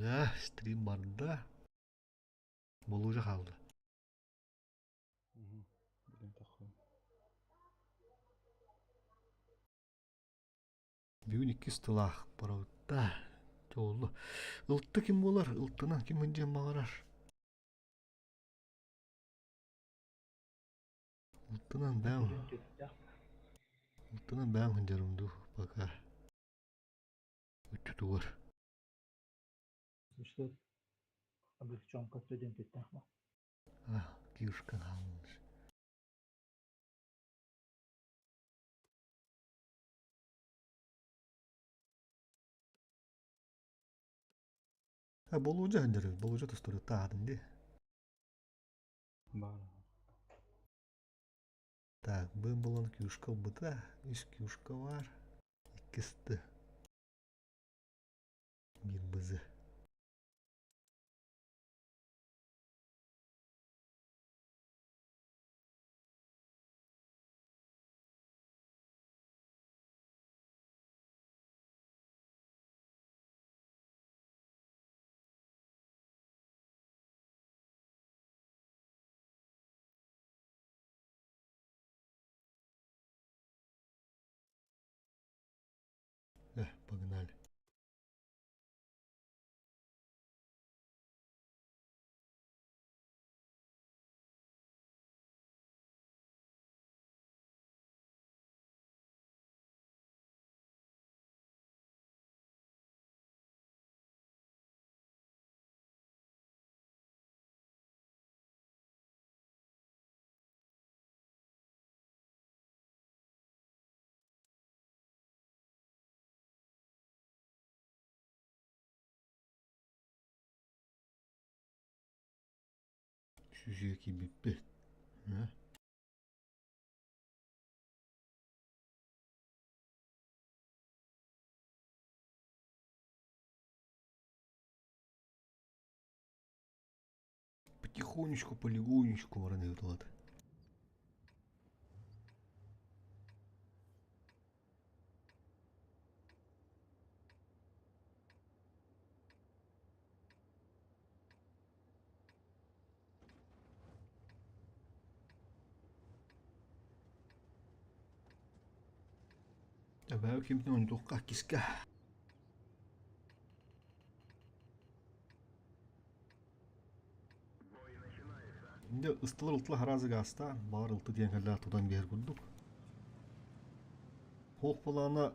Да, стрим барда. Болужа хаалла. Бүгүн иккис тылаах барабытта. Чоолу. Ылты ким буолар? Ылтынан ким мындьыан баҕарар? Ылтынан бэм. Ылтынан бэм хындьарым дуу пока. Үччутугар. Что облегченка студенттаах ба? А, киушка хааллар. А Болуодьа сылдьар Болуодьа тустуута аатын дии. Баар. Так, быын булан кюшка ылбыта, үс кюшка бар, иккис т. Биир бызы. Погнали. Сүзүө киирбиппит. Потихонечку, полигонечку баран ыытылат. Эбээ кимтэн онтуохха киска. Дьэ ыстылар ылтыла хараазы гаастаан, баҕар ылты диэн кэллээх тутан биэр курдук. Хуох былаана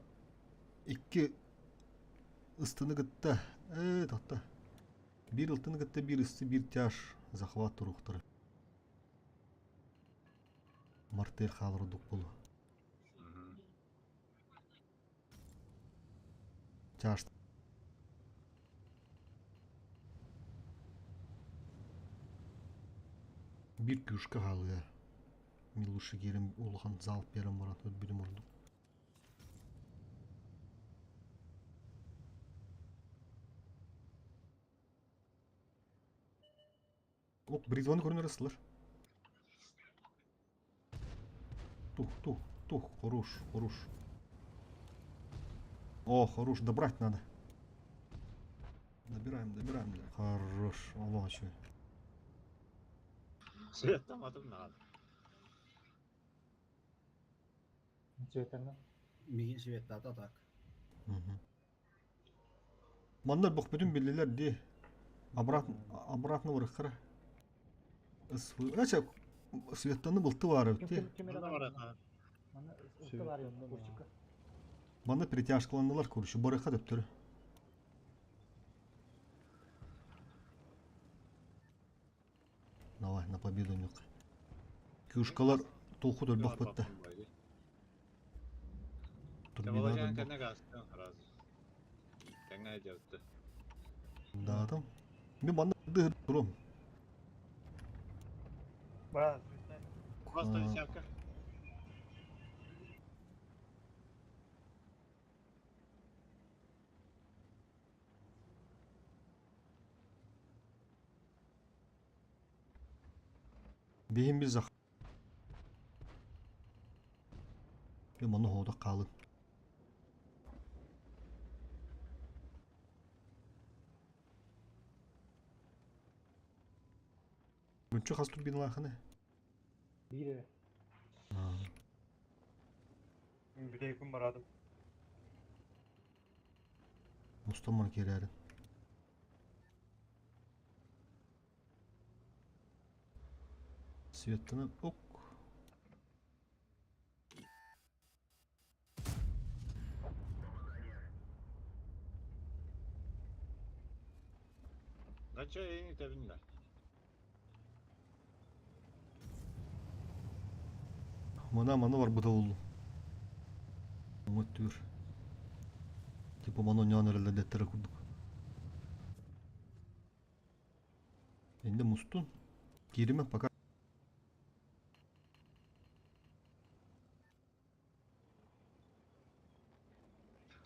икки ыстыны кытта, ээ татта. Биир ылтыны кытта биир ысты биир тяж захват туруохтара. Мартель хаалар ордук буолуо. Тяж Биир күүскэ хаалыа. Милуша киирэн улахан залп биэрэн баран өлбүтүм ордук. Оп, бритваны көрүнөр ыстылар. Тух, тух, тух, хорош, хорош. О, хорош, добрать надо. Добираем, добираем. Хорош, олох үчүгэй. Светтаматым надо. Цветана. Мигин светтата так. Манна бөхпүтүн биллилэр дии. Обратно, обратно барыхтара. Ача Светтаны былты баар эбит дии. Манна ылты баар эбит курчукка. Манна перетяжкаланнылар короче, барыха төптөрү. Давай, на победу нюк. Кюшкалар толку өлбөх бытта. Турбина Да, там. Мен манна турум. Ба, Просто десятка. Биһин biz зах. Мен манна хоодох хаалын. Бунчу хас турбиналаахыны? Биир эрэ. Бүтэйкин барадым. Мустан маны киирээрин. Светтаны ок. Нача эйин итэбин да. Мана маны барбыта болду. Оҥоттуур. Типа маны оҥоон эрэллэр дэттэрэ курдук. Инде мустун. Кииримэ пока.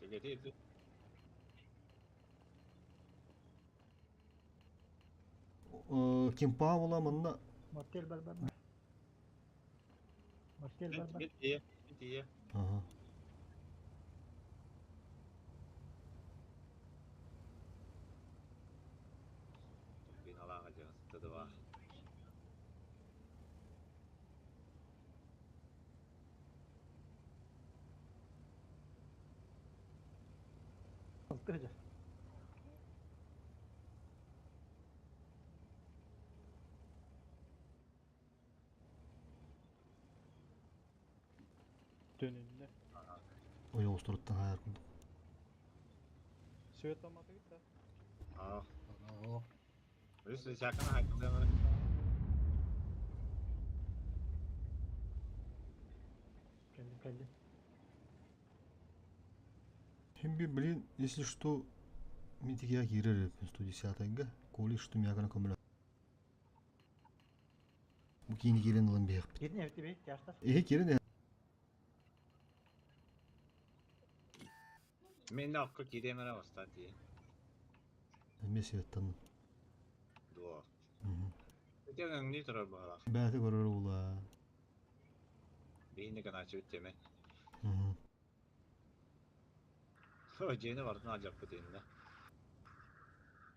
Тегети Ким Павла манна Мортель бар бар. Мортель бар бар. Бит тие. Ага. Биналаға жығысты да бар. Алты же. Төнүннэ. Ойоҕосторуттан хайар курдук. Свет алматыгыт да? Аа. Оо. Үс сакана хайдана. Кэллим кэллим. Химби, блин, если что, мин тикия киирэр 110-га. Коли что мягана көмөлө. Бу киини киирэн ылан биһиэхпит. Кирин эбит бей, тяжтар. Эһи киирэн Мен акка киремere бастан тие. эмиэ светтан. Дуо. Ите өңни турар баалах. Бэйэтэ көрөр ула. Бейни гана чүт теме. Хо жени бардын алжаппы дейин да.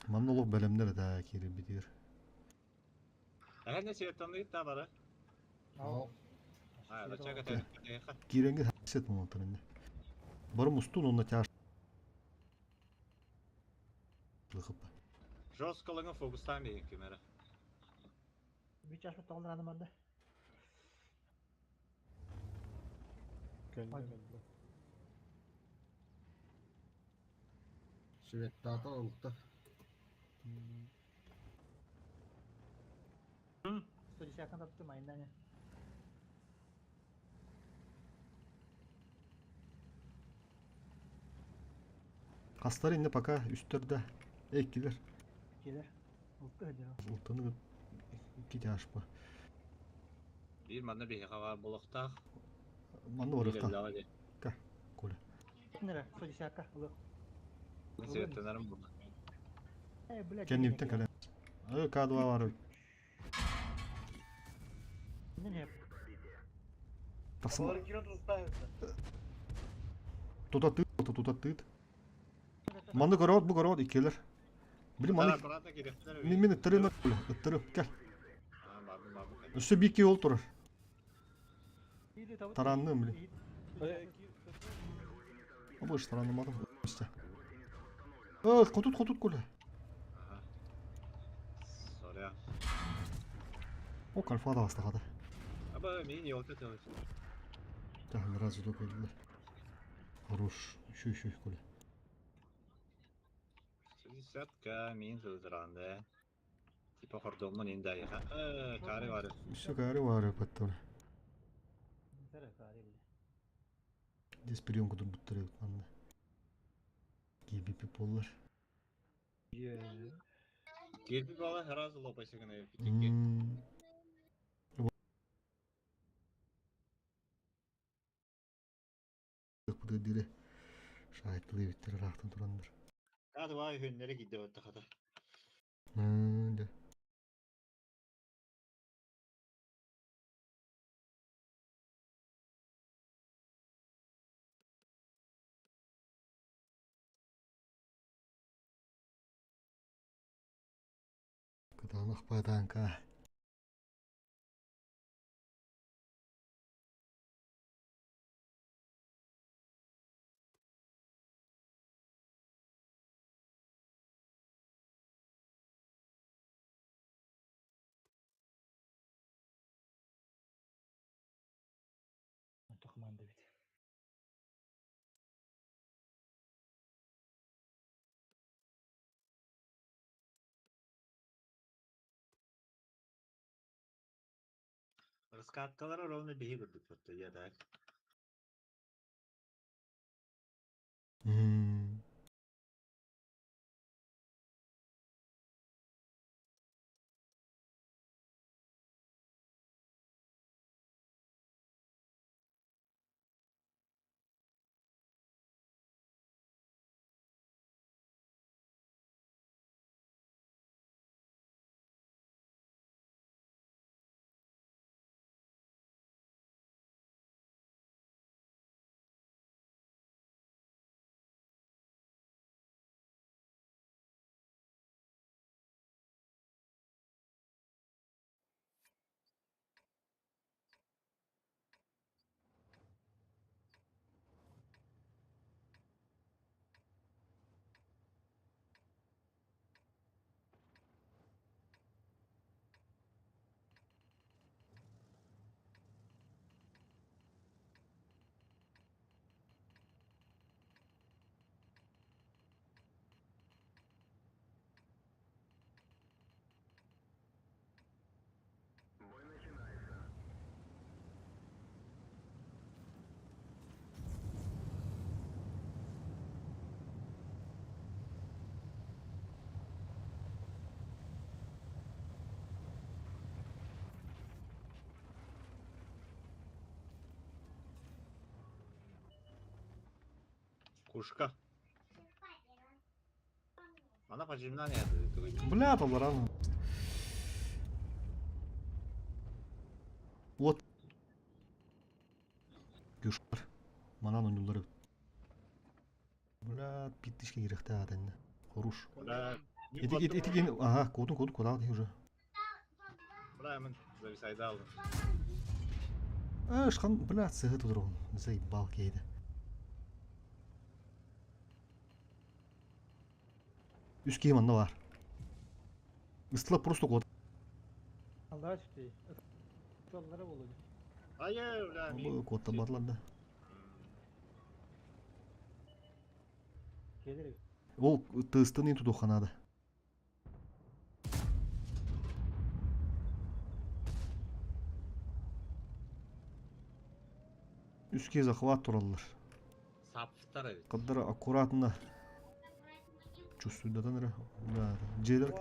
Манна олох бэлэмнэр да киирбитигэр. Әһәне светтанды та бара. Оо. А, да чага тен. Киирэнгэ сет моментар инде. Бары мустун онна тяж. Лыхып. Жесткалыгын фокустан бейин кемере. Bir чашма тоғылдыр барда. Кэллэ Ой. кэллэ. Светтаата олукта. 110 таптым айынан. Хастар инде пока үстөрдө эккилер. Келер. Алты же. Ултаны икки тяжпа. Бир манна бейхе бар болоктак. Манна барыхта. Коля. Нere? 110-ка. Улы. Светтанарым бу. Э, блядь. Кэнниптен кэлэн. Ы К2 бар. Не, Тахсан. Балар кирен туставится. Тута тыт, тута тыт. Манны көрөт, бу көрөт иккилер. Блин, маны Аккуратно кирехтер. мин мин ыттырым ыттырым кел. Бардым бардым. Өссө бикки ол турар. Или табыт. Таранным, блин. Абыш тараннамадым. Өстө. Ы, хотут хотут Коля. Ага. Соря. О, кальфа да астахада. Аба мен елка төнөс. Так, разу только. Хорош. Еще, еще, Коля. Десятка мен жылдыранды. Типа хордоммун инде айха. Э, кари бар. Все, кары вары паттор. Нere кары бile. Здесь приемку тут будто манна. GBP поллар. Келпи бала сразу лопайсы гына битекке. Буду дире. Шайтлы биттер рахтан турандар. Кады бай хөннәре китте батта хата. Да. Кытанах паданка. Раскаткалара ровно биһи курдук tuttu ya так. Кушка. Она поджимнание. Бля, толоран. Вот. Күшкар. Манан ойнуллар эбит. Бля, питтишке кириэхтээх этэннэ. Хорош. Бля, Ити ити ити кини ага, куотун куотун куотаҕыт иһи уже. Бля, мен зависайдал. Э, шхан, бля, сыһы тудурун. Заебал кейді. Үс киһи манна баар. Ыстыла просто куот. Аллаға түстей. Жоллары болу. Айы, бля, мен. Куоттан да. Келер. Ол тыстын ин тудуханады. Үс киһи захват тураллар. Саптар эбит. Каддара аккуратно чувствуйдатан эрэ. Да, дьиэлэр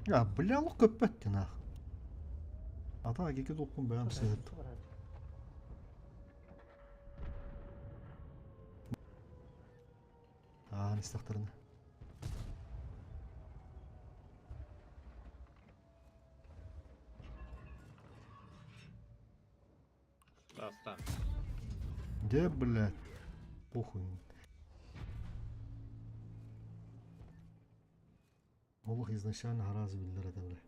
Бля. А, бля, лох көппөт нах. Ата кеке толкун бэм сыһыт. Аан истахтарына. Аста. Где, блядь? Похуй. Олох изначально гораздо биллер это, бля.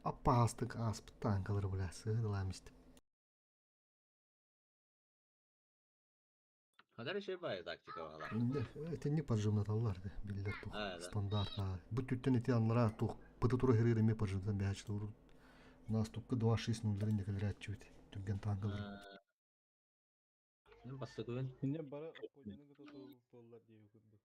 Аппаастык ааспыттаан калыр, бля, сыһыдылаам истим. Хадар еще бай тактика бала. Инде, этинник поджимнаталлар, да, биллер тух. А, да. Стандарт, а. Бу түттен ити анлара тух. Пыты тура херер эме поджимтан бәһәч туру. Наступка 2-6-0 некелер әтчүт. Түгген танкалар. Мен басты көбін. Инне бары апподины кыты туоллар диye курдук.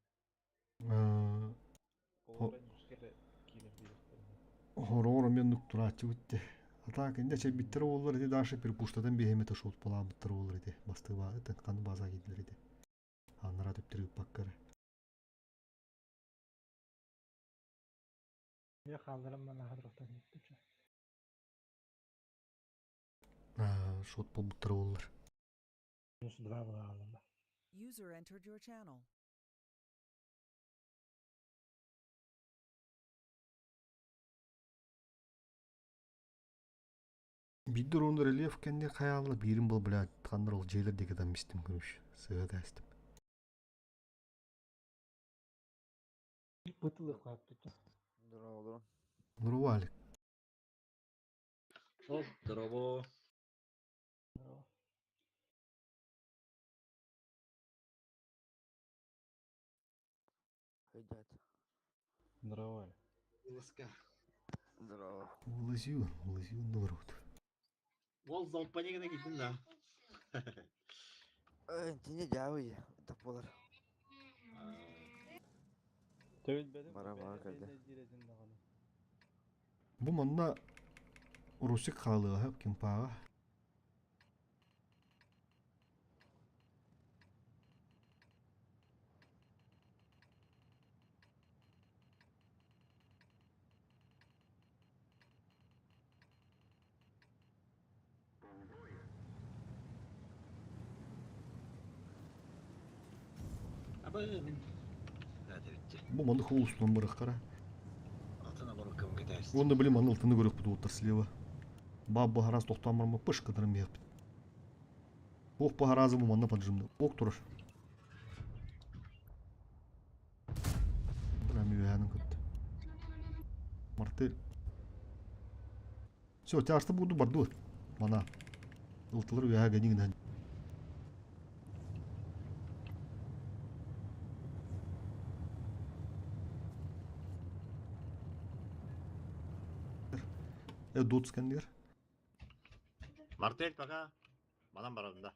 Олар кere киирен биэхтэрин. Хороор мен нук турааччы битте. Атак инде чей биттер олар иди дальше перепуштадан бехемете шот буламыттар олар иди. Басты ба, это каны база кидилер иди. Аннара төптүрүп баккары. Я қалдырым мана хадроқтан еттім. Шот болбуттар олар. Минус два была алдым. User entered your channel. Биддер онда рельеф кенде хаялы бирин бол бля хандар ол жейлер дегеден мистим көрүш. Сыга дастым. Бытылық қойып тұтты. Здорово, Нурвалик. Оп, здорово. Ребят. Здорово. Ласка. Здорово. Улазю, улазю народ. Ол залпани гына киирдим да. Интине дьаабый так буолар. Төбүлбэтим Бара бара кэллэ. диир этин даҕаны. Бу манна Русик хаалыаһа кимпааҕа. Аба мин Бу маннык холустунан барыахтара. Атын оборуккам кэтээс. Уонна били манна ылтыны көрүөхпүт уоттар слева. Баап баһараас тохтоон бараммыт пыш кытаран биһиэхпит. Ох баһараазы бу манна поджимны. Ок турар. Прям үөһээнин кытта. Мартель. Все, тяжто буду бардыбыт. Мана. Ылтылар үөһэ гэнигин гынан. Э, дот сканер. Мартель пока. Манан барабын да.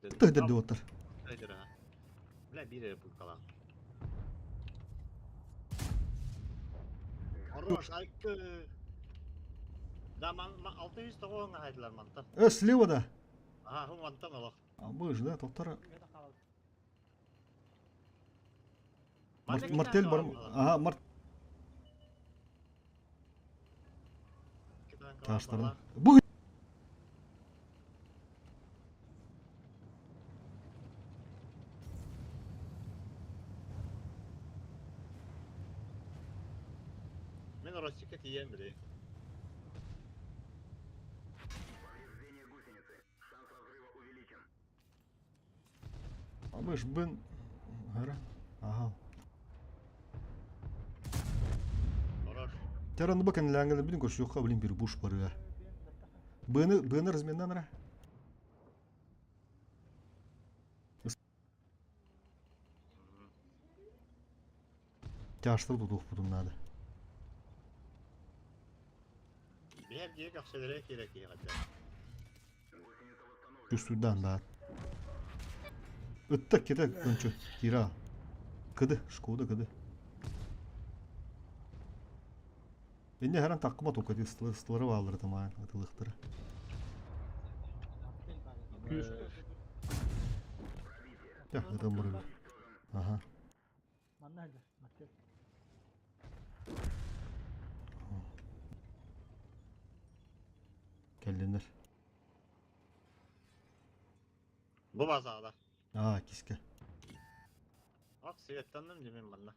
Тыһдыр диоттар. Тыһдыр ha. Бля биир эрэ пулькалаах. Хорош, айкы. Да, ман, 609 хаайдылар мантан. Э, слева да. Аха, ху мантан олох. А мы же, да, тоқтар. Мартель бар. Ага, Март. Таштарын. Бу Мен Ростикка тиийэн били. Абыш бын. Ага. Хорош. Тераны бакан ләңгеле билин көрсүөххэ билин бир буш барыа. Быны быны разменнан ара. Тяжтыр тутух надо. Биһэр дии көхсөлөрө киирэ киһи Үстүрдан да. Ытта кете көнчү кира. Кыды, шкода кыды. Инне харан таккыма тока ди ыстылары баалары тамаан атылыктары. Я, это мурын. Ага. Манна хәлдер, Мартель. Келдинер. Бу базада. Аа, киске. Ак светтанным димин манна.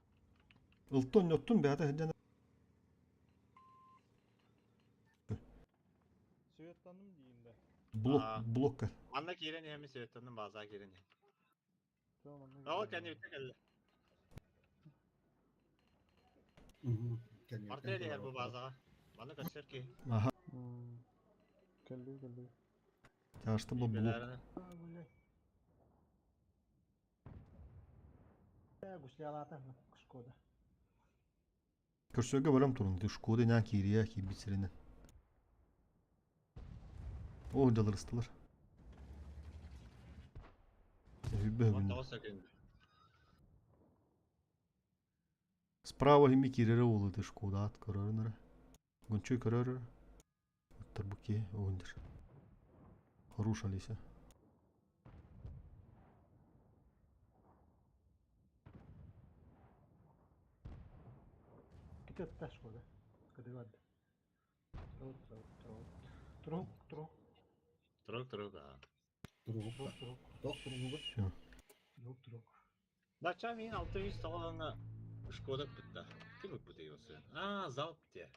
Ылтон yottun бәті хеджен. Светтанным дейм да. Блок, блокка. Манна киирен эми светтанным база киирен. Tamam, anladım. Ол кәне битте кэллэ. Мартель иһэр бу базаҕа. Манна көссөр киһи. Аха. Кэлли кэлли. Тяжты бу блок. Гуслялата Шкода. Көрсөге бөлөм турун. Шкода нян киирия киирбит сиринен. О, жалырыстылар. Үббе Он күн. тоҕус секунд. Справа хими киирере болуду Шкода ат көрөрүнөрө. Гүнчүй көрөрөр. Оттар буки оғындыр. Хорош Алиса. Китеп Шкода. Кыдыгад. Трук, трук, трук. Трук, трук, Турук турук аа. Туругуп трук, трук, Тох туругуп. Все. трук, трук. Бача мин 600 тоҕолоҥҥа Шкода бытта. Ким ыппыт осы? Аа, залп те.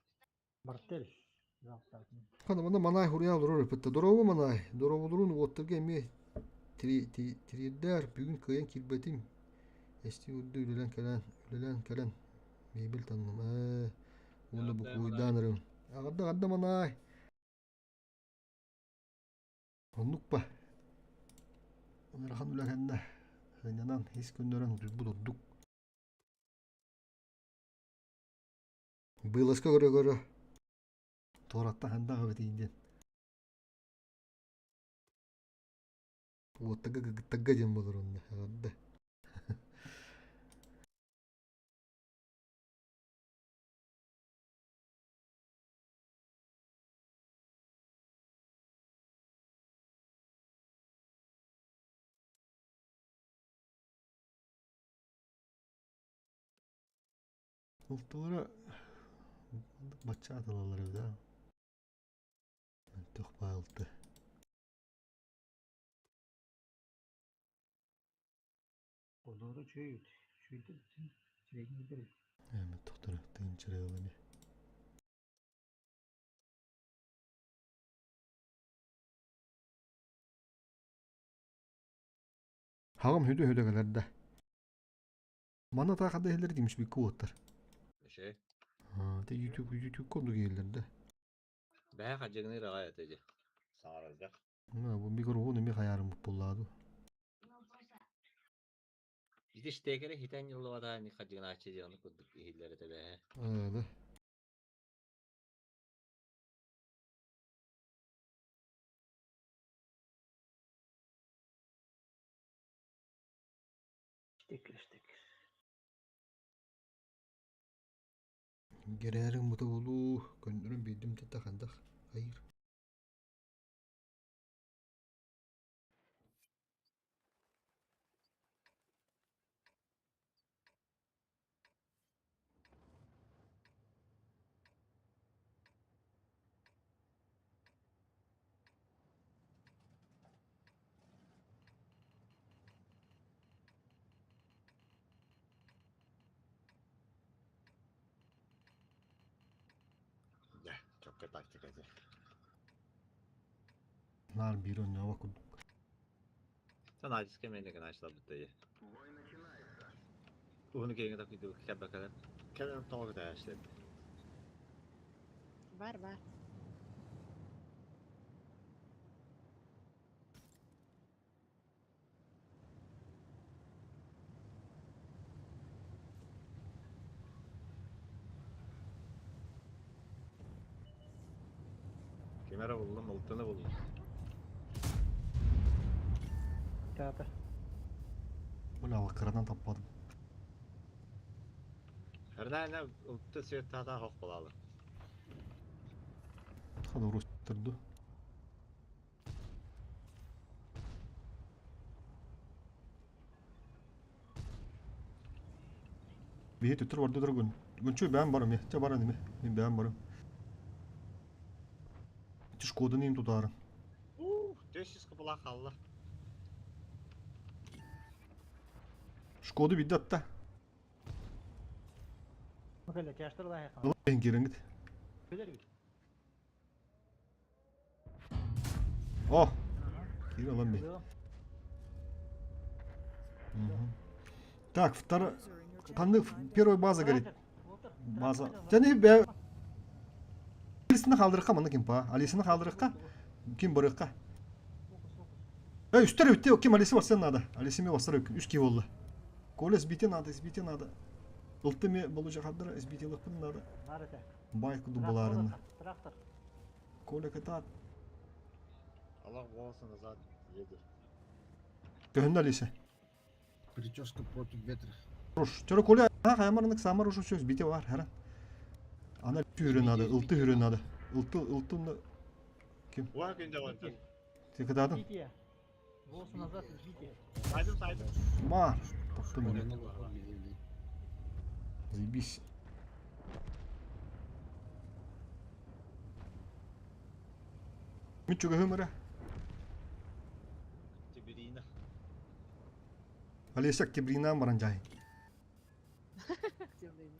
Мартель. Завтра. Хана мана манай хуруя олорор ыпытта. Дорообо манай. Дорооболорун уоттарга эмиэ тириэрдээр бүгүн кыайан киирбэтим. Эсти үрдү үлэлэн кэлэн, үлэлээн кэлэн мебель танным. Ээ, уонна Аҕарда букуйдаан эрим. Аҕарда аҕарда манай. Оннук ба. Ыарахан үлэ кэннэ сынньанан ис күннэрин утуйбут ордук. Быыласка көрө-көрө туораттан хандаах эбитий диэн. Уоттага гыгыттага диэн буолар онно эҕэрдэ. Ылтылара бачча атылалар эбит аа. Мөлтөх баалты. Олору үчүгэй үт. Үчүгэйдик бүтүн сирэйин билэр эбит. Ээ мөлтөхтөрө тыынчырыалар ини. Хаҕым хүдэ-хүдэ кэлэр да. Манна таах ханна иһэллэр димишбиккэ уоттар. Үчүгэй. Аа, те YouTube YouTube-ка оннук иһэллэр да. Бэһэ хадьыгыныыр аҕай этэ дии. Саҥарарга. Мына бу микрофон эмиэ хайаарыммыт буоллаа дуу. Ити штекери хитэн ньыллыбатаа ини хадьыгынааччы диэн ону курдук иһиллэр этэ бэһэ. Аа, да. Штекер, штекер. Гэрээриҥ мута буолуу, көннөрөн биэрдим да хандах хайыр. Дьэ, чопчу тактика ити. Наар биир оонньообот курдук. Санаачыска мээнэ гынаачыларбыт дии. Уһун киэҥи такыйдыбыт кэлбэкэлэр. Кэлэн тоҕо кытаачылар. Бар бар. Ким эрэ буллум, ылтыны буллум. Театр. Бля, алкарадан таппадым. Эрнайна ылты светтаата хох булалы. Хана урустырду. Биһи төттөр бардылар гүн. Гүнчү бэйэм барым е. Чэ баран ими. Мин бэйэм барым. Ити Шкоданы им тутаарым. Ух, 400 кыбыла хаалла. Шкоду бидде атта. Кэллэ, тяжтар лаһы Ылын киирэҥҥит. Билэр О! Киирэ ылан бий. Так, второй... Ханнык первая база горит. База. Және бә... Алисаны қалдырыққа маны ким па? Алисаны қалдырыққа? Ким барыққа? Эй, үстер өтте, ким Алисы барсан надо. Алисыме басар үш ки болды. Коля сбите надо, сбите надо. Ылты ме болу жахаддыра, сбите лықпын надо. Бай куду буларына. Трактор. Коля кытаат. Аллах волосы назад едет. Төһөннө Алиса? Прическа против ветра. Руш. Чөрө Коля, а хаямарнык самар ушу сөз бите бар, харан. Ана хүрө надо, ылты хүрө надо. Ылты, ылты Ким? Уа күндө онтон. Ты кытаатын? Волосы назад избитие. Сайдым сайдым. Ма. Таптым мені. Заебись. Мин чугаһым эрэ. Октябрина. Олеся Октябрина баран дьаһай. Октябрина.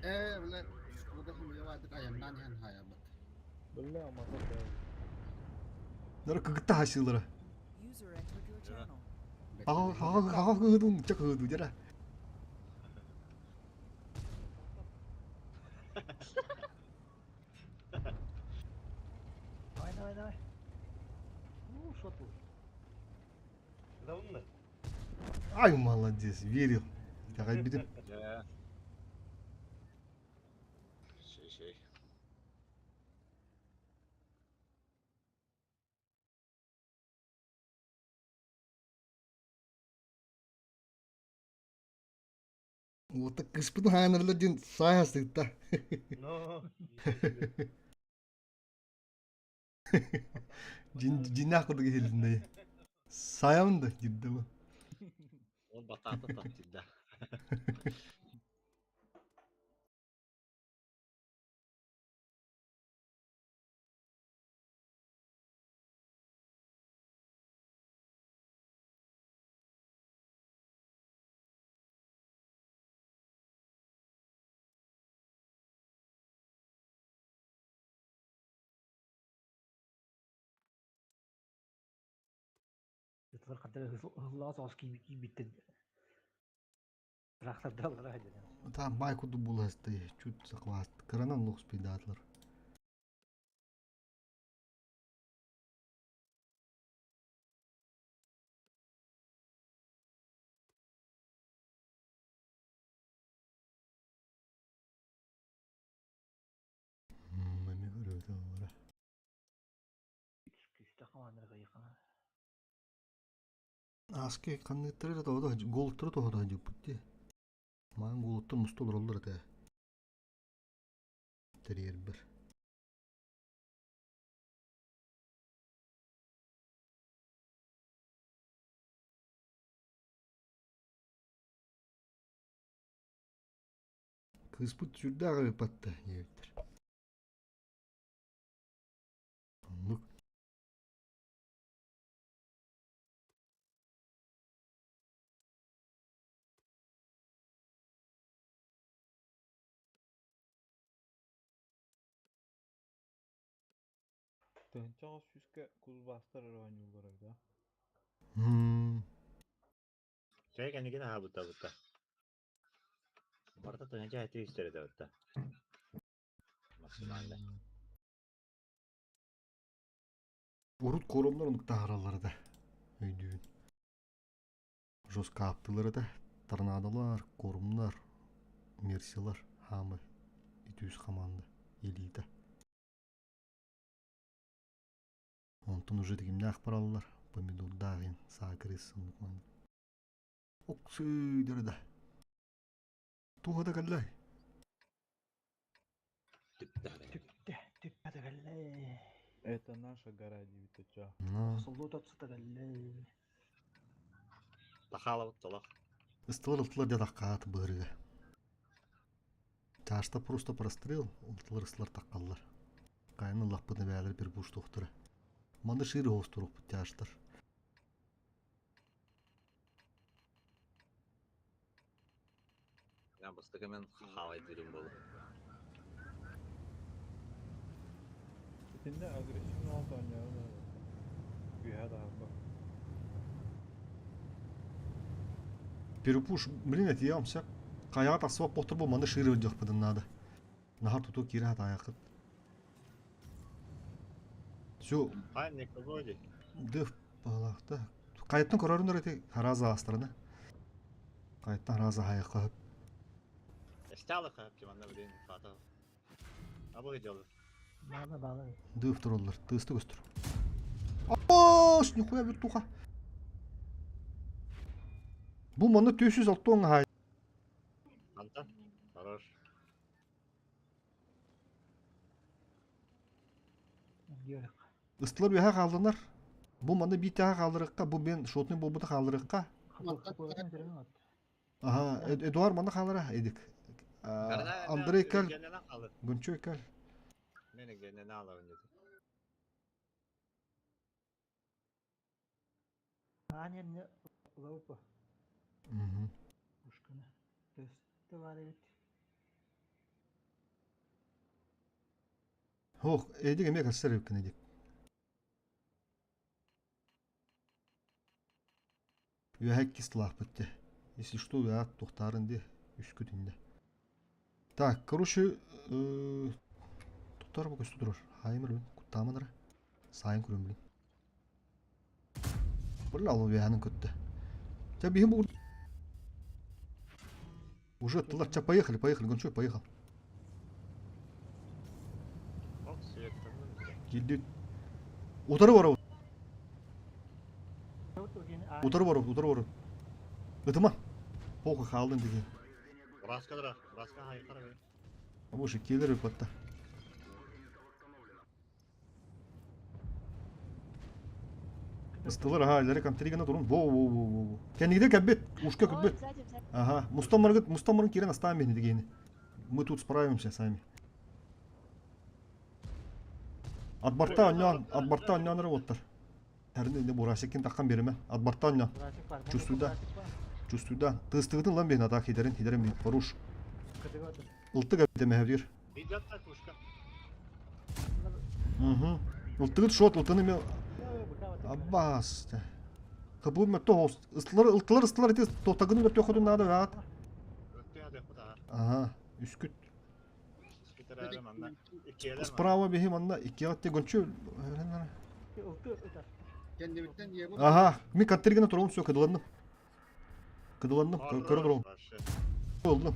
Ээ, бile, Шкода химияватык айаннаан иһэн хаайарбыт. Биллэ амата Нары кыгытта хасыылара. User entered your channel. Хаҕа кыһыдун, ча кыһыду дьара. Давай, давай, давай. Ну, что тут? Ай, молодец, верил. Итэҕэйбитим. Дьэ. Уота кыспытын хаанарылар диэн саа сыытта. Но. Дьиннээх курдук иһилиннэ. Сайамын да дирдэ бу. Ол батаата таптырда. Ытлар хантан ыһыллаҕа соҕус киирбиттэн тырахтардаллара дьэ. Там бай курдук буласты чуть захват кыранан лух спидатлар. Эми көрөтө олора. Күүстээх хамаанданы кыайыаххына. Аски ханныктары да тоҕо голтары тоҕо дьыппыт дии. Маан голуттан муста олороллор этэ. Тэрийэрбэр. Кыыспыт сүрдээх эбиппатта диэбиттэр. Оннук. Тыһыынчаҕа сүүскэ кузбаастар эрэ оонньууллар эбит аа. Чэй кэнникин аһаабыта бутта. Барыта тыһыынча этэ истэр этэ бутта. Максимально. Урут коромнор оннук таһаараллара да өйдүүбүн. Жестко аптыылар этэ. Торнадолар, корумнар, мерсилар, хаамы, итүүс хамаанда, элита. Онтон уже кимнээх бараллар, помидордаах иһин саакырыс оннук маннык. Оксыдыр да. Туох да кэллэй? Түптэ, түптэ да кэллэй. Это наша гора диэбит оччо. Сулуу тотсута кэллэй. Тахалабыт толох. Ыстылар ылтылар дьэ таккаат быарыга. Чашта просто прострел, ылтылар ыстылар таккаллар. Кайын ыллахпытына бээлэр бир буштуохтара. Манна шире хоостурукпут тяжтар. Я бастакы мен хаалайдыырым буолуо. Итиннэ агрессивно оонньоон үөһэ таһарба. Перепуш, блин, это я вам всяк. Хайаҕа тахсыбат буолтар бу маны шире дьахпытын надо. Нахар туту киирэ хатаайаххыт. Все, Хай никого ди. дых баалаахта. Хайаттан көрөрүн ити хараза астарына. Хайаттан хараза хайахха. Эсталы хап манна блин фата. Абы дело. Баала баала. Дыв тураллар, тысты көстөр. Ош, нихуя вертуха. Бу манна 406 хай. Анта. Хорош. Ыстылар үөһэ хаалланар. Бу манна биир хаалларыахха, бу мен шотный буолбута хаалларыахха. Аха, Эдуард манна хаалара эдик. Андрей кэл, Гунчой кэл. Мен эгенен алабын деді. Ааньанны лаупа. Ушкана. Төстө бар эбит. Ох, эдик эмиэ кассар эбиккин эдик. Үөһэ иккис тылаахпыт дии. Если что, үөһэ туохтаарын дии, үскүт иннэ. Так, короче, туттар бу көстө турар. Хаайым ырбын, куттааман ара. Саайын көрүм билин. Бля, ол үөһэнин көттө. Ча биһим бу Уже тылар, ча поехали, поехали, Гончой, поехал. Киирдит. Утары барабыт. Утары барабыт, утары барабыт. Ытыма. Похуй хаалдын деген. Браска браска хайхара бе. Абуш иккилер ыппатта. Ыстылар аха, илери контригана турун. Во во во во. Кэннигде кэлбит, ушка кэлбит. Ага, мустан мустан кирен оставим бени дегени. Мы тут справимся сами. Отборта онньоон, отборта онньоон эрэ уоттар. Тэрин инде бурасиккин таххан биэримэ. Отборта онньоон. Чувствуйда. Чувствуйда. Тыстыгытын ылан биһин атаак хитерин, хитерин биһин. Хорош. Ылтык эбитэ мэһэбир. Угу. Ылтыгыт шот, ылтыны мен... Аббас. Кыбыл мөттө хост. Ыстылар, ылтылар, ыстылар ити тотагын мөттө хотун надо раат. Ага, үскүт. Справа биһи манна икки атты гончу. Ага, ми контригана турун все кыдыланным. Кыдыланным, көрө турун. Болдум.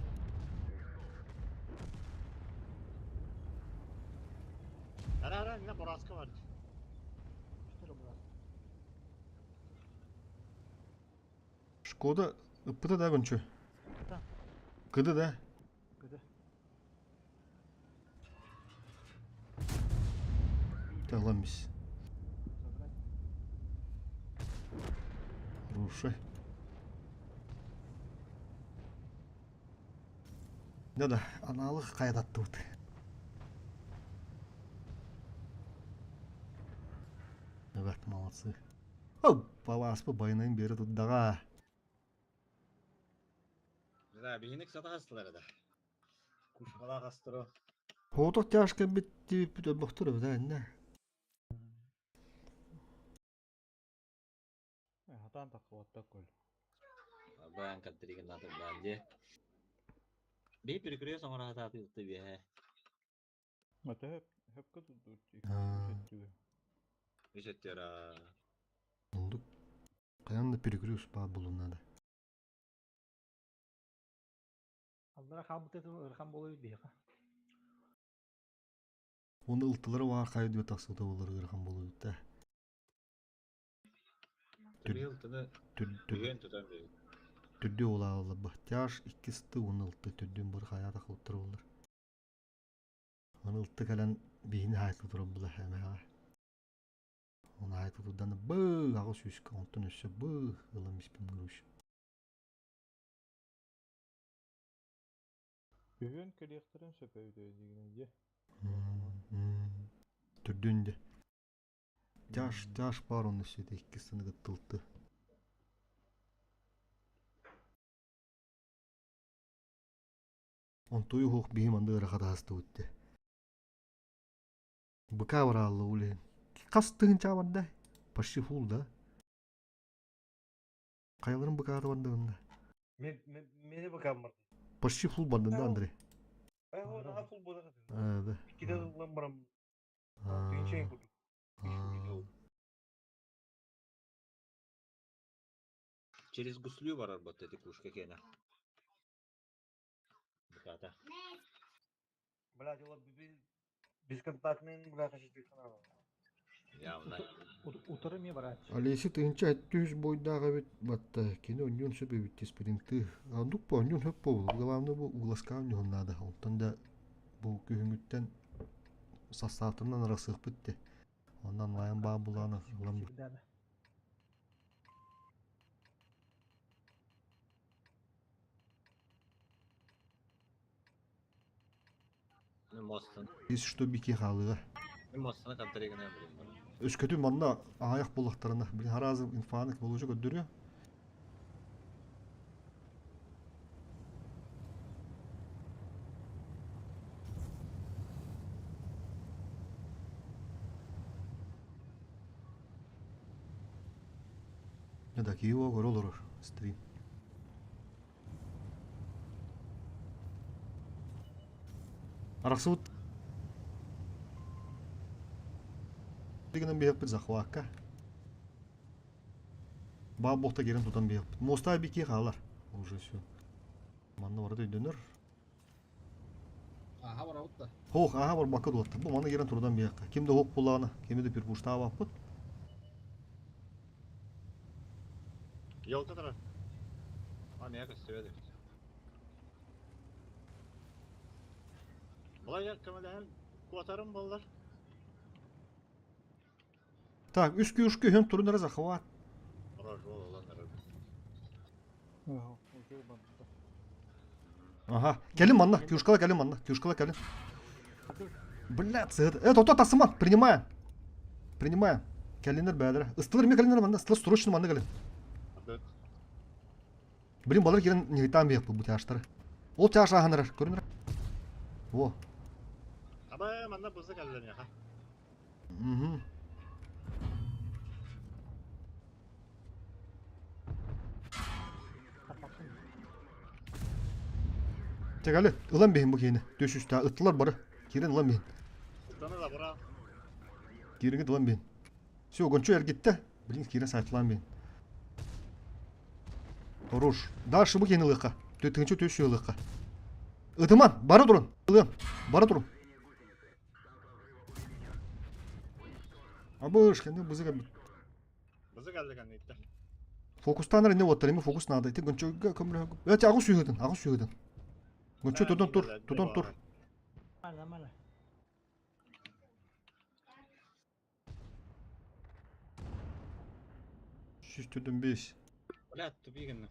Ара ара, мына бораска бар. Шкода ыппыта да гончу. Кыды да. Кыды. Таламис. Хороший. Да-да, аналых кайдаттыбыт. Evet, молодцы. Оп, паласпы байынайын бері тұтдаға. Да, биһиник сатахастылар да. Кушмала хастыры. Хоотох тяжко бит бит өлбөхтөр да инне. Хатан таххыбаттар көл. Баан каттригин натырдаан же. Би пиркүрө соңора хатааты ытты биһэ. Ата хөп хөпкө тутtu. Үсөттера. Ондук. Каян да перекрюс ба булунады. Аллара хаалбыт ырхан болой биһиэхэ. Оны ылтылары бар кайы дип тахсыта болар ырхан болу да. Түбүл тыны түгэн тутан би. Түрдө ола бахтяш иккисти оны ылты түрдүн бір хаята кылыптыр болар. Оны ылты калан бихини хайты турап була хэмэха. Оны хайты турдан бы агы сүүскө онтон өссө бы ылам испин груш. Бүгүн кэлиэхтэрин сөпөйдө дигинэ же. Түрдүн де. Тяж, тяж бар оны сөйте иккисini гыттылты. Он тую хух бихим анды ырахата утте. Быка бараллы улен. Кас тыгын чабанда. Почти фул да. Каяларын быка барда Мени бакам бар. Почти фул бандында Андрей. Ай, о, фул бода. Да. Икиде ылан барам. Тыгынчайын курдук. Через гуслю барар бот эти кушка кена. Буката. Блядь, ол бесконтактный бля хашит Явно. Утары ме барач. Алеси тыгынча түз бойдагы бит батта кини онньон сөбө бит спринты. Андук по онньон хөп бол. Главное бу угласка онньон надо. Онтон да бу күһүңүттен составтынан арасык битти. Ондан лайын баа буланы улам Мостын. Если что бики халыга. Мостын контригина билим. Өскөтү манна аяк булактарына. Блин, харазы инфанык болучу көддөрү. Да, киево көрө стрим. Арахсыбыт Дигенен бейппит захвакка. Баа бохта керен тутан бейппит. Моста бики халар. Уже все. Манна барады өйдөнөр. Аха барабыт да. Хох, аха бар бакы дуатты. Бу манна керен турдан бейппит. Кимде хок буланы, кимде бир бушта баппыт. Елка тара. А, мега сөйді. Былай көмөлөһөн куотарым буоллар. Так, үс күүскү үһүн турун эрэ захват. Ага, кэлин манна, кюшкала кэлин манна, кюшкала кэлин. Блядь, сыһыт. Э, тото тасыман, принимаем. Принимаем. Кэлиннер бээлэрэ. Ыстылар эмиэ кэлиннер манна, ыстылар срочно манна кэлин. Блин, балар кирен ньыгытаан биэхпит бу тяжтары. Ол тяж ааһан эрэр, көрүн эрэ. Во. Аба, манна буза кэллэн яха. Угу. Чэ, ылан биһин бу киһини. Түс үстэ ыттылар бары. Киирэн ылан биһин. Киириҥит ылан биһин. Все, гончу эргиттэ. Блин, киирэн сайтылаан биһин. Хорош. Дальше бу киһини ылыахха. Тыһыынча түс ылыахха. Ытыман, бара турун. Ылыам. Бара турун. Абыш, кэннэ бызык эбит. Бызык алла кэнниттэ. Фокустанар инне уоттар, эми фокус надо. Ити гончойга көмөлөһө. Эти аҕыс сүүһүтүн, аҕыс сүүһүтүн. Гончой тутан тур, тутан тур. Мана, мана. 145. Бля, тупи гынна.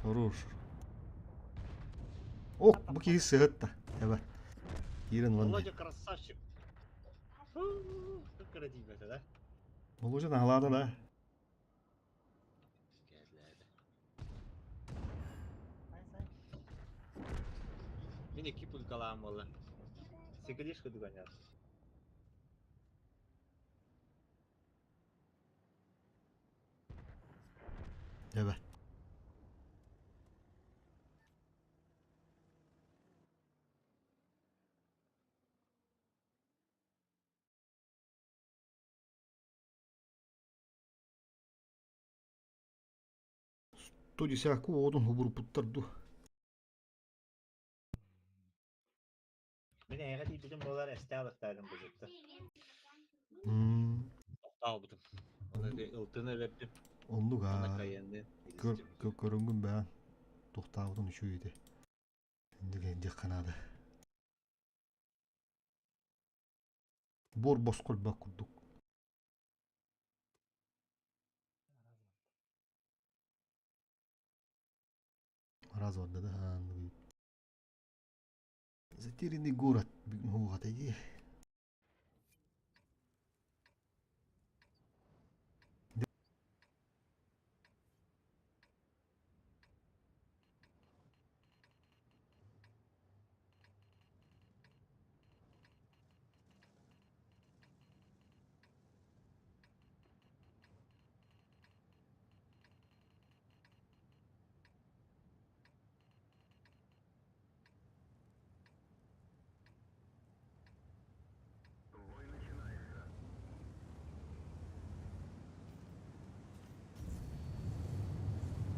Хорош. Ок, бу киһи сыһытта. Эбэ. Киирэн ылан. Володя красавчик. Кыра диибэтэ да. Володя наһалаата да. Мин икки пулькалаам буолла. Секелиш кыдык анньар. Эбэ. 110 оҕотун хубуруппуттар дуу. Мин эйиэхэ тиийбитим буолар эстээх алыктаатым бузутта. Тохтообутум. Оны ылтын өлөрдүм. Оннук Ана аа. кайянды. Көрөнгүн бээн. Тохтаабытын үчүгэй ити. Инник диэххэ наада. Буор босхо элбэх курдук. Раз барда да Затерянный город бүгүн отойди.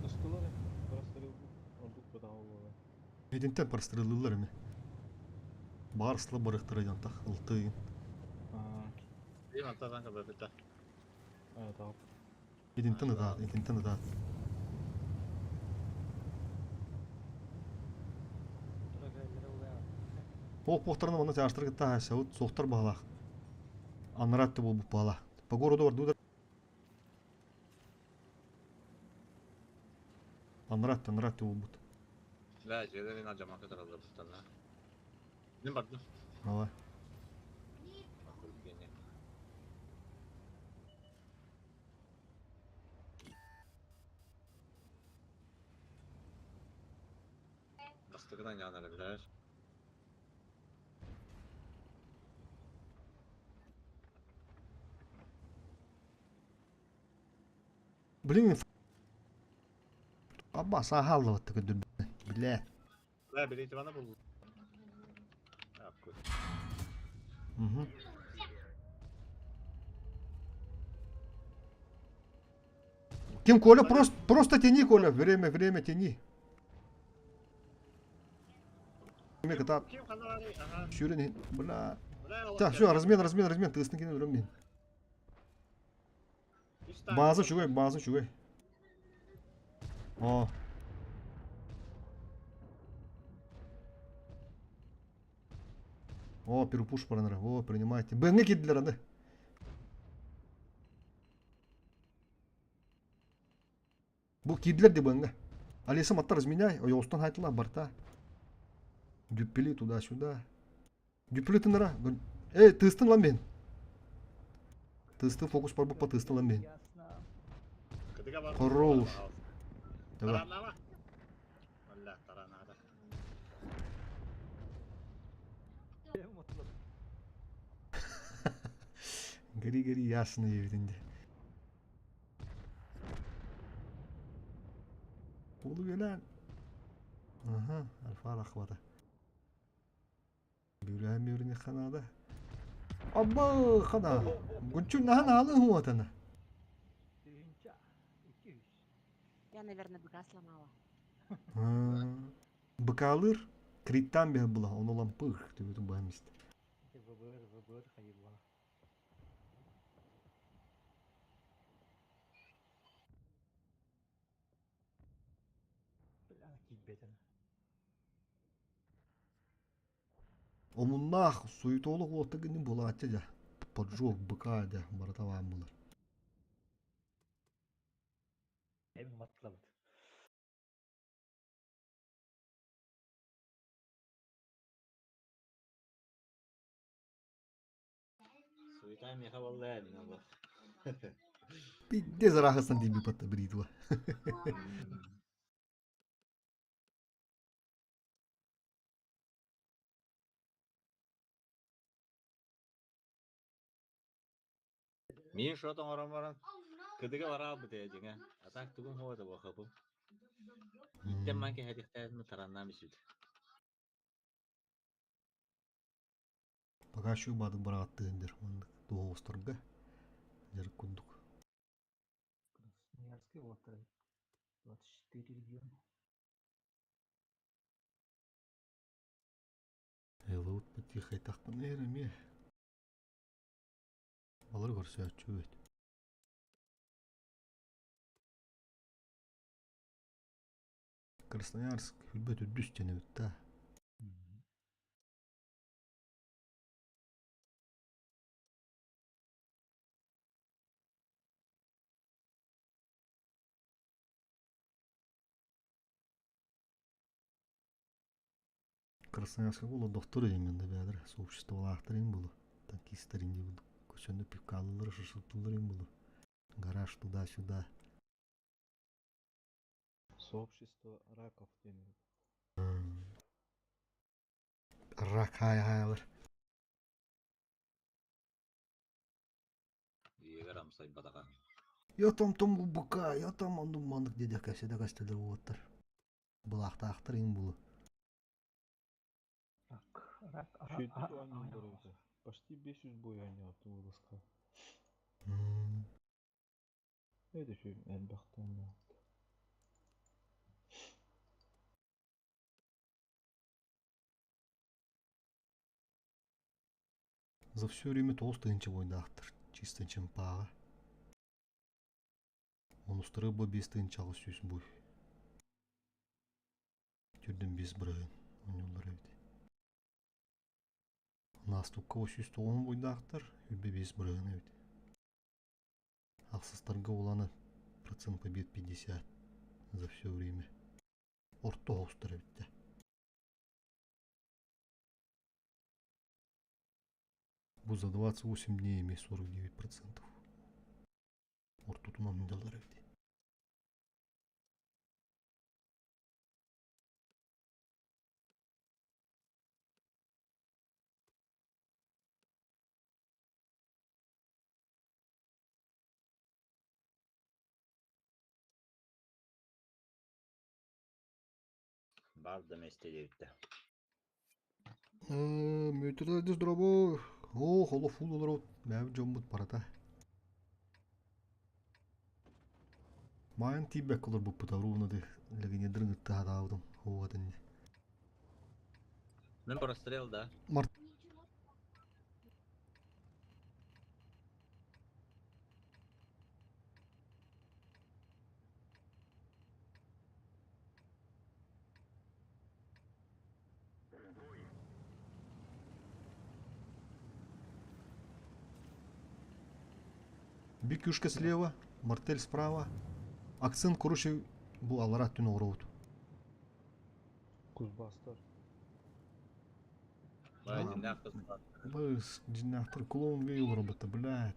Ыстылар ордук бытаҕа Итинтэн простреллылар эми. Барысла барыктара дьантах ылтыйын. Биир антан кабабыта. Итинтэн ытаат, итинтэн ытаат. Туох-туохтарына манна чаастары кытта хаайсабыт, суохтар баһылаах. Анараа өттө буолбут баһылаах. По городу бардыбыт Анараа өттө, анараа өттө буолбут. Да, дьиэлэрин алдьаммакка тараллыбыттар. Мин бардым. Давай. Бастакынан яанарылар. Блин, Абба сааһааллыбатта көрдөрбүт. Билээ. Да, билете бана бул. Угу. Ким Коля просто просто тяни, Коля, время, время тяни. Сүүрэн бля. Так, все, размен, размен, размен, тыыстын кини өлөрөм мин. База үчүгэй, база үчүгэй. О. О, перепуш баранара. О, принимайте. Бэҥҥэ киирдилэр аны. Бу киирдилэр дии бэҥҥэ. Алиса маттар разменяй, ойоҕостон хаайтылар барта. Дүппили туда-сюда. Дүппили тынара. Эй, тыыстын лан бин. Тыысты фокус барбыппа тыыстын лан бин. Хорош. Давай. Гори-гори ясно диэбитин дии. Уолу үөлээн. Аха, альфа арахвата. Бүлээн бүөрүнүххэ наада. Абба хана. Гунчун наһан аалы хуатана. Я, наверное, быка сломала. Быкаалыыр криттаан биһэ була, ону лампыых түбүтүн быһан истэ. ВБР, ВБР хайылла. Бля, киирбэтин. Омуннаах суетолог уота гыннын буолааччы дьэ. Поджог быка дьэ барыта баан булар. Эм матлабыт. Суета миэхэ буолла мин олох. Пиздец арахыстан тиийбит батта бритва. Мин шот оҥорон баран кыдыга бараалбыт ээ дьиҥэ. А так тугум хуота буохапым. Ииттэн ман кэһэтихтээтим тараннаам исүт. Пока еще баадык барааттыын дир маннык туоҕустарга дьарык курдук. Красноярский уоттара 24 регион. Элоут потихайтахпын эр эмиэ. Балар көрсөөччүбүт. Красноярск үрбэт үрдүс диэн эбит да. Красноярскай буолуо дохтор именно бэйэлэр сообществолаахтар им булу танкистар инди буду көсөннө пивкалылар шашлыктылар им булу гараж туда-сюда. Сообщество раков диэн Рак хаайа-хаайалар. Үйэгэр амсайбатаҕа. Я там там быка, я там оннук маннык диэдэх кэпсэтэ көстөлөр уоттар. Былаахтаахтар им булу. Рак, рак, Үчүгэйдик оонньууллар эбитэ. Почти 500 бой оонньообуттум вылазка. Это үчүгэй элбэхтэ оонньообут. За все время тоҕус тыһыынча буойдаахтар, чисто чымпааҕа. Онустары бу 5800 буй. Түрдүн биэс бырыһыан оонньууллар эбит. Наастукка 109 буйдаахтар, үрбэ биэс бырыһыан эбит. Ахсыстарга уланы процент побед 50 за все время. Орто оҕустар эбит да. Бу за 28 дней эмиэ 49%. Ортотунан мындалар эбит. Бар да миэстэ диэбиттэ. Мүөтүрэ здорово. Оо, холофуул олорор бэйэбит дьоммут барыта. Маайан тиийбэккэ олорбуппут ровно ды легионердарын кытта сатаабытым оҕотын Мен прострел да. Март Бикюшка слева, Мартель справа. Акцент, короче, бу аллара өттүн оҥоробут. Кузбасстар. Бай дьиннээх кузбасс. Быс, дьиннээхтэр клоун гей олоробута, блядь.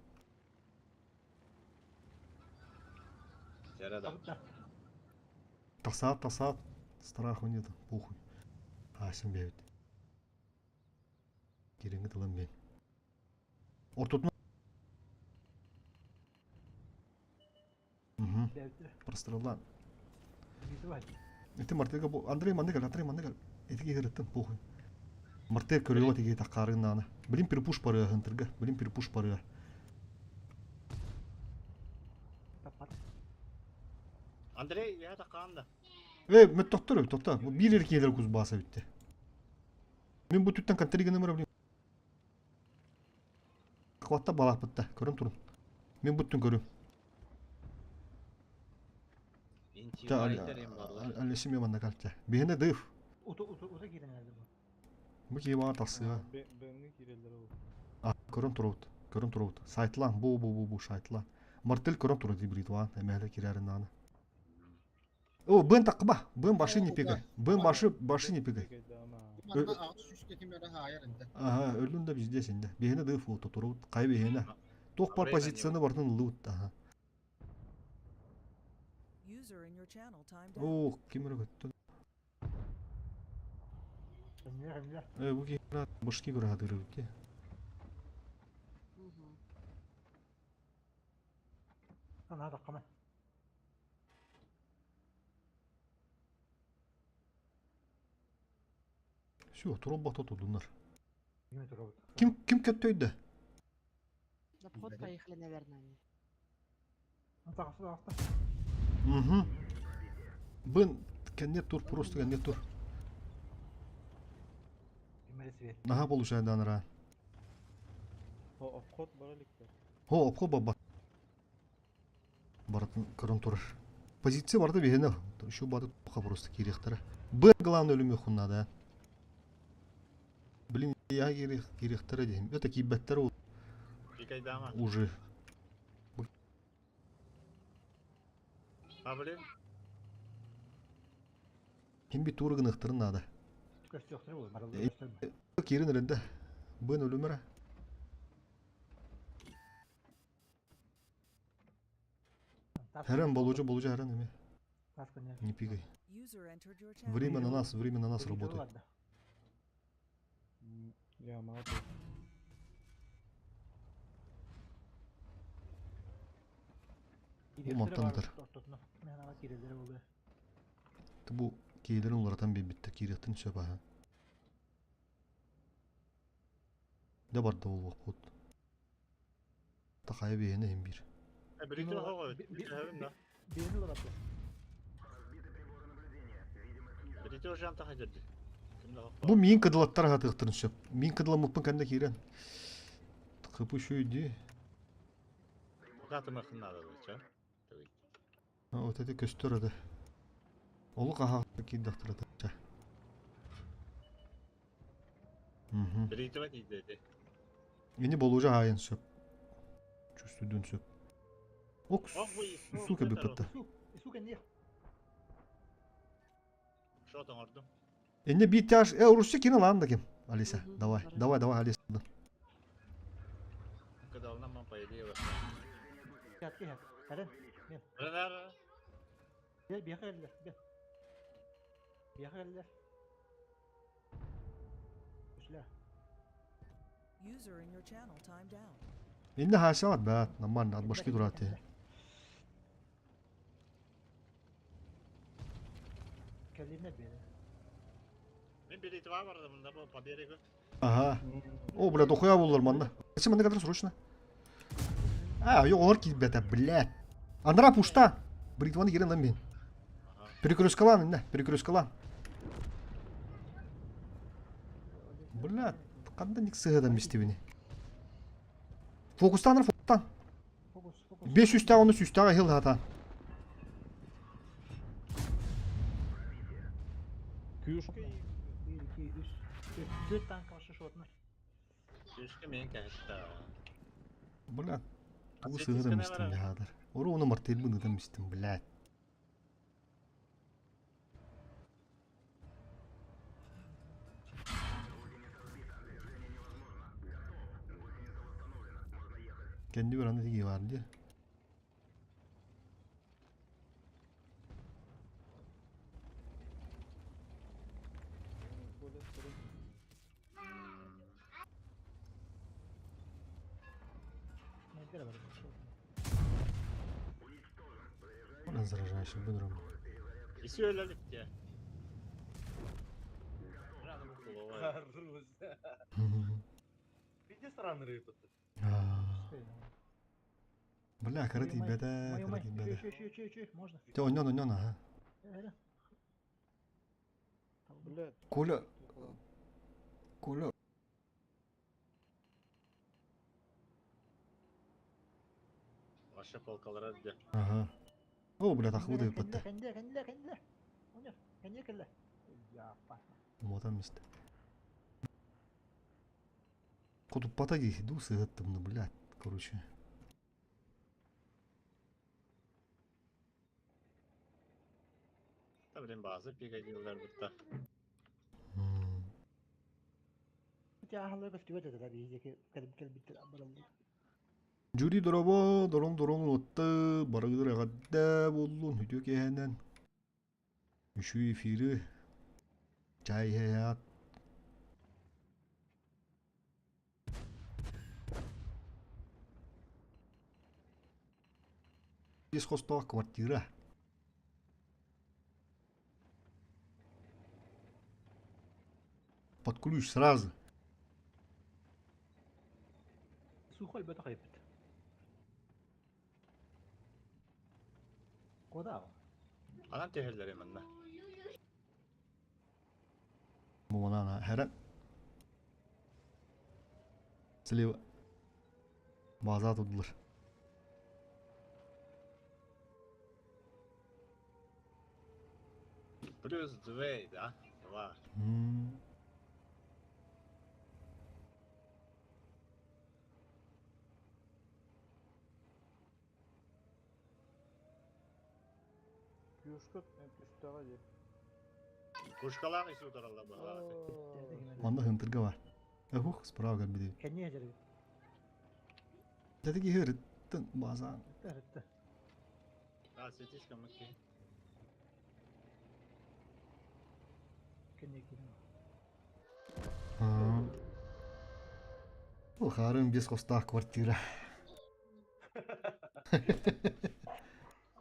Дьэрэ да. Тасаат, тасаат. Страху нет, похуй. Аасым бэйбит. Кириҥҥи тылым бин. Ортотунан Угу. Простреллаан. Ити Мартыга бу Андрей маннык Андрей маннык ити киһи похуй. Мартыга көрүөҕэ тиги таккаарын наана. Блин перепуш барыа хынтырга. Блин перепуш барыа. Андрей, я такаан да. Э, мөттөхтөр, тохто. Бу биир эркиэлэр кузбаса бүтте. Мин бу түттэн контри гынамыр блин. Хватта балааппытта, көрөн турун. Мин буттун көрүм. Алесим манна калча. Биһине дыв. Ута ута ута киирэн эрэллэр бу. Бу киһи баҕар тахсыа. Бэҥҥэ киирэллэр ол. А, көрөн турабыт. Көрөн турабыт. Сайтлан, бу бу бу бу сайтлан. Мартель көрөн турар дии бритван, эмээле кирэрин наана. О, бен такба, бен баши не пигай. Бен баши, баши не пигай. Манна аҕыс сүүскэ ким эрэ хаайар инде. Ага, өлүн да везде инде. Биһине дыв фото турабыт. Кай биһине. Туох бар позицияны бартын ыллыбыт. Ага. User in your channel timed out. О, ким эрэ көттө. Эмне эмне. Э, бу киһи башки көрө хатырыбыт дии. Мгм. Ана таккама. Все, туруп тутуннар. Ким турабыт. Ким ким көттөйдө? На обход поехали, наверное, они. Тахса тахса. Угу. Бын кенне тур, просто кенне тур. Ким эрэ свет. Наха получает данара. О, обход бара иликтэр. Хо, обхо баба. Баратын көрөн турар. Позиция барда биһине. Еще бады тоха просто кириэхтэрэ. Б главное өлүмү хуннада. Блин, я кириэхтэрэ диһим. Это киибэттэр ол Пикайдама. уже. А, блин. Ким би тур гыныхтарын надо. Көстүөхтөрө буолар. Барылда Э, көстөрмө. Кирин эрэнде. Бын өлүмөрө. Хэрэн болужу болужу хэрэн эме. Тас көне. Не пигай. User entered your channel. Время на нас работает. Я мало. Мантан ытар. Киреллер буолар. Бу киилерин уларатан биэрбиттэр киириэхтин сөп аһа. Да барда буолуохпут. Тахайа биһиэнэ иһин биир. Бритва хоҕо. Да. Биэни олорор. Бритва жан тахадырды. Ким да Бу миин кыдылаттар аһатыахтарын сөп. Миин кыдыламмыппын кэннэ киирэн. Хыпы үчүгэй Катыма хыннада ча. Вот это көстөр это. Олук аха киирдэхтэр это. Угу. Бритва тиийдэ. Ини болужа хаайын сөп. Чувствуйдун сөп. Ок, Ох, бу сука бүппэтэ. Су кэнниэ. Шот оҥордум. Инне биир тяж... Э, Руси кини лаан да ким. Алиса, Мгм, давай, баран. давай, давай, Алиса. Кыдалынан ман по идее. Ятки хат. Хэрэн. Рара. Бер биэхэ кэллэр. Бер. Биэхэ кэллэр. Үслэ. User in your channel timed out. Инне хаасаат баат, нормально, от башки дурат. Кэллинэ биэрэ. Мен бритва бардым да бу по берегу. Ага. О, бля, дохуя буллар манна. Зачем манна кадр срочно? А, ё орки, бля, блядь. Андра пушта. Бритваны кирен лан мен. Ага. Перекрескалан, инне, перекрескалан. Бля, қандай ник сыгадан мистебини. Фокустан, фокустан. Фокус, фокус. 500 таа оны 100 таа хил хата. Күйүшкэ 1 2 3 4 танк башы шотна. Күшкө мен кәһетта. Бля. Тугу сыһыаран истим дьаһаатар. Ору ону мартыырбын ыытан истим, блядь. Кэннибэр аны тиги бар дии. Онон заражающий быдром. Исүөлэликте. Хорош. Пиздец странный рыб это. Бля, кыра тиийбэтэ, кыра тиийбэтэ. Можно? Те онньон, онньон, аха. Блядь. Коля, Коля. Ваша полкалара де. Ага. О, бля, тахлы деп бітті. Кэнде, кэнде, кэнде. Оня, кэнде кэллэ. Я, опасно. Умотан мисте. Кутуппата дии, ду сыһыттым, блядь, короче. Та блин база пигадилар бутта. Жюри дорообо, дорон дорон уотта, барыгыдыр эҕэрдэ буоллун, үтүө киэһэнэн. Үчүгэй эфиры, чай иһэ Ис хостоох квартира. Под ключ сразу. Сухой бөтө хайыппыт. Куда? Анан түһэллэр манна. Бу хэрэн. Слева. База тудулар. Плюс 2, да? 2. Кюшка түстэҕэ дии. Кушкалаах ис утаралла баҕалаах. Онно хынтырга бар. Ух, справа кэлбит. Кэнниэ дьарыгы. Дәти киһи ырыттын базан. Ырытты. А, светишка мыкки. Кэнниэ киирэн. Ол харын бес хостаах квартира.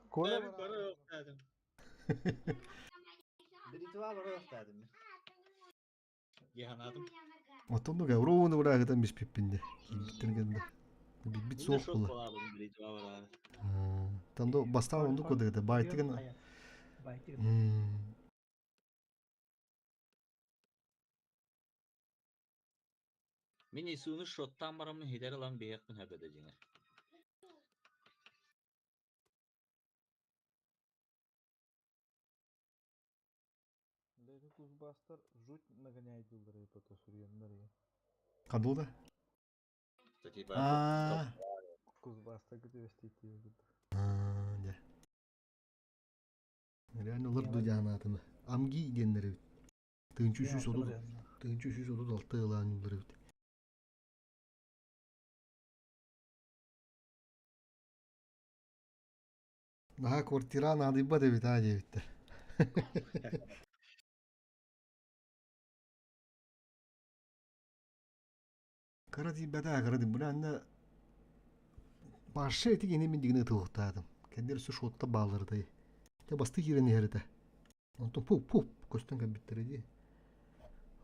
Коля бары yok dedim. Бритва бары yok dedim. Яханадым. Оттон гавроуну быраагытан биспиппинде. Киирбиттен кэннэ. Билбит суох була. Бритва бары. Тандо бастаан онду кодыгыта байтыгын. Байтыгын. Мин исуну шоттан барамын хидер алан бейекпин хөбөдө жиңер. Леди Кузбастар жуть нагоняйдылар это суруйаннар я. Кадылда? Типа. Аа. Кузбастар күтүбэстиити курдук. Дьэ. Реально олар дудянаатыны. Амги диэннэр эбит. Тыынчы 330 тыынчы 336 ылаан юллар эбит. Наһаа квартира наадыйбат эбит аа диэбиттэр. Кыра тиийбэтэ кыра дим. Бу анна Башы эти кини мин дигини ытылыктаатым. Кэннер өссө шотта баалардай. Те басты киирэн иһэр этэ. Онтон пуп-пуп көстөн кэлбиттэрэ дии.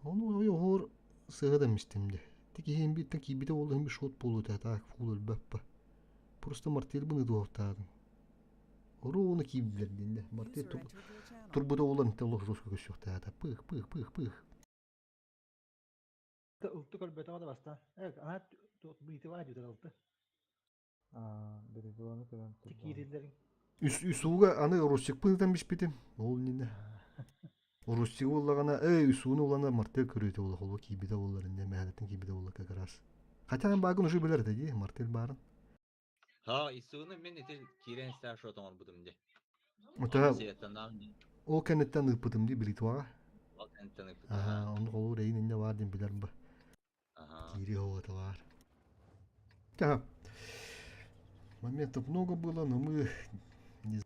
Ону ой оһоор сыыһа да мистим дии. Ти киһим бииртэн киирбитэ буолла иһин шот буолуо этэ так фул өлбөппө. Просто мартыырбын ытыахтаатым. Оруону киирдилэр диэн дэ. Мартыыр User entered your channel. турбута буолан интэ олох жестко көссүөхтаата. Пых пых пых пых. Ылты көрбөтөҕө да бастаан. Э, ана быйтыбаа дьүтэр ылты. Аа, Бритваны көрөн турдум. Киириллерин. Үс үсууга аны Русикпын ытан биспитим. Ол иннинэ. Русик буоллаҕына, эй, үсууну улана мартыыр көрүүтэ буолла, холбо киирбитэ буоллар иннэ, мэхээлэттэн киирбитэ буолла как раз. Хотя баагын уже билэр этэ дии, мартыыр баарын. Ха, исуну мин ити киирэн истээх шот оҥорбутум дии. Ота Сиэттаннаам дии. ол кэнниттэн ыыппытым дии бритваҕа. Ол кэнниттэн ыыппытым. Аха, оннук олуур эйин иннэ баар диэн билэр бу. Аха. Киири оҕотолар. Так. Моментов много было, но мы не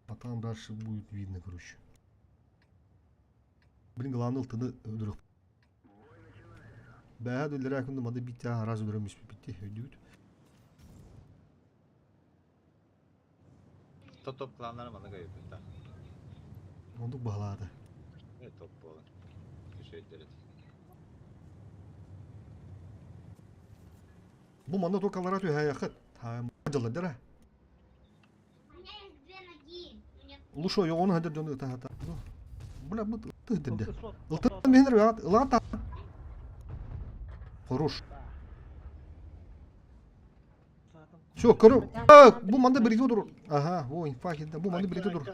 А там дальше будет видно, короче. Блин, главное, ылтыны өлөрөх. Бэһэ дүллэрэ күндү мады биттэ араас өлөрөм испиппитти өйдүүт. Топ кланнары маны кайыппыта. Ондук баһылаата. Э топ буолан. Үчүгэйдэр этэ. Бу манна туокалара түһээйэххит. Дьаллардара. Лучше йоҕону хадыр дьону ытаһата. Бля, бу тыһдырды. Ылтын миһинер баҕат ылаат Хорош. Все, көрө. Бу манда бирге тур. Ага, во, инфа килде. Бу манда бирге тур.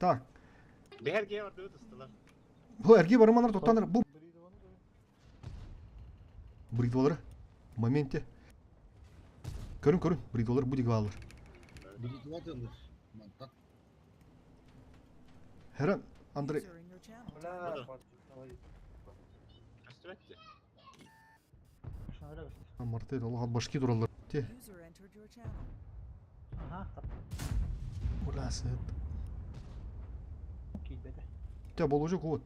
Так. Бэрге барды ыстылар. Бу эрге барыманар тоттаныр. Бу бритвалары. В моменте. Көрүн, көрүн, бритвалар бу диги баалар. Бритва дылыр. Мантан. Херен, Андрей. User in your channel timed Бля, out. давай. Көстүбэт Мартель, Аллах башки тураллар. Те. User entered your channel. Ага, Бля, сет. киирбэтэ. Те, болужу кут.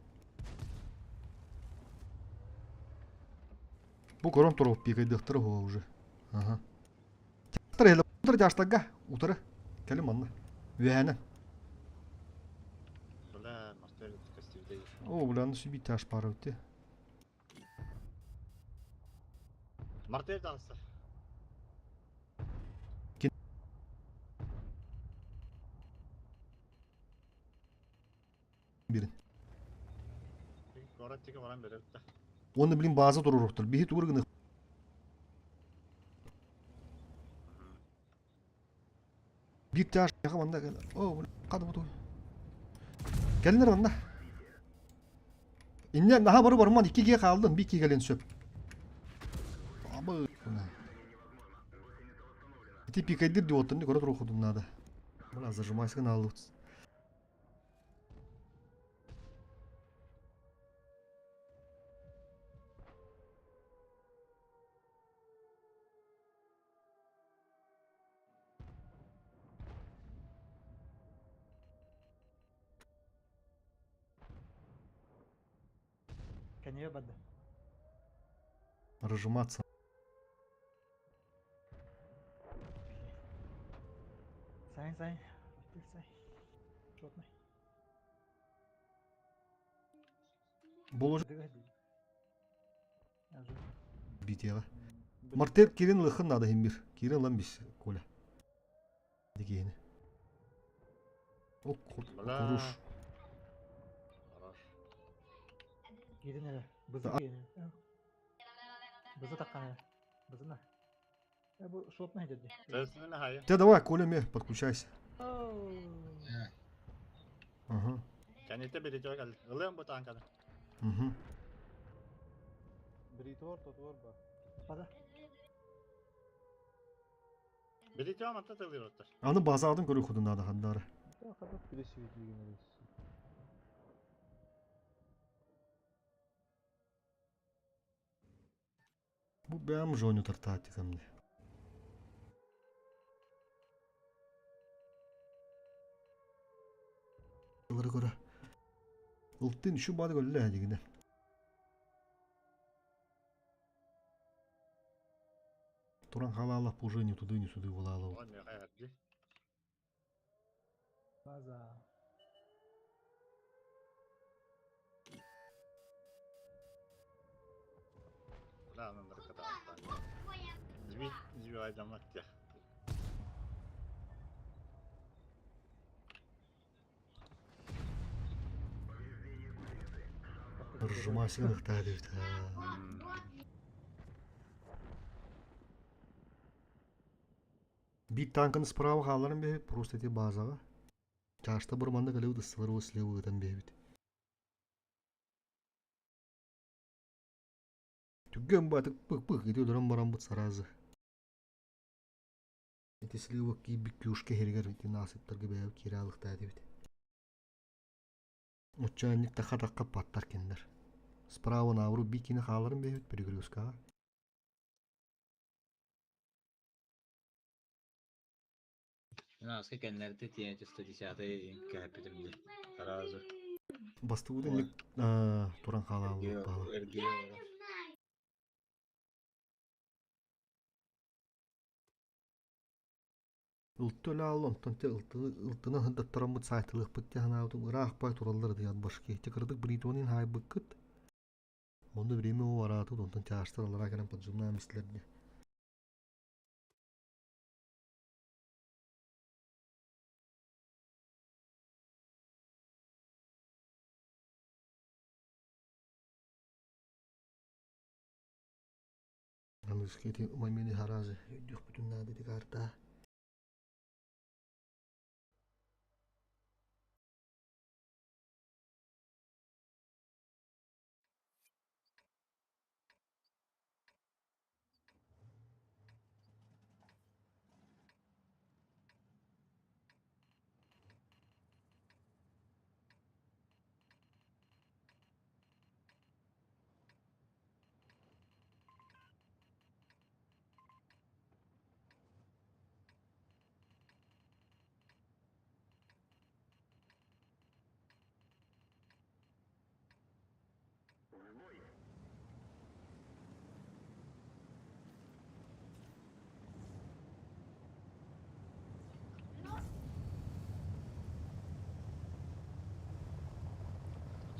Бу көрөн туруп пикайдыхтары хуа уже. Ага. Тар эле утары жаштагга утары. Кэлим манна. Үөһэнэн. Бля, Мартель көстүбүтэ. О, бля, ну сүби таш пары өтте. Мартель таҕыста. Бирин. Город тиги баран беребит да. Оны блин база туруруктар. Биһи тугур гыны. Бир таш яга манда кел. О, бля, кады бу. Келинер манна. Инне наха бару барман иккиге хаалдын, би кигэлен сөп. Абы. Ити пикайдыр дип оттон көрө турук надо. Бля, зажимайся на луц. Кэннигэ барда. Разжиматься. Сайн, сайн. Мартель сайн. Шотный. Болож Азы. битега. Мартель кирин лыхын надо химбир. Кирин лан бис, Коля. Дигени. О, Бля. хорош. Хорош. Киирин эрэ. Бызы А- киирин. Бызы таккан эрэ. Бызына. Э бу шотный деді. Төсүнүн хайы. Те давай, Коля, ме, подключайся. Э, Ага. Кэнниттэн биритигэ кэлли. Ылыам бу таанканы. Угу. Бритвор тотуор ба. Бада. Бритвор манта тылыр оттар. Аны базадын көрө худун надо хандары. Да, хадап билеси деген Бу бэм жоню тартаати камне. Ылыры көрө. Ылтын şu бады көллө дигине. Туран халала уже не туды, не сюды волала. Ой, мен хайы. База. Бля, анан ката. Зби, зби айдамак тя. Ржумасыгын ыктаа дебит. Биир танканы справа хаалларан биэбит, просто ити базаҕа. Чаашта бу манна кэлэбит ыстылар слева ыытан биэбит. Түргэн баатык пых-пых ити өлөрөн бараммыт сразу. Ити слива киирбит кюшка иһигэр ити насыптарга бэйэбит киирэ алыхтаа этибит. Оччоонньук таха-тахха паттар кинилэр. Справа наоборот бикини хааларын биэбит перегрузкаҕа. Мин кэннэрти тиэнчи 110-й кэһэппитим дии. Сразу. Бастыбыт инник туран хаалаабыт баала. Ылты өлө аалла, онтон те ылтынан сырдаттараммыт саайтылыахпыт дии санаабытым ыраах бай тураллар диэн башки. Те кыратык бритванын хаайбыккыт. Онно время бараатыт, онтон чаастар аллараа кэлэн поджимнаан истилэр дии. Аныгыскы ити мамины харазы өйдүөхпүтүн наада ити картаа.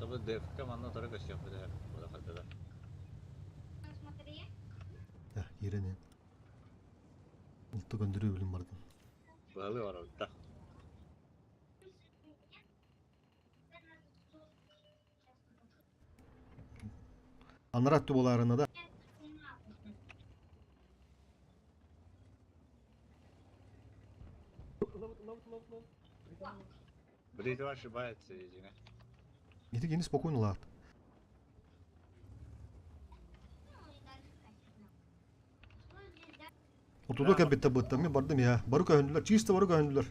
Тобу ДФК манна утары көстүөхпүт эһэр улахаттара. Киирэн иһэн. Улта көндөрүү билим бардым. Баалы барабытта. Анараа өттө буолаарына да. Бритва ошибается, извини. Ити кини спокойно лаат. Отуда кэлбиттэ быттам мен бардым я. Бары көһүндүлэр, чисто бары көһүндүлэр.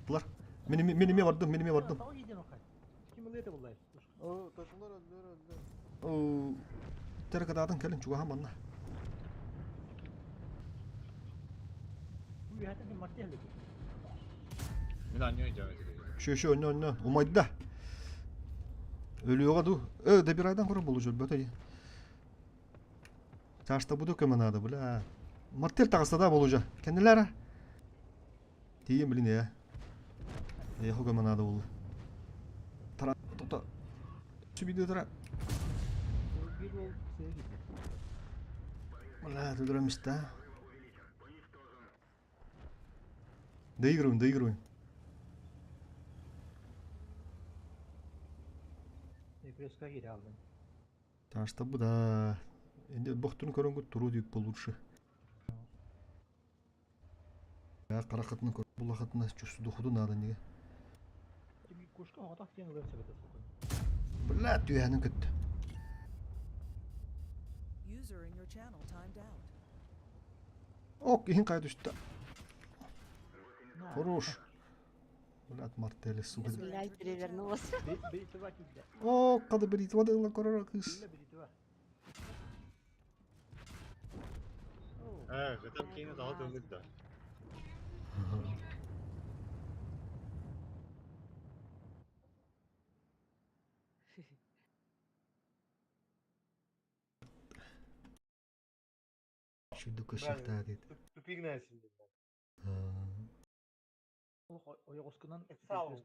Булар. Мен мен мен бардым, мен мен бардым. О, точно öldü öldü. О, Теркадаатын кэлин чугаһан манна. Мин анньыы дьаҕа Шө-шө, онно, онно, умайда. Өлүөҕэ дуу? Э, добирайдан көрөр болу өлбөтө дии. Чашта буду көмө надо, бля. Мартель таҕыста да болужа. Кэннилэр Тиийэн билин ээ. Эйиэхэ көмө наада буолла. Тара, тота. Сүбүйдэ тара. Бля, төлөрөм истэ. Доигрываем, доигрываем. Так что да. Енді бохтун көрөнгө туру дейіп получше. Қарақатына көр булахатына чувствую надо неге. Бля, түйәнің күтті. User in your channel timed out. Ок, иһин қай түсті. Хорош. Блядь, мартели, сука. Блядь, перевернулась. О, қады бритва дылла көрөр кыз. Э, там кинет алты өлүк да. Шүрдүк көшөхтää дейді. Тупик näsin. Сау.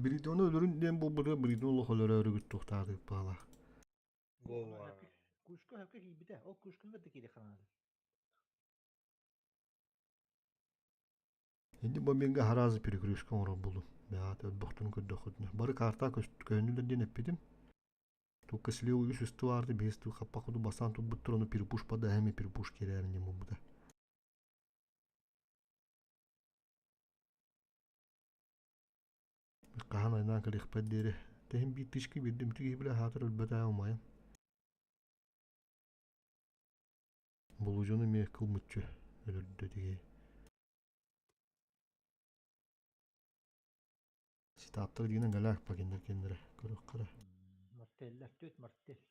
Бритваны өлөрүн диэн буолбута бритваны олох өлөрө өрүгүт тухтаатык баала. Инди моментга харазы перекрестка оҥорор булум. Бэҕэт өлбөхтөрүн көрдөххүтүнэ. Бары карта көһүннүлэр диэн эппитим. Только слева үс үстү баарды, биэс тыы хаппах курдук бастаан турбуттар, ону перепуш подаһами перепуш киирээрин диэн буолбута. Хаһан айнаан кэлиэхпэр диэри тэһин биир тычка биэрдим ити киһи бile хаатар өлбөт аа умайан. Болудьону эмиэ кыл мүччү өлөрдө тиги. Ситааттар диинэн галяк пакиннар кеннere көрөххөрө. Мартеллер, түөрт мартель.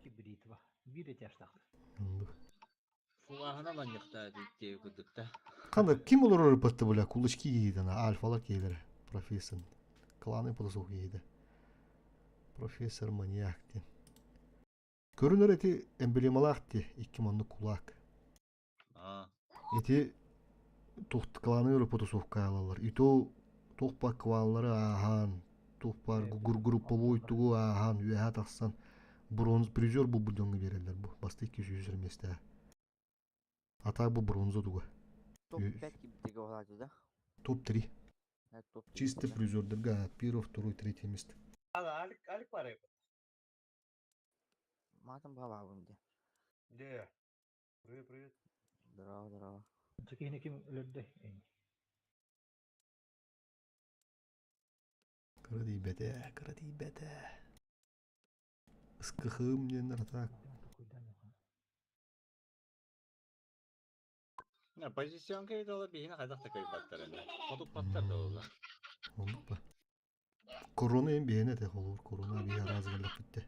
Кибритва. Биир этажтаах. Фулаһына манньыктаа диэби курдукта. Хана ким олорор ыппатты бля кулачки киһитана альфалар киһилэрэ профессор кланы потасух киһитэ профессор маньяк диэн көрүнэр ити эмблемалаах ти икки маннык кулаак ити кланы потасовка алалар ито туох баар кваллары ааһан туох баар групповой тугу ааһан үөһэ тахсан бронз призер булбут дьоҥҥо биэрэллэр бу басты 200 миэстэ а так бу бронза туга Топ-5 кибитигэ олаачы да? Топ-3. Топ-3. Чисто призердерга первое, второе, третье место. Алик, Алик бар эбит. Матым бабабын де. Де. Привет, привет. Здорово, здорово. Кихини ким өлөрдө? Кыра тиийбэтэ, кыра тиийбэтэ. Ыскыхым диэннэр так. Позиционка видала биһини хайдах да кыайбаттар эми. Хотуппаттар да буолла. Оннук ба. Корона эм биһиэнэ этэ холуур корона биһи араас галлаппытте.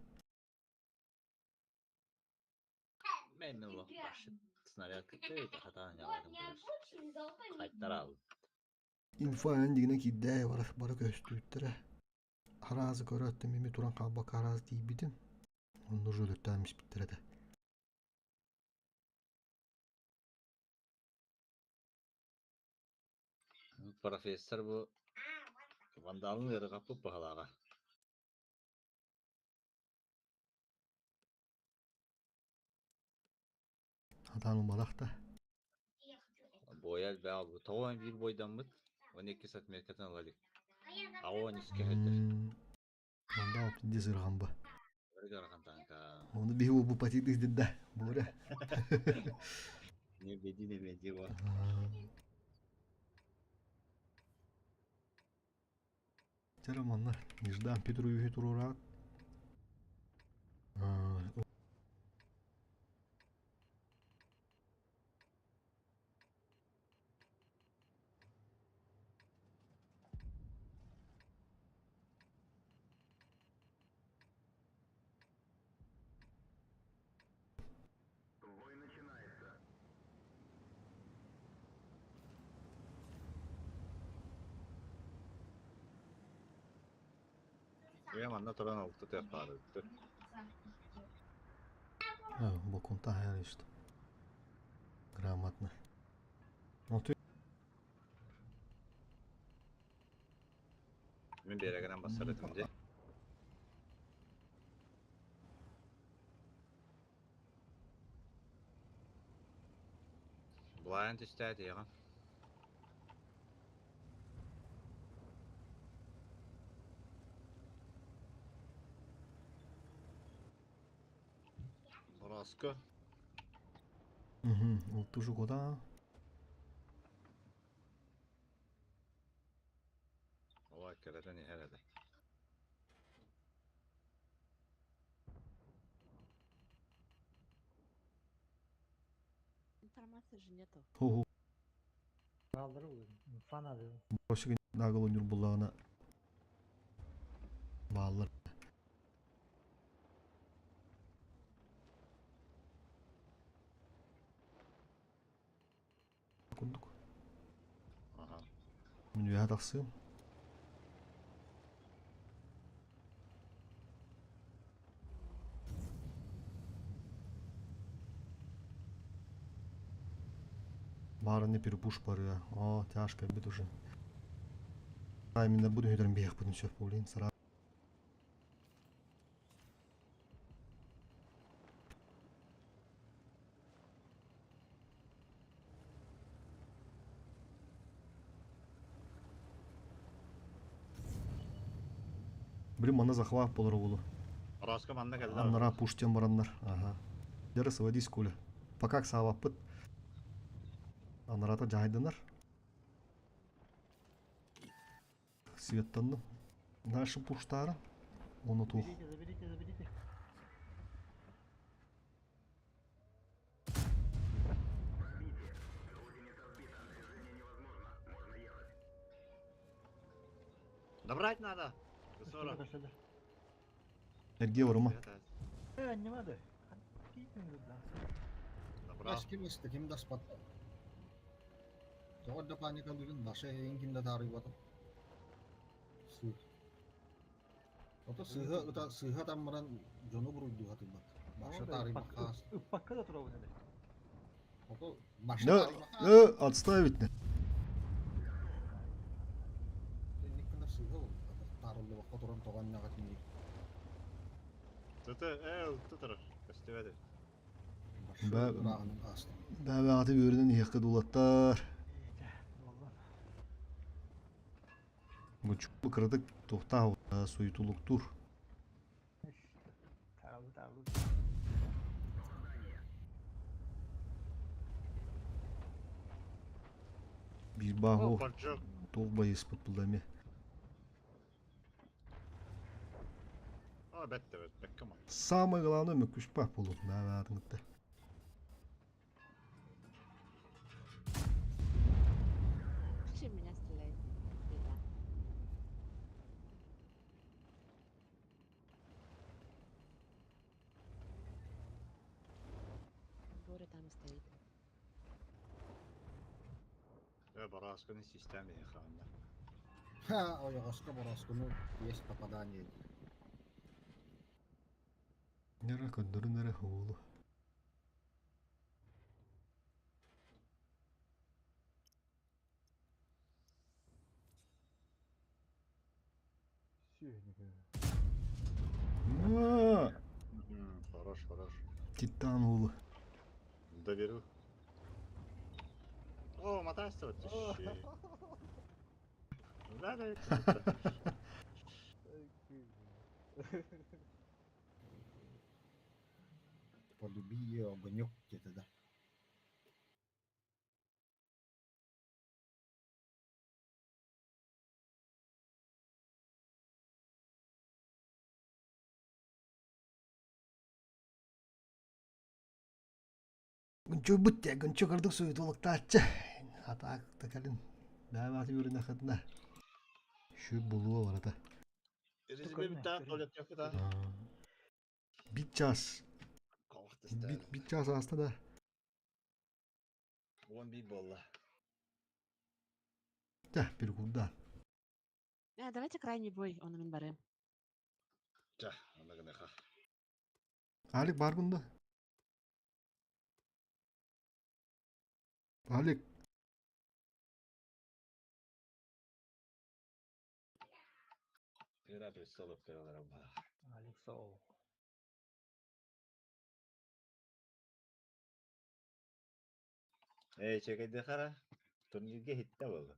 Мен олох башыт снаряд кытта хатаан ялатын плюс. Хайттар ал. Инфа эн дигинэ киирдээ бара бары көстүүттэрэ. Араазы көрөөттүм ими туран хаалбакка араас тиийбитим. Онно уже өлөртөөн испиттэр этэ. Профессор бу вандалын ыарырҕаппыт баһылааҕа. Хатаан ылбатах да. Буойа элбэх бу. Тоҕо биир буойдаммыт, 12 отметкатын ыла илик. Аҕа 13 кэһэллэр. Вандал пиздец ырахан ба. Ыарахан танка. Оны биһи бу патидых дидда. Бура. Не беди, не беди, во. Чара манна Неждан Петровичи туруораат. Ийэ манна туран алта тыаптаабыттар. Бокунта хайар Грамотно. Ну ты Мин биэрэгинэн бассар этим дии. Былаан түстээтиэҕим. Борооску. Угу. Вот уже куда? Ова кэрэтэн иһэр этэ. Информации же нету. Хо-хо. Бааллары булur. Фанады. Бошыгын нагыл өнүр буллаҕына бааллар. Курдук. Аха. Мин үөһэ тахсыым. Баарыны перепуш барыа. О, тяжко бит уже. А, именно буду хүдэрэн биһиэхпитин сөп буолин сара. Блин, манна захват болар оҕолу. Ороска манна кэллэ. Аннара пуштен бараннар. Ага. Дера сводись, Коля. Пока саабаппыт. Анарата жайдынар. Светтанным. Дальше пуштары. Оны тух. Заберите, заберите, заберите. Добрать надо. Сора. Эрге барыма. Э, не надо. Добра. Ким истэ, ким да спат. Тоҕо да паникалыырын баша эйин ким да таарыйбата. Сыы. Ото сыыһа ыта сыыһа таммаран дьону буруйдуу сатыыбат. Баша таарыйбакка аас. Ыппакка да турабын эдэ. Ото баша Да, таарыйбакка отставить не. Инник гына сыыһа ол. Таарыллыбакка туран тоҕо анньаҕа тиийэр. Тыты, тытырыр. Көстүбэт. Бә бәҕати үөрүнэн иһиэххэ дуулаттар. Бу кыратык туохтаах суютулуктуур. Биир бааһу туох байыспыт булла эмиэ. Самое главное мөккүспэх буолуо бэҕэҕээтиҥиттэ. Чем меня стреляет? Беда. Боря там стоит. Бараасканы системе хаанна. Ха, ойоҕоско бороскуну есть попадание. Нера көрдөрүн эрэ уолу. Хорош, хорош. Титан уолу. Доберу. О, мотайся вот еще. Да, да. Полюби ее огонек где-то, да. Гүнчү бүттэ, гүнчү кырдык суютулуктааччы. Атаак такалин. Бэбааты үрүнэ хытна. Şu булуа барата. Бит час. Бит бит час аста да. Он би болла. Да, перекурда. Давайте крайний бой, он мен бары. Да, ана Алик бар бunda. Алик. Алик сол. Эй, чекайды хара. Турнирге хитте болду.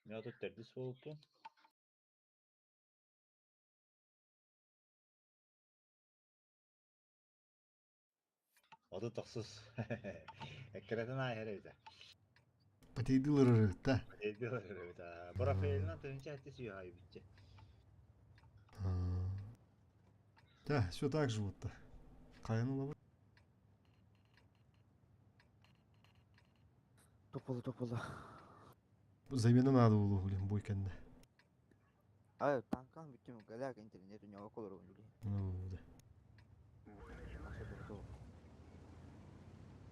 Я тут тердис болупту. Оду тохсус. Эккеретен айхер эбите. Потейдылыр та. Потейдылыр эбите. Барафейлна тынча этти сүйай битче. Да, все так же вот-то. Каян Тополу тополу. Замена надо было, блин, бой кэннэ. Ай, танкан бүттүм, галяк интернет у него колор ойнули. Ну, да.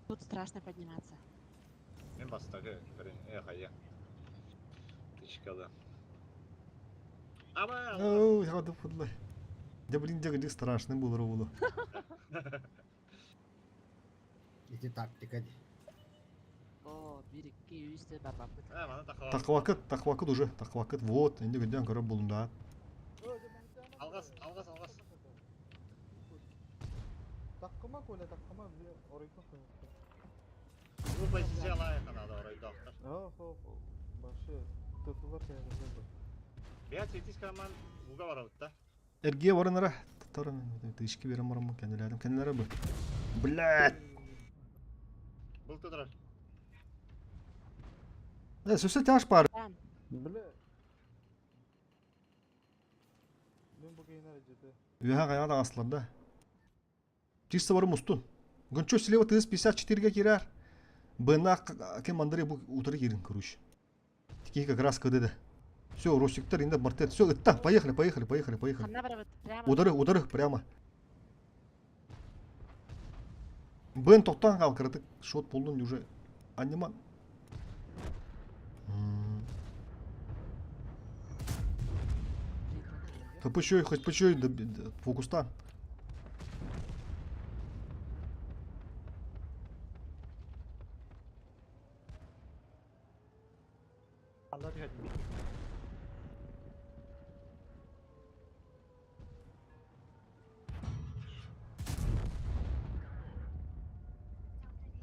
Тут страшно подниматься. Мен бастагы, хайя. Тычкалы. Аба! Оу, я пудлай. Да блин, где страшный был роллу. Ити тактика. О, бир, икки, үс деп барбаппыт. Тахвакыт, тахвакыт уже, тахвакыт, вот, инде гүнден көрөп булдум да. Алгас, алгас, алгас. Таккыма Коля, таккыма оройкон Бу позиция лайык надо орой доктор. О, хо, башы. Тутулар кэһэлэр бу. Бэйэ сетис команд уга барабыт да. Эргиэ баран ара. Таран тышки берем бараммын кэннилээдим. Кэннилэрэ бу. Блядь! Был тыдырар. Э, сөсө тяж пар. Бля. Мен бу кейнер жете. Үөһэ хайаҕа таҕыстылар да. Чисто барым устун. Гончо слева ТС-54-ге кирэр. БНА кем Андрей бу утары кирин, короче. Такие как раз КДД. Все, Росиктар, инда мартет. Все, это, поехали, поехали, поехали, поехали. Ханна барабыт, прямо. Удары, удары, прямо. Бен тоқтан қал, кырдык. Шот болдun уже. Анима. Хоть хоть почуй, фокустан. Алла түһэрдим.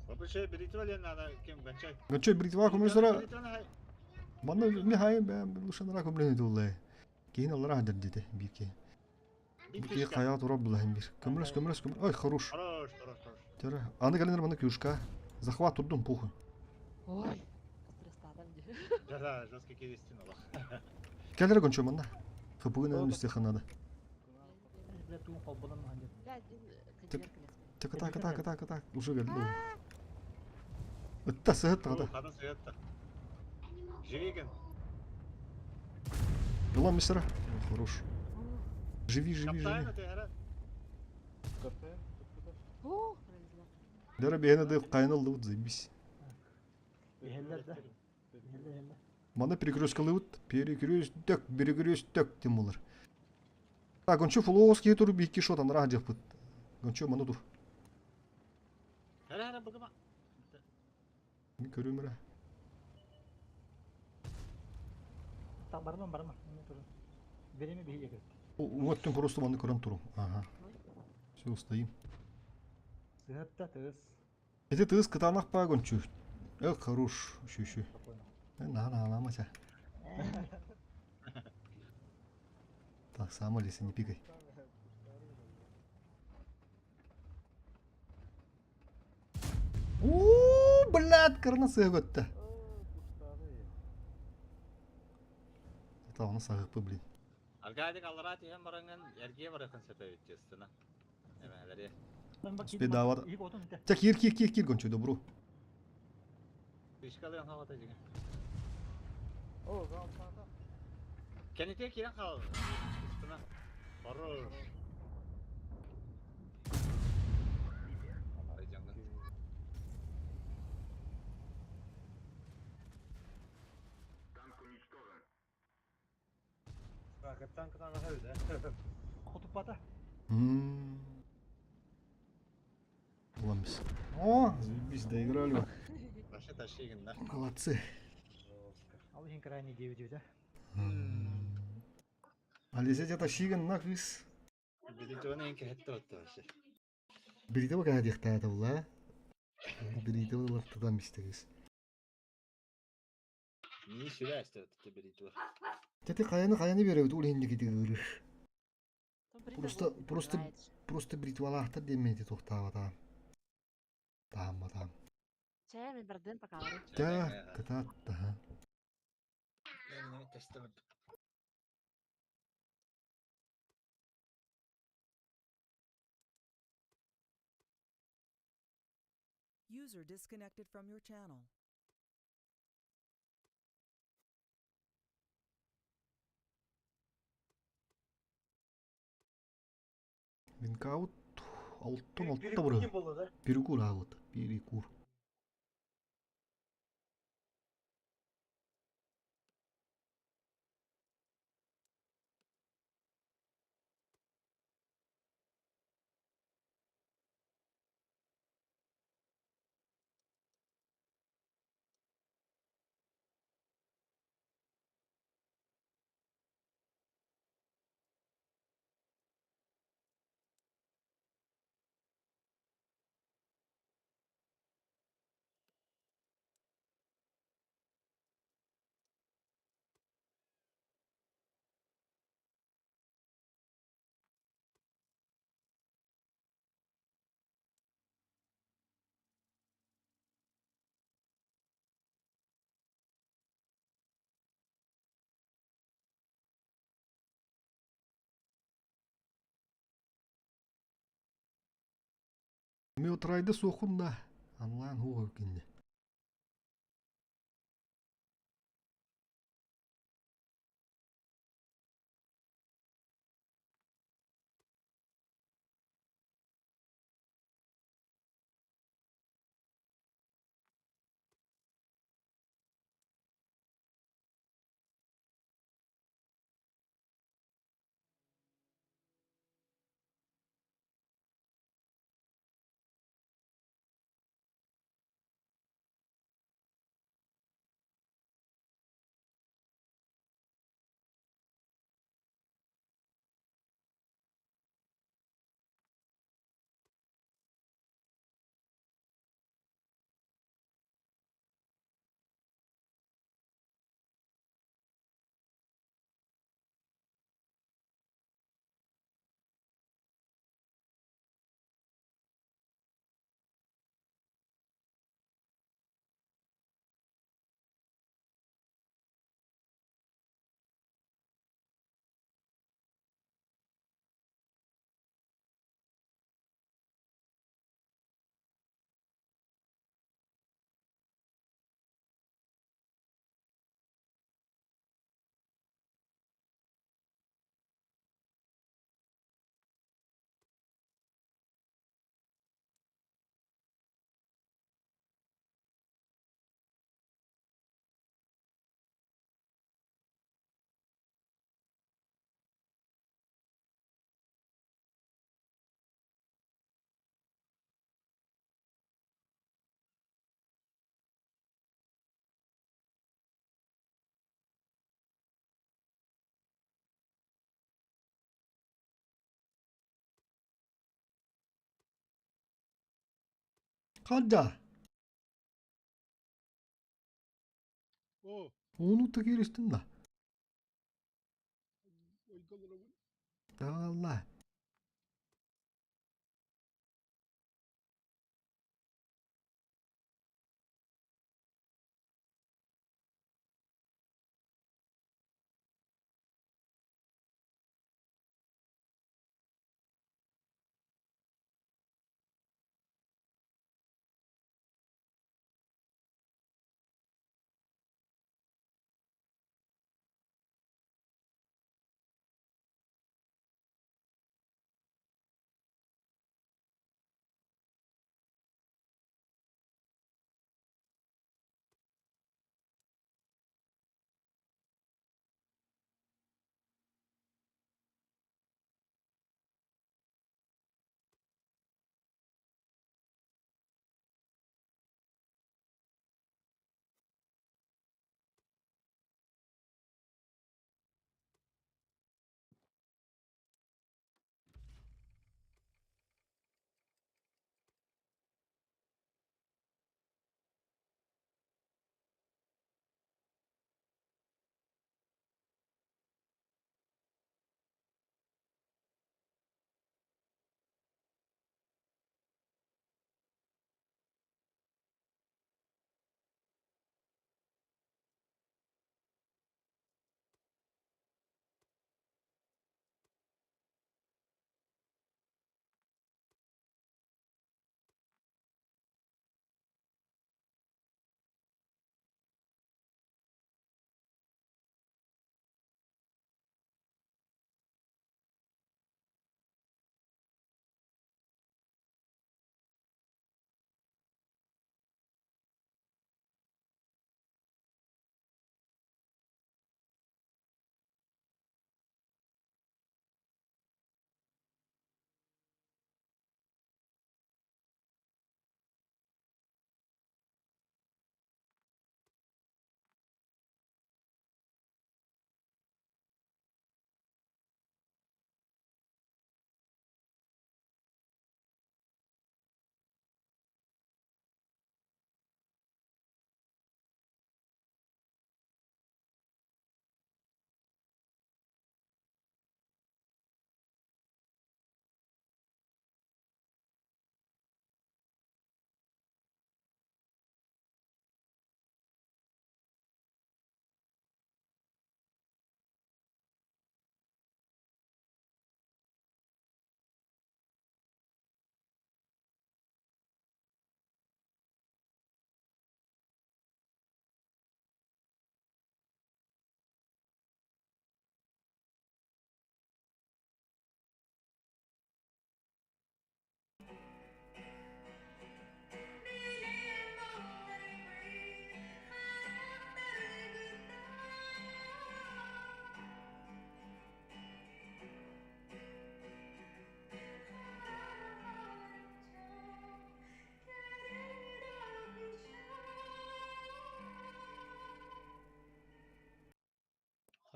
Вообще, бритва ли надо кем гончай? Гончай бритва көмөсөрө Манна Михай бэм лушанара көмлөнө дуллай. Кейин аллара хадыр дети бирке. Бирке кая тура булаһын бир. Көмлөс көмлөс көмлөс. Ой, хорош. Хорош, хорош, хорош. Тера. Аны календар мана кюшка. Захват турдум похуй. Ой, стресстадым ди. Да, да, жесткий кирестин олох. Келер гончой манна. ХПГ на всех надо. Бля, туун холбонон махан диэн. Бля, кадер келес. Так, так, так, так, так. Уже говорю. Ытта сыһыт тағата. Хатын сыһытта. Живиген. Была мистера. Хорош. Живи, живи, живи. Каптайын ты хара. Каптайын, туппута. О, пролезла. Дара бейне де кайнал вот заебись. Иһэллэр да. Иһэллэр, иһэллэр. Мана перекресткалыбыт. Перекресток, перекресток тем болар. Так, гончо фулоғыз тур бикки шот анра жапыт. Гончо мана тур. Хара хара быгыма. Мен көрөм ра. Так, барма, барма. Эме турун. Береме биһи егер. Вот тем просто маны көрөн турум. Ага. Все, стоим. Сыһытта тыыс. Эти тыз кытанах па гончо. Эх, хорош. Еще, еще. Спокойно. На, на, на, мася. Так, сам Алиса, не пикай. Уу, блядь, карна сыгытта. Это оны сағыпы, блин. Аркадик аллара тиһэн баранган эргие барахын сөпөбүт честно. Эмэлери. Спидавада. Так, кир, кир, кир, кир, гончо, добру. Тышкалыан хавата жига. О, галсата. Кенете кирен хал. Честно. Хорош. Ай, жаңгын. Капитан кытаана хөйдө. Хотуппата. Ламис. О, заебись, доиграли. Вообще тащигин, да? Молодцы. Ал иһин крайний 9 да. Алиса это щиган нахвис. Билитоны инке хетте отты вообще. Берите пока дихта это была. Берите вот туда мистегис. Ни сүрә өстө отты билиту. Тете каяны каяны беребит ул хинди кити гырыш. Просто просто просто бритвалахтар демейди тохтаава там. Там там. Чая мен бардын пока алары. Та ката та. User disconnected from your channel. Винкаут алтын алтта бұры. Перекур аут. Перекур. Миотрайда суоххун да, анлаан хуох кинне. Хадда. О, Ууну кииристин да. Allah.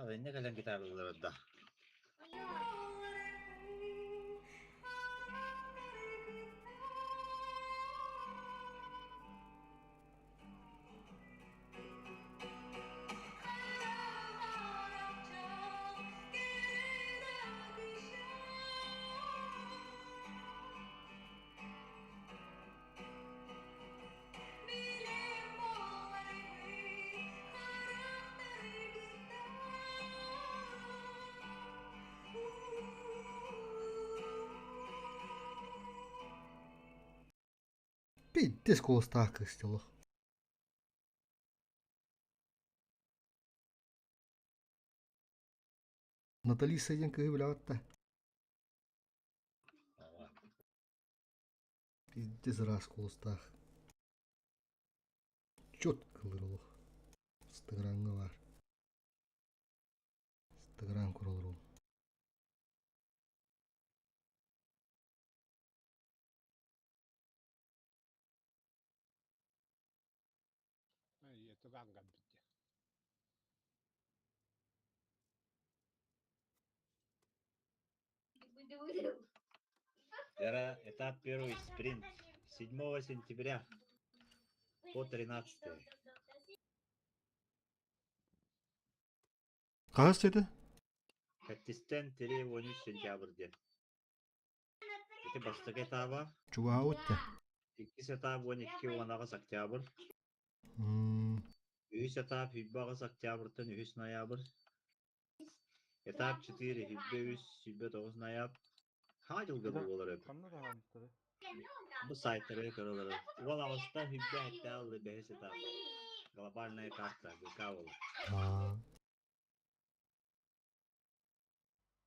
Иннэ кэлэн гитаралыыллар да. Пиздец куоластаах кыыс олох. Наталиса диэн кыыһы билэҕит да? Пиздец ыраас куоластаах. Четко ылыр олох. Инстаграмҥа баар. Инстаграм көрө олоробун. Вера, этап первый спринт. 7 сентября по 13. Хаһыс деді? Хэттистэн 3 сентябрь диэн. Ити бастакы этаба. Чугаһаабыт да. Иккис этап 12-18 октябрь. Үһүс этап 28 октябрьтан 3 ноябрь. Этап 4 23 29 ноябрь. Хаһан дьылга буолар эбит? Ханна таһаарбыттара? Бу сайтары көрөлөр. Уол аҕыста сүүрбэ сэттэ алды бэһис этап. Глобальная карта ГК буолар.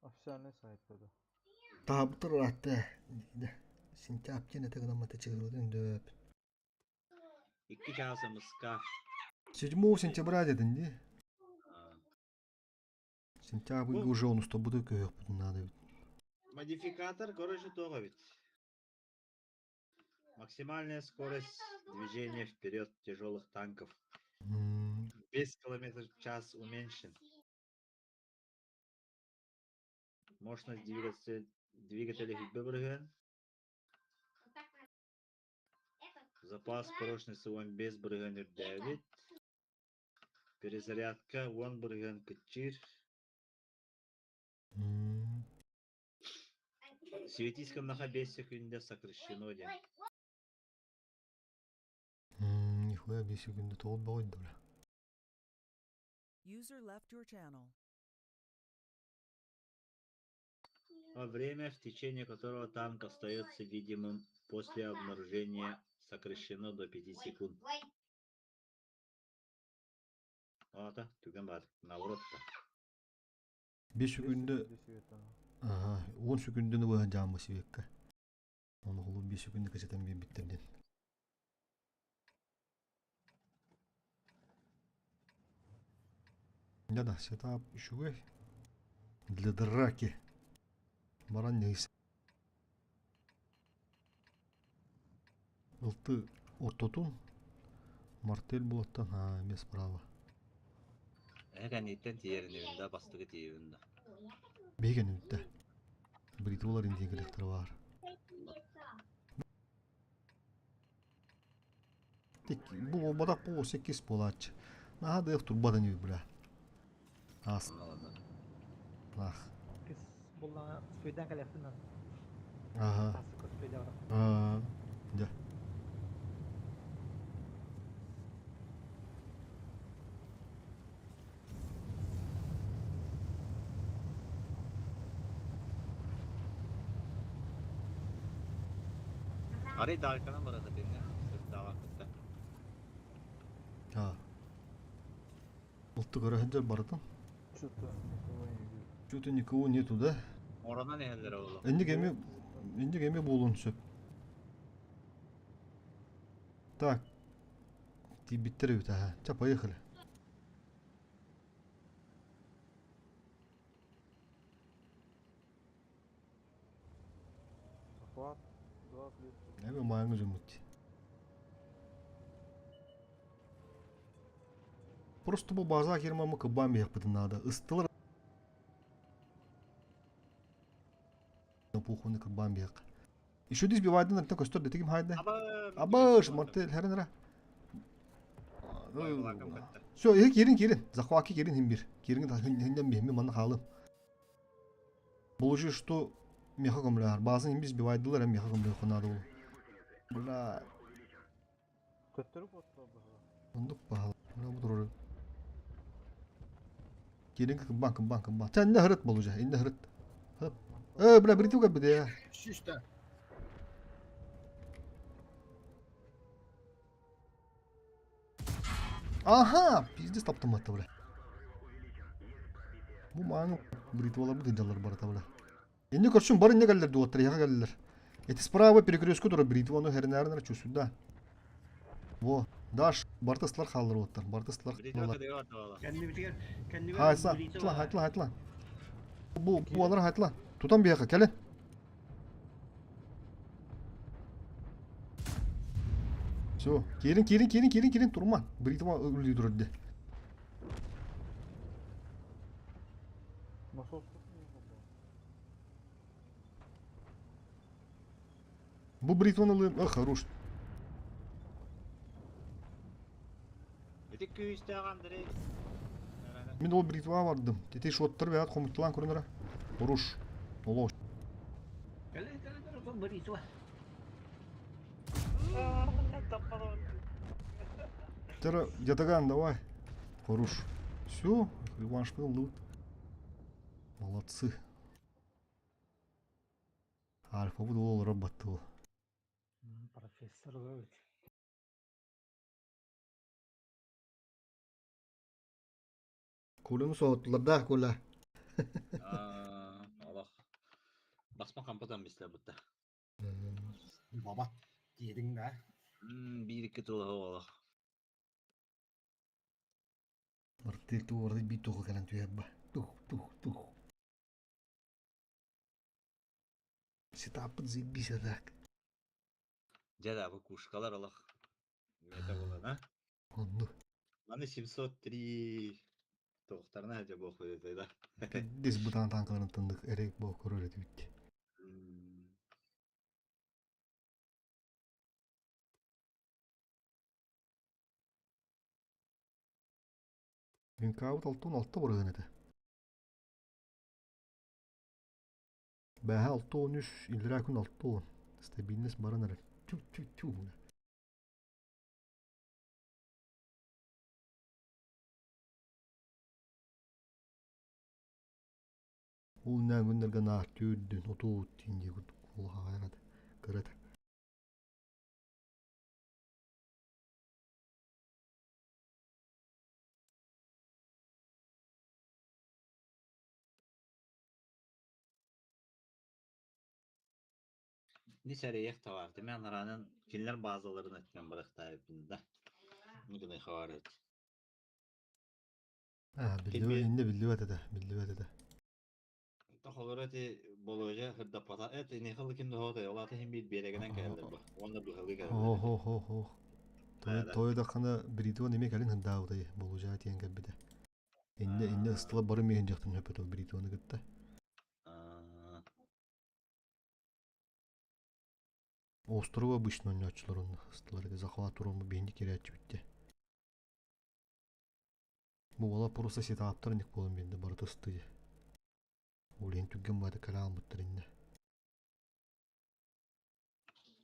Официальный сайтта да. Таабытыр ыраатта. Сентябрь диэн этэ гынаммыта чыгырбытын дөп. Икки чаас МСК. 7 сентября дедин дии. Сентябрьга уже он тобуду көһүөхпүтүн наада эбит. Модификатор, короче, туох эбит. Максимальная скорость движения вперед тяжелых танков. 5 километров в час уменьшен. Мощность двигателя, двигателя бырыһыан. Запас прочности 15 бырыһыан үрдээбит. Перезарядка 10 бырыһыан кыччыыр. Светись гыннаха 5 секунда сокращено диэн. Нихуя 5 секунда тоҕус баҕайда бля. User left your channel. Время, в течение которого танк остается видимым после обнаружения, сокращено до 5 секунд. Аата, түгэн баар, наоборот-то. 5 секунда Ага, 10 секунданы быһан дьаамма сибиэккэ. Ону холу 5 секунда кэчэтэн биэрбиттэр диэн. Да-да, сетап үчүгэй. Для драки. Баран нейс. Ылты ортотун. Мартель булаттан, а, эмиэ справа. Эһэ кэнниттэн тиийэринибин да, бастакы тиийэбин да. Биһи кэннибиттэ. Бритвалар индиэкэлэхтэрэ баар. Бу буолбатах бу 8 буолааччы. Наһаа да турбат ини бля. Аас. Ах. Кис буллаҕа спөйдөөн кэлиэхпин наада. Аха. Аа. Дьэ. Арай даарканан баран этиннэ сырдаҕа кытта. Аа. Улту көрө сылдьар барытын. Что-то никого не вижу. Что-то никого нету, да? Оронан иһэллэрэ буолуо. Инник эми инник эми буолуон сөп. Так. Тиийбиттэр эбит аха. Ча, поехали. Захват 2 плюс. Эми мааҥы дьоммут дии. Просто бу база кирмамы кыббаан биһиэхпитин наада. Ыстылар пухуну кырбаан биһиэх. Еще дис бивайдын артан көстөр дэтигим хайда. Абыш, мартел херен ра. Все, их кирин кирин. Захваки кирин хим бир. Кирин хинден бихми манна халым. Получи, что меха көмләр. Базын им biz бивайдылар, hem меха көмләр хонады ол. Бля. Төттөрү куоттулар быһыылаах. Оннук баһыл. Мына бу турар. Кирин кыббан кыббан кыббан. Sen ne hırıt bolacak? İnne hırıt. Hıp. Э, бля, бриту как бы Сүүстэ. Аха, пиздец таптым атта, бля. Бу мааны бритвалар бу дылар барата, бля. Инне көрсүн бар инне кэллэр дуоттар, яха кэллэр. Эти справа перекрестку турар бритваны хернәрнер чүсүдә. Во, даш, бартыслар халлар оттар, бартыслар халлар. Хайса, хайтла, хайтла, хайтла. Бу, бу алар хайтла. Тутан бияка, кэлин. Все, киирин, киирин, киирин, киирин, киирин, турма. Бритва үлүү турар де. Насос миэхэ Бу бритваны ылыым, эх, хорош. Ити күүстээх Андрей. Мин ол бритваҕа бардым. Ити шоттар бэйэт хомутталаан көрүнэрэ. Хорош. Олоо. Тера, Ятаган, давай. Хорош. Все, реванш был лут. Молодцы. Альфа буду ол работал. Профессор эбит. Коляны соһуттулар да, Коля. Олох. Басма хампатан бистэ бутта. Баба диэтиҥ да. Биир икки тылы олох. Мартыл туорды би тугу кэлэн түһэрбэ. Тух, тух, тух. Сетаппыт заебись а так. Дьэ да бу кушкалар олох. Мета буолан а? Онну. Маны 703 тоҕуктарына дьэ буохуй да. Дес бутан танкаларын тындык эрек бо көрөр этибит. Винкаут алтын алта бырыгын этэ. Бэһэ 63, иллэрээ күн 60. Стабильность баран эрэр. Тю-тю-тю. Ол нää күннэргэ наар түүрдүн, отуут тиин дии кулаҕа кырата. Нисэрэйэх табаар тимэ анараанан кинилэр базаларын өттүнэн барыахтаабыппын да. Гынай хабар эт. Аа, биллибэт, иннэ биллибэт этэ, биллибэт этэ. Тохолоро эти Болуожа хырдаппата эт инихал ким да хотой ол ата хим биир биэрэгинэн кэлэллэр бу. Уонна быһалыы кэлэллэр. Хо хо хо. Той той дахана бритван эме кэлин хындаабытай Болужа тиэн кэлбитэ. Иннэ иннэ ыстыла бары миһин дьахтын хөпөтө бритваны кытта. Острова обычно ойнооччулар онно ыстылар эти захват туруму биһинди кирээччибитте. Бу уола просто сетаптар ник буолан биэрдэ барыта ыстыы. Ол иһин түргэн баҕайытык кэлэ хаалбыттар иннэ.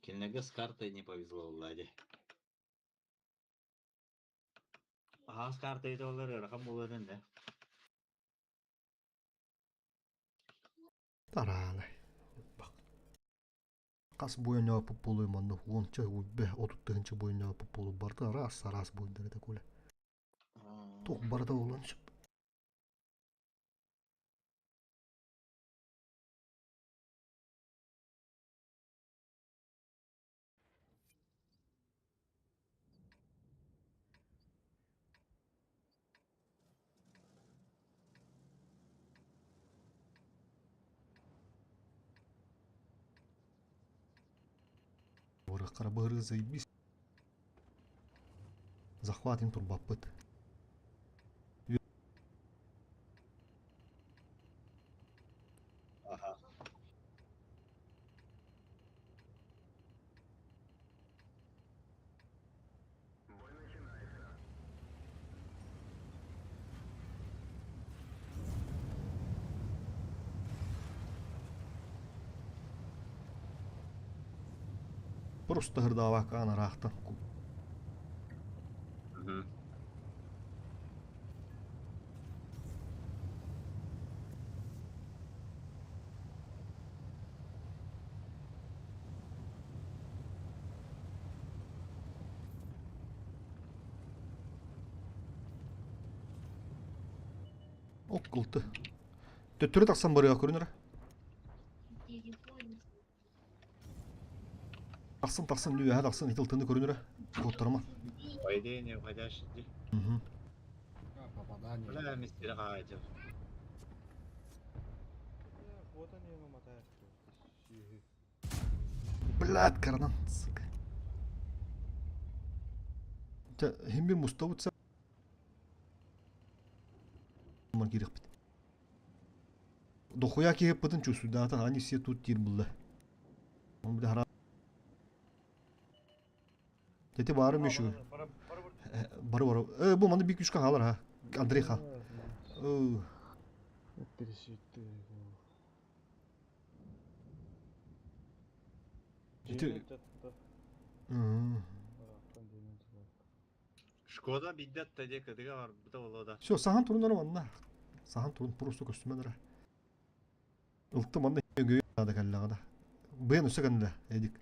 Кинилэргэ с картой не повезло Влади. Аһаас карта олар ыарахан буолар да. Тараанай. Хас буойунньооппут буолуой манна уонча уйбэ отут тыһыынча буойунньооппут буолуо барыта араас араас буойуннар этэ Коля. Туох барыта буолуон сөп. Хара быһырыы заебись. Захватим турбаппыт. Просто хырдаабакка анараахтан. Оккулты. Төттөрү тахсан барыа көрүнэр. Тахсан тахсан үөһэ тахсан ити ылтыны көрүнэрэ. Куоттарыма. По идее не уходящий ди. Угу. Попадание. Бля, мистер Гаджет. Вот они его мотают. Блядь, каранан, сука. Хим бир мустабыт кириэхпит. Дохуя киһиппытын чувствуйдаата, они все тут диир булла. Он бля хара. Дети бары еще. Бары бары. Э, бу маны бик күчкә халар ха. Андрей ха. Ити Шкода биддет да де кыдыга бар бута боло Все, сахан турунары манна. Сахан турун просто көстүмөн ара. Ылты манна өгөй надо каллага да. Бен өсө канда эдик.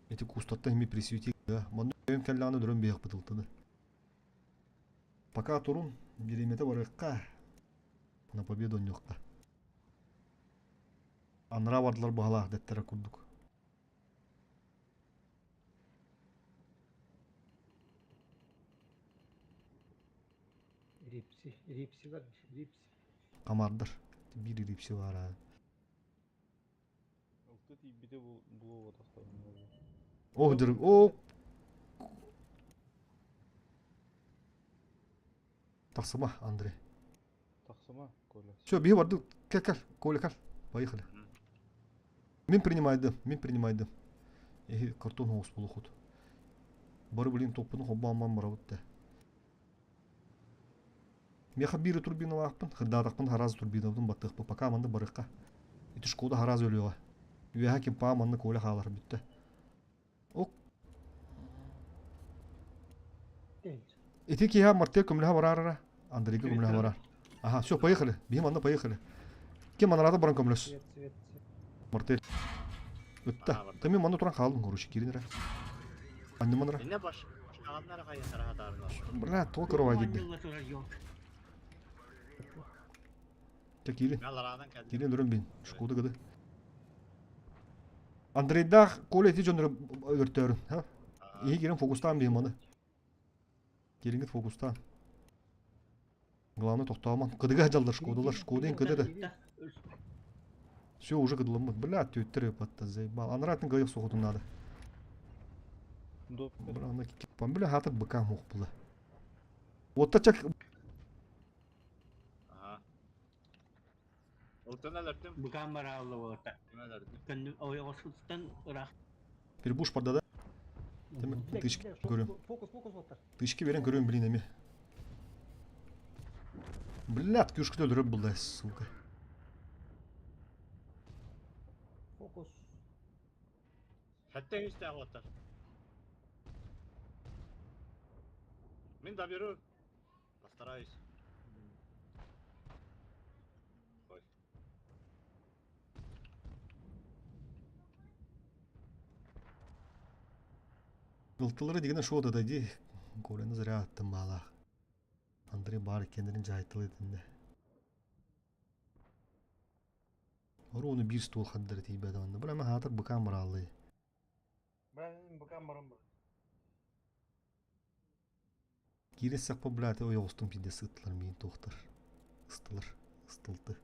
Эти кустаттан хими присвети да. Манна өйм каллаганы дөрөн бейх бытылтыды. Пока турун биремете барыкка. На победу ньокка. Анра бардылар баһалаах деттера курдук. Рипси, рипси бар, рипси. Камардар. Бир рипси бар а. Алты тиийбитэ булуо Ох, дыр, о. Тахсыма, Андрей. Тахсыма, Коля. Все, бии барды. Кел, кел, Коля, кел. Поехали. Мин принимайды, мин принимайды. Эхи, картон хоус полухут. Бары, блин, топпуну хоббааман барабыт да. Меха бири турбиналаахпын, хырдаатахпын хараз турбинабын баттыахпын, пока манны барыахха. Ити шкода хараз өлүөҕэ. Үөһэ кимпаа манны Коля хаалар бүттэ. Ок. Ити киһи Мартел көмөлөһө бараарара. Андрейга көмөлөһө барар. Ага, все, поехали. Биһи манна поехали. Ким манарата баран көмөлөс? Свет, свет, свет. Мартель. Ытта. Тами манна туран хаалын, короче, кирин эрэ. Анныман эрэ. Инне баш башкаганнара хайыхара хатаарна. Бля, то корова кирди. Те кирин. Мен кэлдим. Кирин өрөн бин. Шкода гыды. Андрейдах Коля ити дьоннору өлөртөөрүн. Ха? Иһи кирин фокустаан биһи маны. Кирингит фокустаан. Главное тохтооман. Кыдыга жалдар шкодалар. Шкода кыды да. Все, уже кыдыламмыт. Бля, төттер патта заебал. Анратын гайық соғытын надо. Бля, ана кипан. Бля, хатыр быка мух было. Вот так. Ага. Ылтын өлөртүм. Быкаан бараалла болота. Көннү ойоҕосуттан ыраах. Перебуш барда да. Тышки көрөм. Фокус, фокус оттар. Тышки берен көрөм, блин, эми. Блядь, күшкү өлөрөп булды, сука. Фокус. Хәтта үстә оттар. Мин доберу. Постараюсь. Ой. Ылтылары дегене шоу да ди. Коляны зря аттым бала. Андрей бар кендерин жайтылы динде. Оруну бир стол хаддыр тийбеді онда. Бір әмі хатыр быкан баралы. Мен быкан барам бар. Кире сақпа блядь, ой оғыстым пиде сыттылар мейін тоқтар. Ыстылар, ыстылды.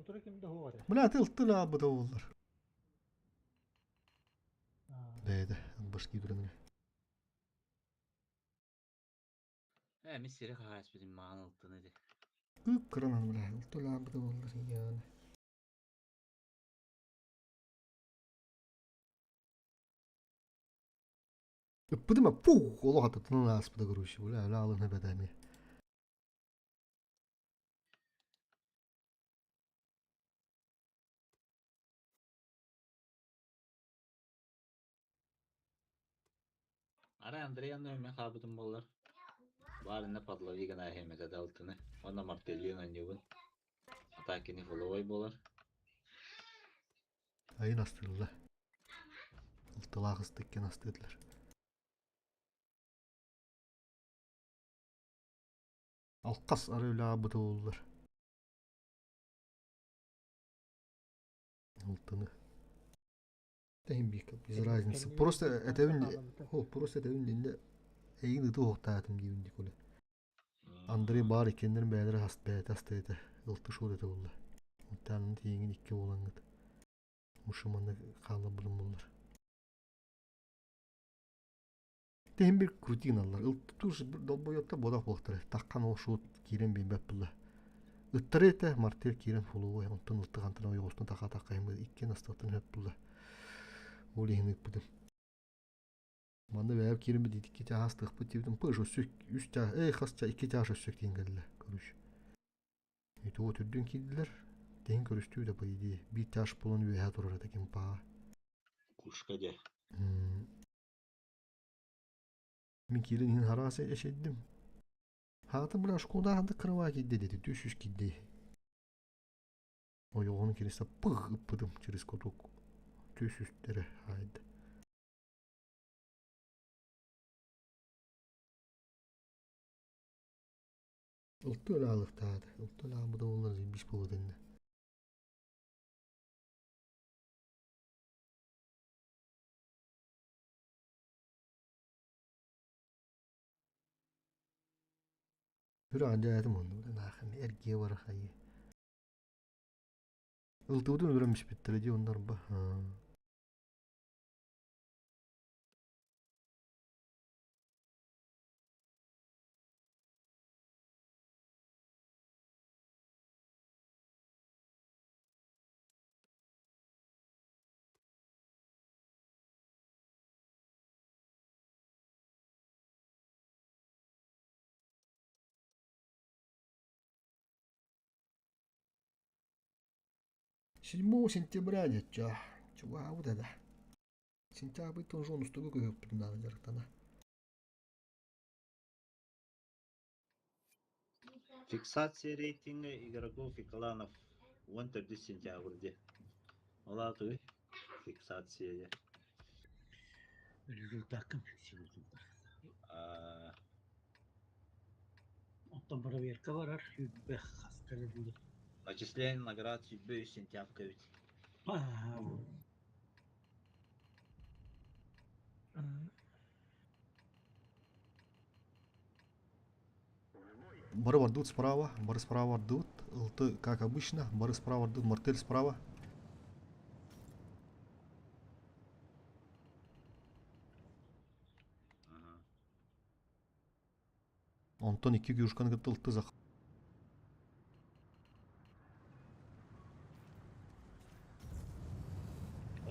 Утура кимде хуа. Бля, ты ылтыл абыда олар. Бәйді, башки дүренге. Э, мин сире хаас битим маан ылтын иди. Үп кыранан бля, ылтыл абыда олар яны. Ыппытым пух олох атытынан ааспыта короче, бля, өлө алын эбэтэ эмиэ. Арай Андрей анныгар мин хаалбытым буоллар, баар иннэ подлови гына иһиэм этэ да алтыны уонна мартеллиын оонньуубун. А так кини фоловой буолар. Айын астыылла. Алтылаах ыстыккен астыылар. Алкас арыылаа бытыллар. Алтыны. Без разницы. Просто этэбин, просто этэбин инде эйин ыты уохтаатым диибин Николя. Андрей баар иккиэннэрин бэйэлэрэ хас бэйэтэ астыйата ылты шуот этэ буолла. Оттаанын тиийиҥин икки буолаҥҥыт. Мушуманна хаалларбытым буллар. Тиһин бир крутиналлар. Ылты долбойоттар бодах буолтара. Таххан ол шуот киирэн биэрбэт булла. Ыттары этэ мартер киирэн фулуой онтон ылты хантан ойоҕостон таха такайымы иккиэн астыктан хөп булла. Ол иһин ыыппытым. Манна бэйэм киирэн бит икки чаас тыахпыт диэбитим пыш өссө үс чаас эй хас чаа икки чаас өссө тиин кэллэ короче. Ити от үрдүн киирдилэр тиһин көрүстүү да по идее биир чаас буолан үөһэ турар этэ кимпаа. Кушка дьэ. Мин киирэн иһин хараас эшэйдим. Хаата бля шкода ханды крыва киирдэ диэти түс үс киирдэ. Ойоҕун кириса пых ыппытым через кутук түс үстэрэ хаайда. Ылты өлаалыктаата. Ылты өлаабыта буоллар заебись буолуо этиннэ. Бүр аадьаатым онно наахын эргиэ бара хайыы. Ылтыбытын өлөрөн испиттэрэ дии оннор ба. Седьмого сентября диэччи чугаһаабыт этэ. Сентябрьтан уже онустугу көһүөхпүтүн наада дьарыктана. Фиксация рейтинга игроков и кланов 14 сентябрь диye. Ол аата фиксация диye. Результакка фиксируютундар. Оттон проверка барар сүүрбэ хаска дылы. Начисление наград 23 сентябрь эбит. Бары бардыбыт справа, бары справа бардыбыт. Ылты, как обычно, бары справа бардыбыт, мартель справа. Онтон икки кюшканы кытта ылты зах.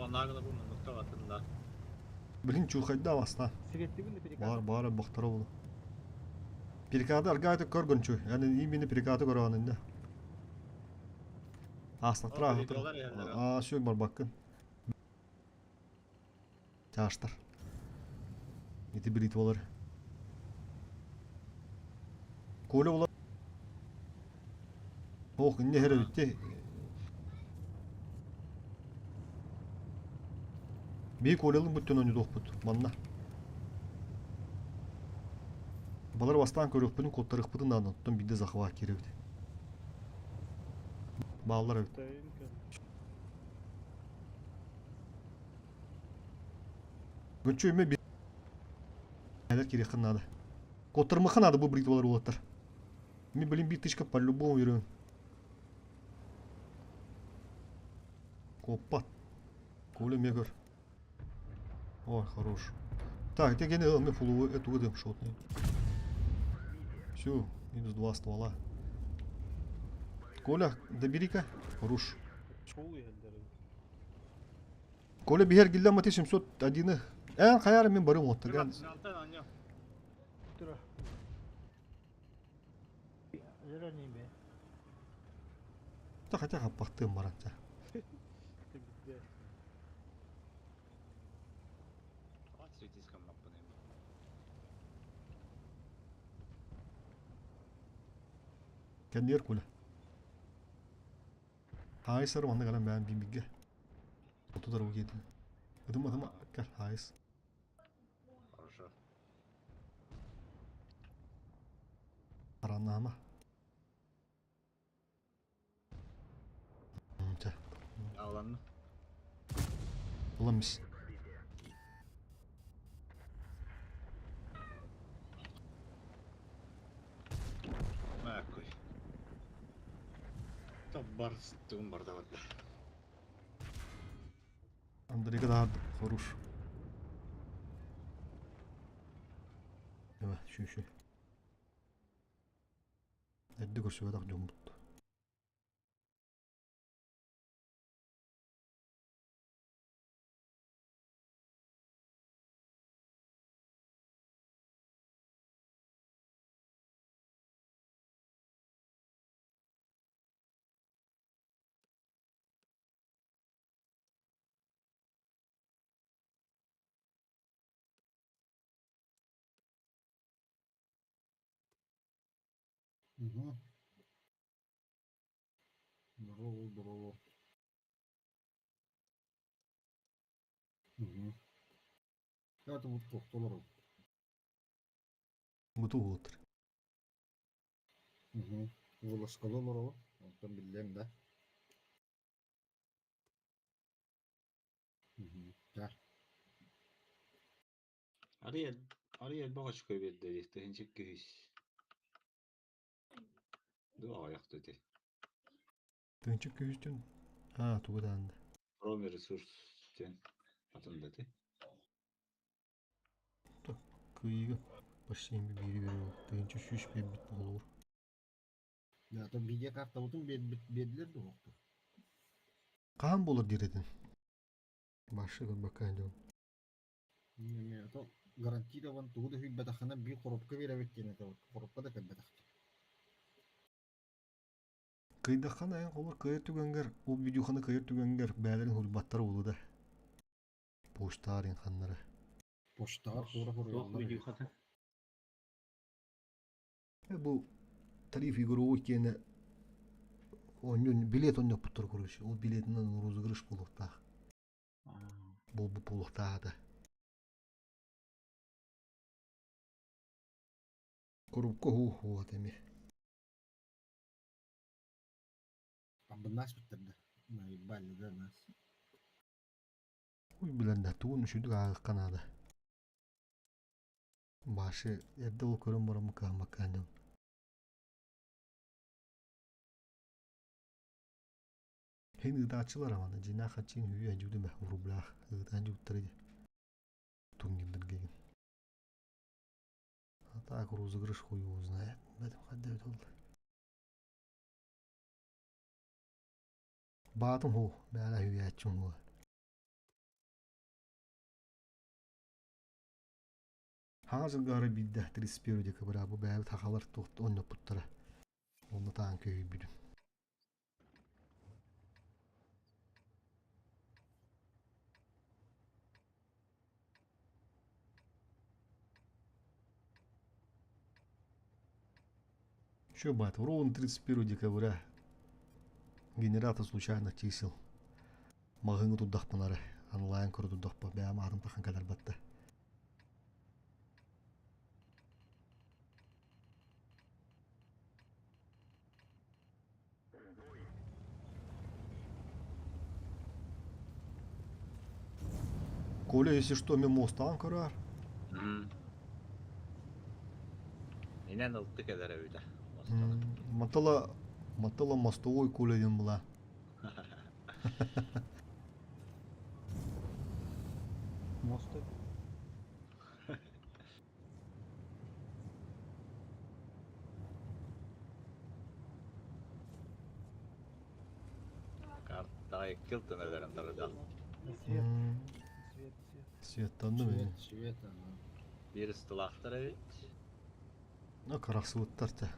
Оннааҕы бу муннукта батында. Блин, чуухайда баста. Бар, бар, бахтара болу. Перекаты аргааты көргөн чуй. Яны именно перекаты көрөҕүн инде. Аастатра Аа, сүйек барбаккын. Чаштар. Ити бритвалар. Коля була. Ох, инне хере битти. Бии Колялын бүттен ойнодуохпут манна. Балар бастаан көрүөхпүтүн куоттарыахпытын даҕаны оттон биирдэ захват киирэбит. Бааллар эбит. Гүнчү үмэ биир киириэххин наада. Куоттарымыхха наада бу бритвалар уолаттар. Мин блин биир тычка по-любому yürüyorum. Куоппат. Коля эмиэ көр. Ой, хорош. Так, ити гене ылмы фулуы эту ыдым шотный. Все, минус два ствола. Коля, добери-ка. Хорош. Коля биһэр гиллэн мати 701-ы. Эн хайар мин барым оттаган. Тура. Өлөр неме. Та хотя хаппахтыым баран ча. Кэнниэр куля. Хаайсар манна кэлэн бэйэм бииммиггэ. Отутар уу диэтин. Ытым ытым кэл хаайыс. Хорошо. Тараннаама. Чэ. Ааланна. Улам мис. Мääkköi. Таббар тугун барда барда. Андрейга да хорош. Эва, şu şu. Эрди көрсүбэтэх дьоммут. Угу. Здорово, здорово. Угу. Это вот тохтолор. Буту уотыр. Угу. Волоскалолор. Онтон биллем да. Угу. Да. Ария Ария баҕачка берді тыһынчык күйіс. Дуа аяқты те. Тыынчык күүстүн. А, тугу даанды. Проме ресурс тен атында те. Кыйыга почти бири бири. Тыынчы сүүс бит болур. Да, то видеокарта бутун бедлер да оқты. Каан болur диредин. Башы көрбөккөн дьон. Не, то гарантирован тугу да хүлбэтахына би коробка беребит диэн это коробка да кэлбэтахты. Кыйдаххан айан холор кыйыр түгэнгер, ол видеоханы кыйыр түгэнгер бээлерин хулбаттар болу да. Поштарын ханнары. Поштар тура Туох видеохата. Бу тариф игровой киэнэ онньон билет онньок буттар короче. Ол билетинен розыгрыш болуктаах. Болбу болуктаада. Коробка ху ху атеми. Абыннас биттерде. Наебали да нас. Уй билен да туун үшүдүк аагыккан ада. Башы эрде ол көрөн барам каамаккан Хин ыдаачылар амана жина хачин хүйэ жудуме в рублях ыдаан жуттары тунгиндер геген. А так розыгрыш хуй его знает. Бэтим хадда олду. Баатым ху, бәлә хүйәчүм ху. Хаҥа жылгары бидде 31 декабря бу бәбит хахалар тухт онно путтара. Онно таан көйбүдүм. Чё, бат, ровно 31 декабря генератор случайных чисел. Мағыңы туддахпынары, онлайн көрі туддахпа, бәм атын тахан кадар батты. Коля, если что, мен мостан көрөр. Инен ылтты кедер өйдө. Матала, матала мостовой Коля ден была. Мосты. Карта килтен элерен тарыда. Свет, свет, свет. Светтанным Свет, ини. свет, ага. Биир ыстылаахтар эбит. Ну, карахсыбыттар те.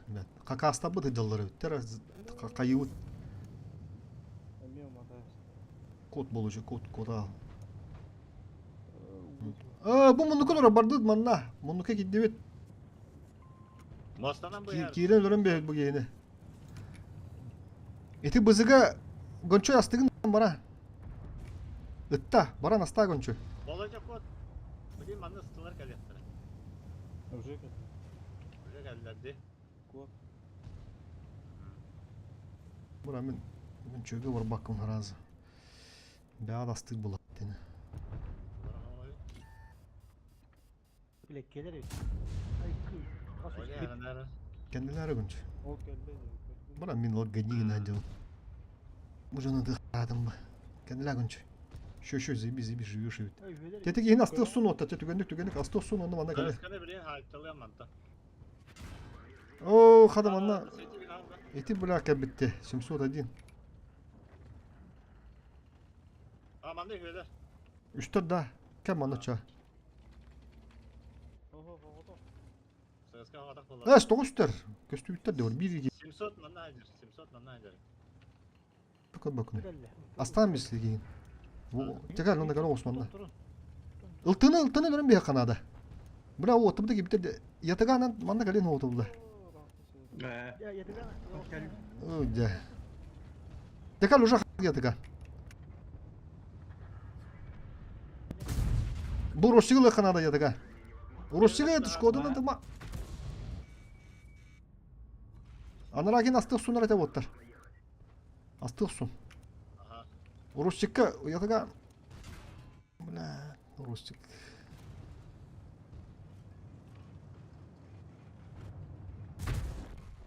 Хакастабыт ыдьаллар эбиттэр. Хайыбыт Эмиэ уматаас. кот болучу кот кота. А, бу муннука тура бардыт манна. Муннука киддибит. Мостанан быйар. Киирэн өлөрөн биэһит бу киһини. Ити бызыга гончой астыгын бара. Ытта, баран астаа гончой. Болоча кот. Блин, манна ыстылар кэлиэхтэрэ. Уже кэллэ. Уже кэллэр дии. Кот. Бура мин гончойга барбаккын харазы. Бэҕэ астык була тини. Билэккэлэр эбит. Ай хас үс Кэннилэри гончой. Ол кэллэ Бура мин ол гэннигин адьыл. Бу дьону тыхаатым ба. Кэннилэ гончой. Еще еще заеби заеби живешь эбит. Тетик иһин асты сун отта түгэнник түгэнник асты сун онно манна кэле. Кысканы билин хаайталыам манта. Оо, хада манна ити бля кэлбитте 701. А манна үһүөлэр. Үстэр да. Кэм манна ча. Сыска хатах буолла. Эс тоҕус үстэр. Көстүбүттэр де бар. Биир iki. 700 манна айдыр. 700 манна айдыр. Көбөкүнү. Астаан бислигин. Текал онда кара Османна. Ылтыны ылтыны көрөн биһэ канада. Бля о тыбды кибитер ятыганан манна калин оотулла. Дя. Текал уже ятыган. Бу Россияла Канада ятыга. Россия шкодан тыма. Анарагин астык сунар эте боттар. Астык сун. Ростикка ятыга. Бля, Ростик.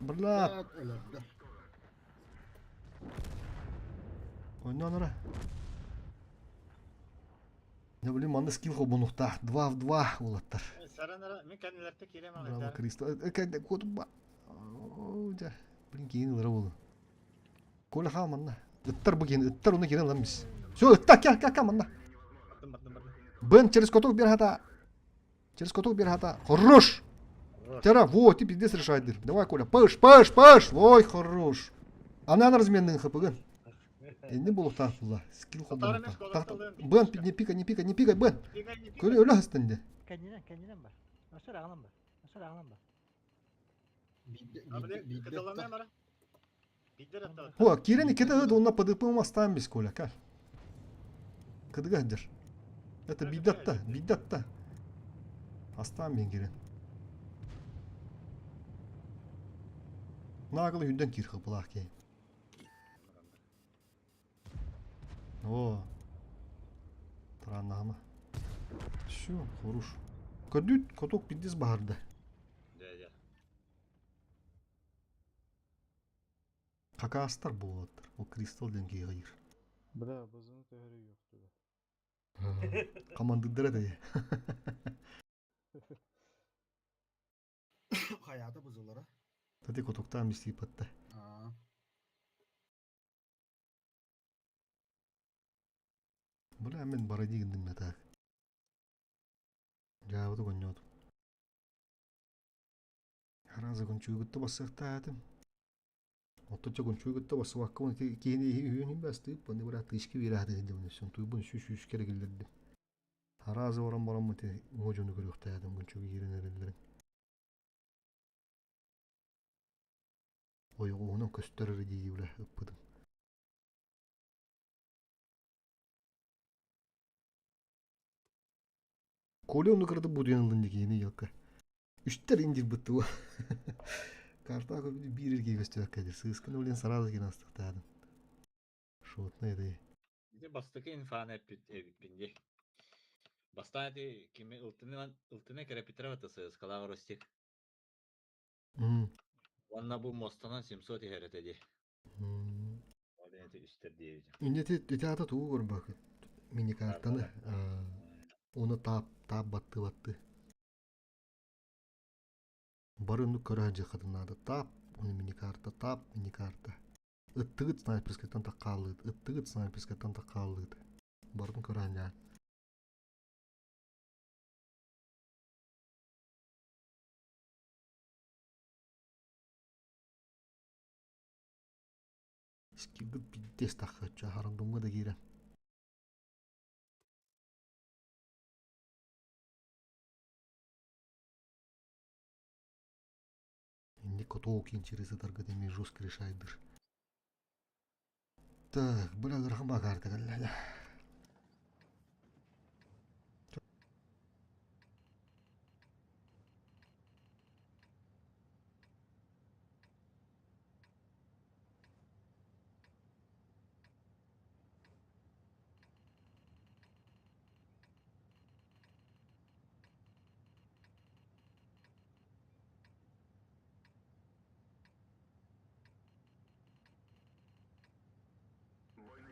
Бля. Ойнон ара. Не блин, манна скилл хобунухтаах. 2 в 2 уолаттар. Саранара, мен кэннилэртэ киирем Браво, Кристо. Кот Дьэ, блин, киин ылара буолу. Коля хаал манна. Ыттар бу киин, ыттар уну киирэн ылан бис. Все, ытта, кел, кел, кел манна. Бен через коток бер хата. Через коток бер хата. Хорош! Тера, вот, ты пиздец решает. Давай, Коля, пыш, пыш, пыш! Ой, хорош. Она на разменный хпг. Инни булуктаах була. Скилл холбонуктаах. Бен, не пика, не пика, не пикай, Бен. Көлө өлө хастан де. Кэннинэн, кэннинэн бар. Асар аҕалан бар. Асар аҕалан бар. О, киирэн иккитэ ыт уонна ПДП астаан бис Коля, кал. Кыдыга сылдьар. Это биирдэ атта, биирдэ атта. Астаан мин киирэн. Наагылы үрдэн киир хыпылаах киһи. О, тарааннаһыма. Все, хорош. Көрдүүт, коток пиздец баһарда. Дядя. Хакаастар буолаттар. Ол Кристал диэн киһи хайыр. Бля, базаны төһөрү юкту. Командырдара да. Хайаата бузулара. Тати котоктаан бистиипатта. Аа. Бля, мен баради гындым так. Жаабыты гонньоотум. Хараза гончуйгутта бассыахтаатым. Отточо гончуйгутта бассыбакка киһини үһүн бастыып, аны бара тышки биэрааты дебин сон туйбун сүүс сүүс кere киллердим. Хараза баран баран мати уҥа дьону көрүөхтаатым гончуйга киирэн эрэллэрин. Ойоҕоһунан көстөр эрэ дии бля ыппытым. Коля ону кырды будуйан ылын дикиини ялка. Үстер индир быттыга. Карта биир эргий көстүбэккэ дир. Сыыскын улен саразы кин астыктаадым. Шотный этэй. Ити бастакы инфаны эппит эбиппин дии. Бастаан ити кими ылтыны ылтыны кэрэпитэрэ бата сыыскалаах Ростик. Уонна бу муостанан 700 иһэр этэ дии. Ол ити үстэр диэбитим. Инде ити ата тугу көрбөкүт? Мини-картаны. Оны таап таап батты батты. Бары оннук көрө сылдьыаххытын наада. Таап, уну мини-карта, таап, мини-карта. Ыттыгыт снайперскайтан таккаалыыт, ыттыгыт снайперскайтан таккаалыыт. Барытын көрө сылдьаҕын. Скилгыт пиздец таххачча харандумҥа да киирэн. Инник котоо киин сытаргыт эмиэ жестко решайдыр. Так, бля ыарахан бакаарта кэллэ.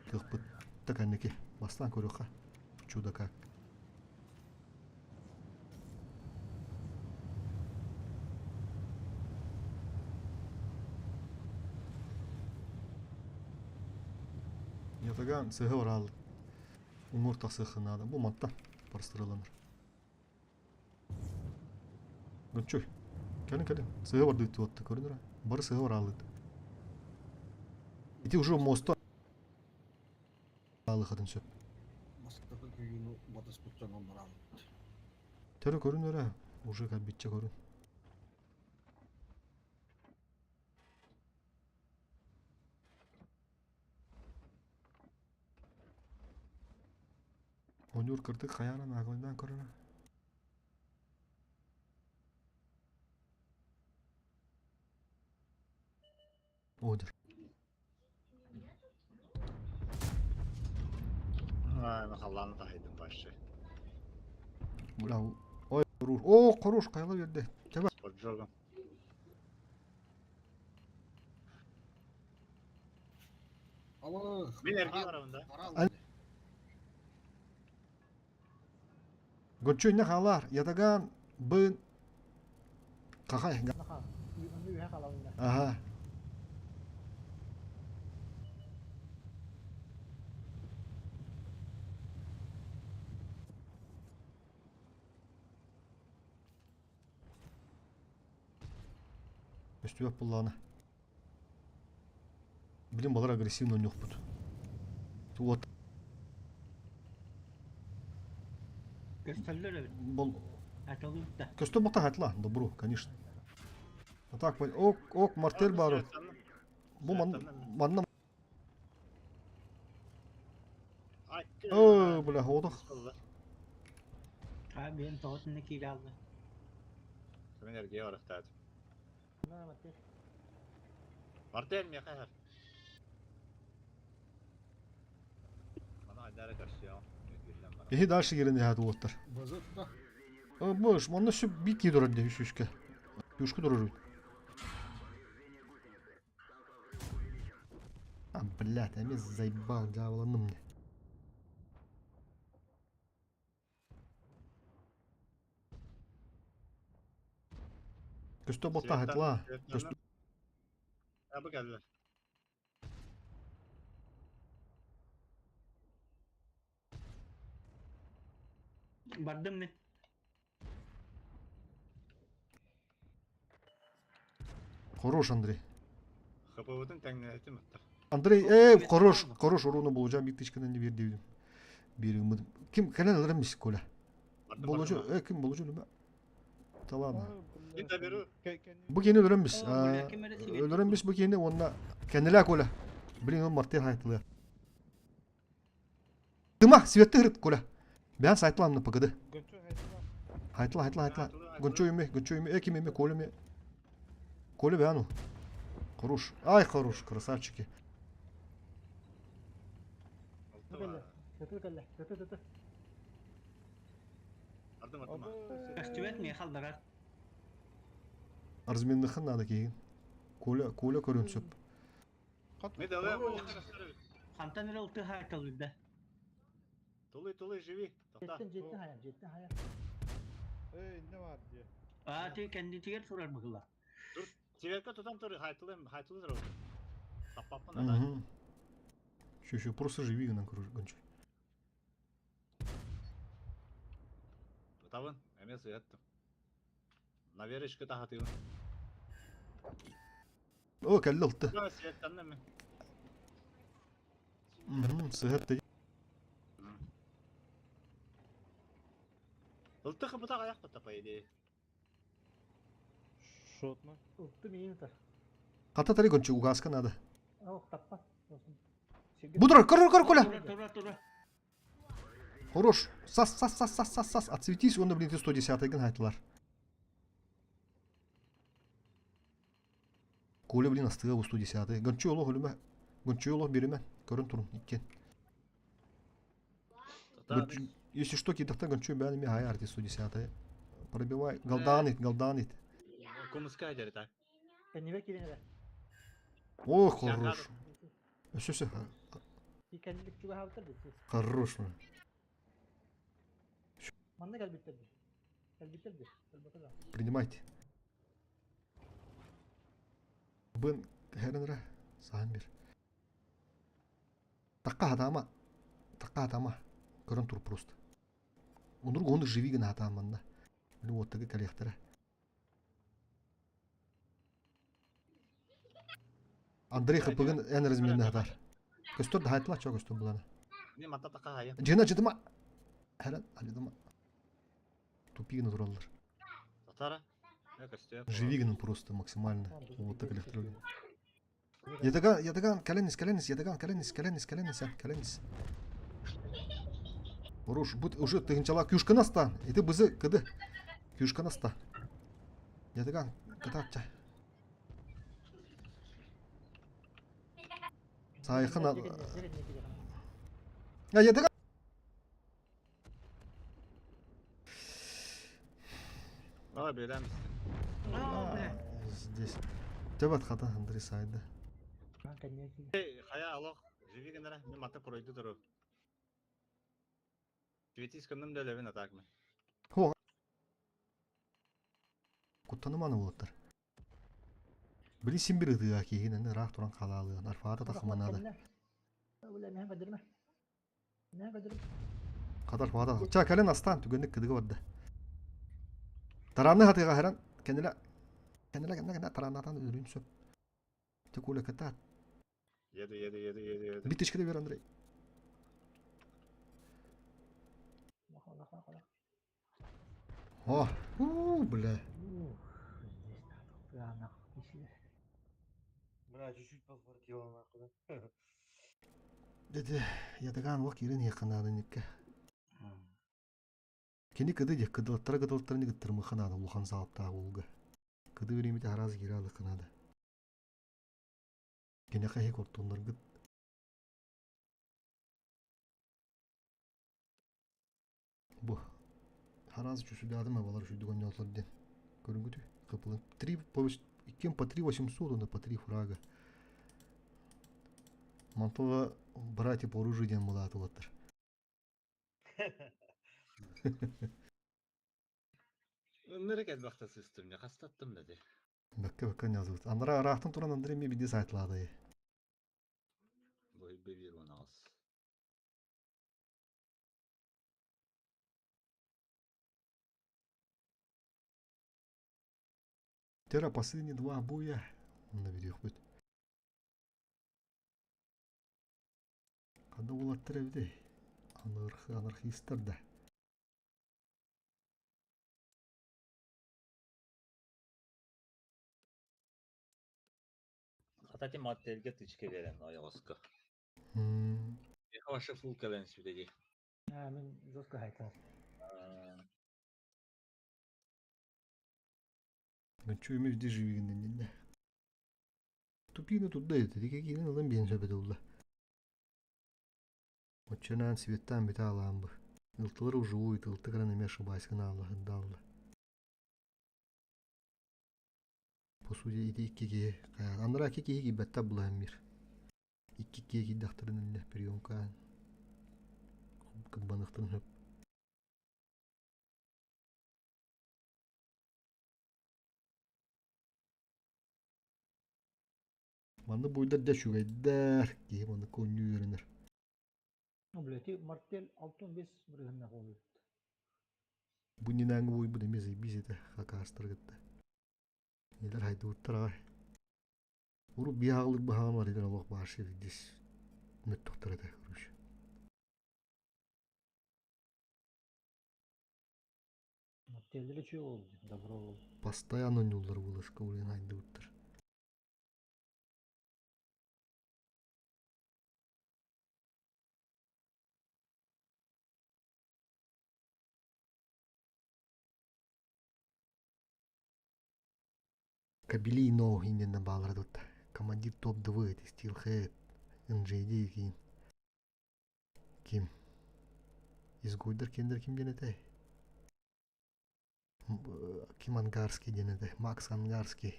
Кыахпыт да кэнники бастаан көрүөххэ. Чудо как. Ятаган сыһы бараалыт. Уҥуор тахсыахха наада. Бу мантан прострелланар. Гончой. Кэлин кэлин. Сыһы бардыыт туотта көрүнөр. Бары сыһы бараалыт. Ити уже мосту аалыхатын сөп. Бастакы күйүүнү батыспыт дьон оннораалыт. Төрө көрүнөрө уже кэлбиччэ көрүн. Ойуур кырдык хайаанан ааҕылынан көрөрө. Одер. Ай, халлааны таһыйдым вообще. Бля, ой, хорош. О, хорош, хайла берди. Тебе. Поджогом. Аллах. Мин эргий барабын да. Гоччу инне хаалар, ятаган бын хахай. Ага. Көстүбэт буллаҕына. Билим балар агрессивно ойнуохпут. Вот. Көстөллөр эбит. Бол... Аталыытта. Көстө бота хатла, добру, конечно. А так, ок, ок, мартель бары. Бу ман, манна... Ой, бля, одох. А, мен тоғытыны кире алды. Мен эргие барахтаат. Мартель миэхэ иһэр. Маны айдара көрсүөҕүм. Үгүллэн баран. Эһи дальше киирэн иһээт уоттар. Базытта. Быш, манна сүп бит кии турар дии үсүскэ. Юшка турар үт. А, блядь, эмиэ заебал, дьаабыланным мне. Көстө бота хатла. Көстө. Абы кэллэ. Бардым мен. Хорош, Андрей. ХПВ-тын тэҥнээтим аттар. Андрей, хорош, хорош уруну булужан бир тычканы не берди. Бир ким кэлэн ыларым мис Коля. Болужу, ким болужу лүмэ. Талаана. Бу киһини өлөрөн бис. Өлөрөн бис бу киһини уонна кэннилээ Коля. Блин, ол Мартын хайтылыа. Тыма, светты ырыт, Коля. Бэйэн сайтылаамна ПГД. Хайтыла, хайтыла, хайтыла. Гончо үмэ, гончо үмэ, ким үмэ, Коля үмэ. Коля бэйэн ол. Хорош. Ай, хорош, красавчики. Көстүбэт миэхэ алларар. Разменныхын надо киһин. Коля, Коля көрүөн сөп. Хантан эрэ ылты хаайталыырда. Тулуй, тулуй, живи. Жеттин, жеттин хайа, жеттин хайа. Эй, не бар дии. Аа, ти кэннитигэр турар быһыла. Тур, сиверка тутан тур, хайтылым, хайтылы турар. Таппаппын ата. Еще, еще, просто живи гынан гончай. Тутабын, эмиэ сыйаттым. Наверочка таһатыыбын. О, кэллэ ылты. Светтанна мен. Сыһыт да. Ылтых бутак аяк та по идее. Шотно. Ылты миин ытар. Хата тари гончу угаска надо. Ох, таппа. Будра, көр, көр, Коля! Тура, тура. Хорош. Сас, сас, сас, сас, сас, сас. Отсветись, он, блин, 110 гын хайтылар. Коля, блин, астыга бу 110 Гончу олох өлүмэ. Гончу олох береме. Көрөн турун, иккен. Если что, кидахта гончу бән ми хай арти 110 Пробивай. Галданит, галданит. Кумыска дер так. Кэннибэ киирэн эрэ. О, хорош. Все, все. Кэннилик чугаһаабыттар дии. Хорош. Манна кэлбиттэр дии. Кэлбиттэр дии. Кэлбэтэ да. Принимайте. Бын херенре сахан бир. Такка хатама. Такка хатама. Көрөн тур просто. Онур оны живи гына хатаан манна. Били уоттага кэлиэхтэрэ. Андрей хыпыгын эн размерine хатар. Көстөр да хайтла чо көстөр буланы. Не мата така хая. Жена жыдыма. Херен алидыма. Тупигин тураллар. Татара. Көстөр. Живигин просто максимально. Вот так электроген. Ятаган, ятаган, каленис, каленис, ятаган, каленис, каленис, каленис, каленис. Хорош, будь уже тыгынчала кюшка наста. И ты бызы кыды. Кюшка наста. Ятаган, кытатча. Сайхын А ятаган. А, берем. Здесь. Тебат хата Андрей сайда. Хая алох, живи генера, мен мата пройду дорог. Светис кынным да левин атак мен. Хо. Куттаныманы болоттар. Били син бир ытыга киһин аны ыраах туран халаалыан арфаата тахыманада. Хата арфаата. Ча кэлэн астаан түгэнник кыдыга барда. Тарааны хатыга харан кэнилэ кэнилэ кэннэ кэннэ тараанатан өлүн сөп. Текуля кытаат. Еду, еду, еду, еду, еду. Битишкede бер Андрей. О, у, бля. Бля, чуть-чуть подхватило нахуй, да? Деди, ятаган лох кирин якынады никке. Кини кыды де кыдылаттара кыдылаттара ни кыттырмыханады улахан саалыптаах уулга. Кыды биримите араас кире алыкынады. Кинеха иһик ортонноргыт бу араас чусудаадым абалар үчүйдүк онньооллор диэн көрүҥгүтүй кыпылын три по иккиэн по три восемьсот уонна по три фрага Мантова братья по оружию диэн булаатылаттар. Нырык элбэхтэ сыстым, не хастаттым да де. Бэккэ бэккэ нязыбыт. Андра ыраахтан туран Андрей ми биди сайтлаады. Бой бир он ас. Тера последние два боя. Онна видео бүт. Ханна уолаттар эбитий? Анархистар да. Хатати маттелге тычка берен ойоҕоско. Ваша фул кэлэн сүтэди. А, мен жестко хайтар. Чуйме вди живигиннэннэ. Тупина туда это, дике киирэн ылан биэн сөп этэ улла. Оччонаан светтаан бүтэ аалаан бу. Ылтылар ужуй, тылты кыран эмиэ ошибайскын аалла По сути ити икки киһи анараа икки киһи киирбэттэр булаһан мир. Икки киһи киирдэхтэрин иннэ приемкаан кырбаныахтарын сөп. Манна буйдар дьэ үчүгэйдэр, киһи маннык оонньуу үөрэнэр. Ну, блядь, мартель 6-5 бырыһынна буолбут. Бу иннинээҥи буйбут эмиэ заебись этэ, хакаастары кытта. Кинилэр хайдыбыттар аҕай. Урут биһи аҕалыр быһаҕын барыгар олох баар здесь. Мөттөхтөр этэ, короче. Теллери үчүгэй ол, добро ол. Постоянно ойнууллар вылазка блин хайдыбыттар. Кабели ноу иннинэ баалара тутта. Командир топ-2 эти Steelhead, NJD киин. Ким? Изгойдар киндер ким диэн этэй? Ким Ангарский диэн этэй? Макс Ангарский.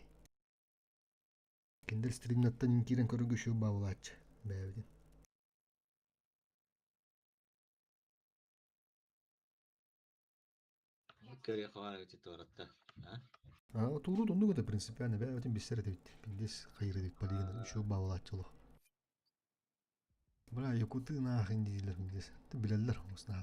Киндер стримнаттан киирэн көрөргө үчүгэй баалааччы бэйэбитин. А туурут оннук это принципиально бэйэбитин билсэр этибит. Пиндес хайыр эдик полигон үчүгэй баалааччы олох. Бля, якуты нахрен дииллэр пиндес. Билэллэр оҥостон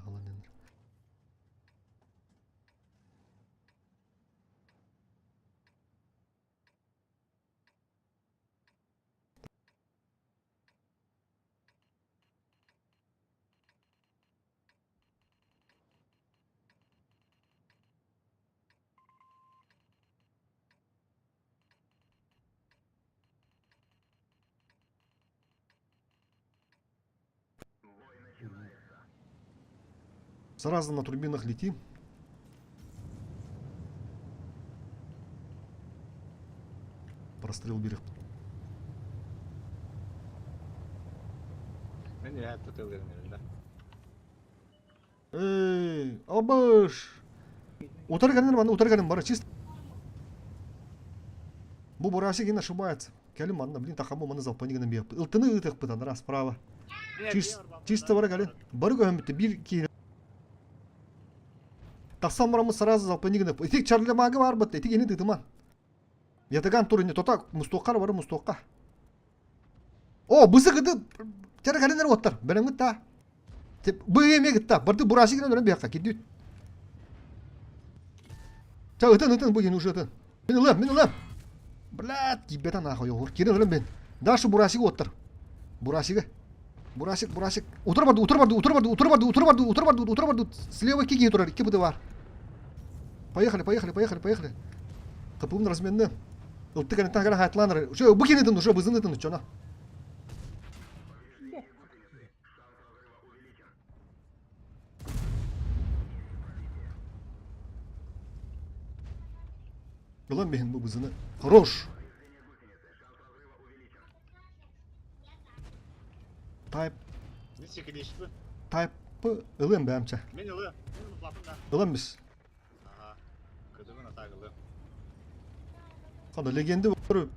Сразу на турбинах летим. Прострел берег. Мен я да. Эй, албыш! Утары кэлин манна утары кэлин бары чисто. Бу Бурасик не ошибается. Кэлин манна, блин, тахамы маны залпани гынан биэппит. Ылтыны ыытыахпыт анара справа. Чисто бары кэлин. Бары көһөммүттэ биир киһи. Тахсан бараммыт сразу залпани гынан. Итик Чарлемага барбыт, итик ини тытыман. Ятаган тур ини тота мустуохха бары мустуохха. О, бысы кыды тері кэлинер оттар. Бэлэмҥит та. Бу эмиэ кытта. Барды бурасик гынан өрөн биһэххэ кирдүүт. Ча ытын ытын бу уже ытын. Мин ылыам, мин ылыам. Блядь, кибета нахуй оҕур. Кирин ылым мен. Даша бурасик оттар. Бурасига. Бурасик, бурасик. Утур барды, утур барды, утур барды, утур барды, утур барды, утур барды, утур барды. Слева кики турар, икки быты бар. Поехали, поехали, поехали, поехали. Капуун разменны. Ылтык кэнниттэн кэлэн хаайтылаан Уже бу кинитин уже бызын ытын чона. Ылан биһин бу бызыны. Хорош! Тайп. Тайпы ылыам бээмчэ. Мен ылыам. Мен да. Ылан бис. Ага. Көтөгөн атак ылыам. Ханда легенда бар.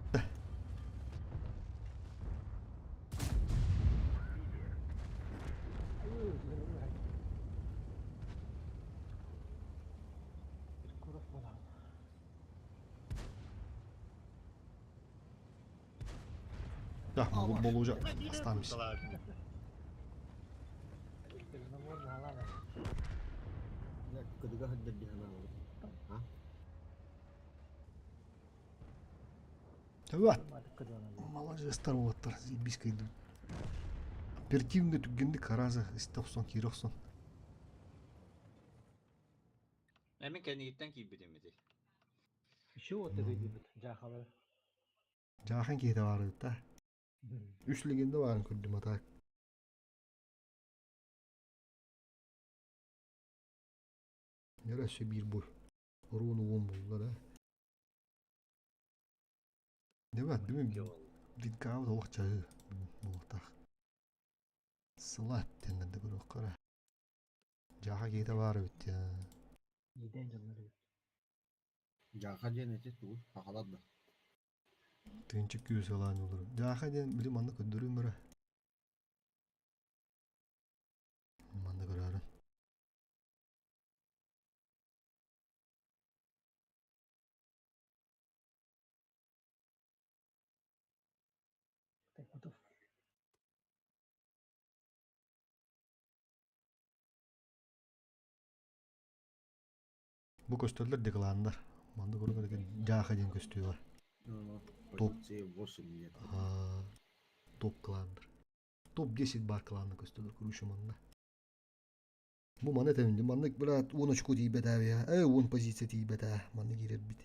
Да, болужа останемся. Төбөт. Маладьыстар уолаттар заебись идут. Оперативный түггенник хараза истэ охсон киирэ охсон. Мен кэннигиттэн киирбитим ити. Еще вот это дебит, жахалар. Жаахан киһитэ баар да. Үс легенда баарын көрдүм а так. Нера өссө биир бу. Оруон уон буллар а. Дебат, димим Динкаабыт олох чаһы буолуохтаах. Сылаат диэннэр да көрүөххэ Дьааха киһитэ баар эбит Иидэн дьоннор эбит. Дьааха диэн ити тугу сахалар да? Тыынчык күүс ылаан олору. Дьааха диэн били манна көрдөрүүм эрэ. Манна көрөөрүн. Бу көстөллөр декланнар. Манна көрүҥ дьааха диэн көстүү бар. Топ. Позиция 8 лет. Топ кланнар. Топ-10 баар кылаанна көстөлөр күрүүшү манна. Бу маны этэбин маннык быраат 10 очко тиийбэтээбиһэ, э 10 позиция тиийбэтээ манна киирэрбит.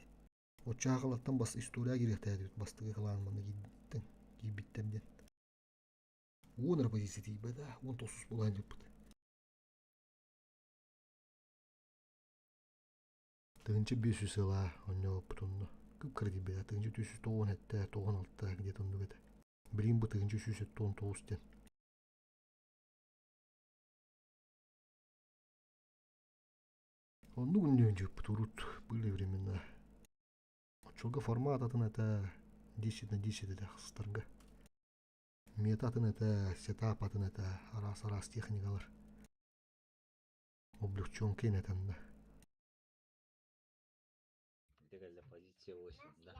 Оччоҕо бас история киириэхтээбит бастакы кылаан манна киирбиттэн киирбиттэр диэн. 10 эрэ позиция тиийбэтээ, 19 буолан дьыппыт. 1500 сыла онньооппут онно. Кып-кыра тиийбэтэ, 1497, 96 где-то оннук этэ. Билигин бу 1179 диэн. Оннук үннүөн урут были времена. Оччолго формат атын этэ, 10 на 10 этэ хастарга. Мета атын этэ, сетап атын этэ, араас-араас техникалар. Облегченка этэн да. Ити позиция 8, да?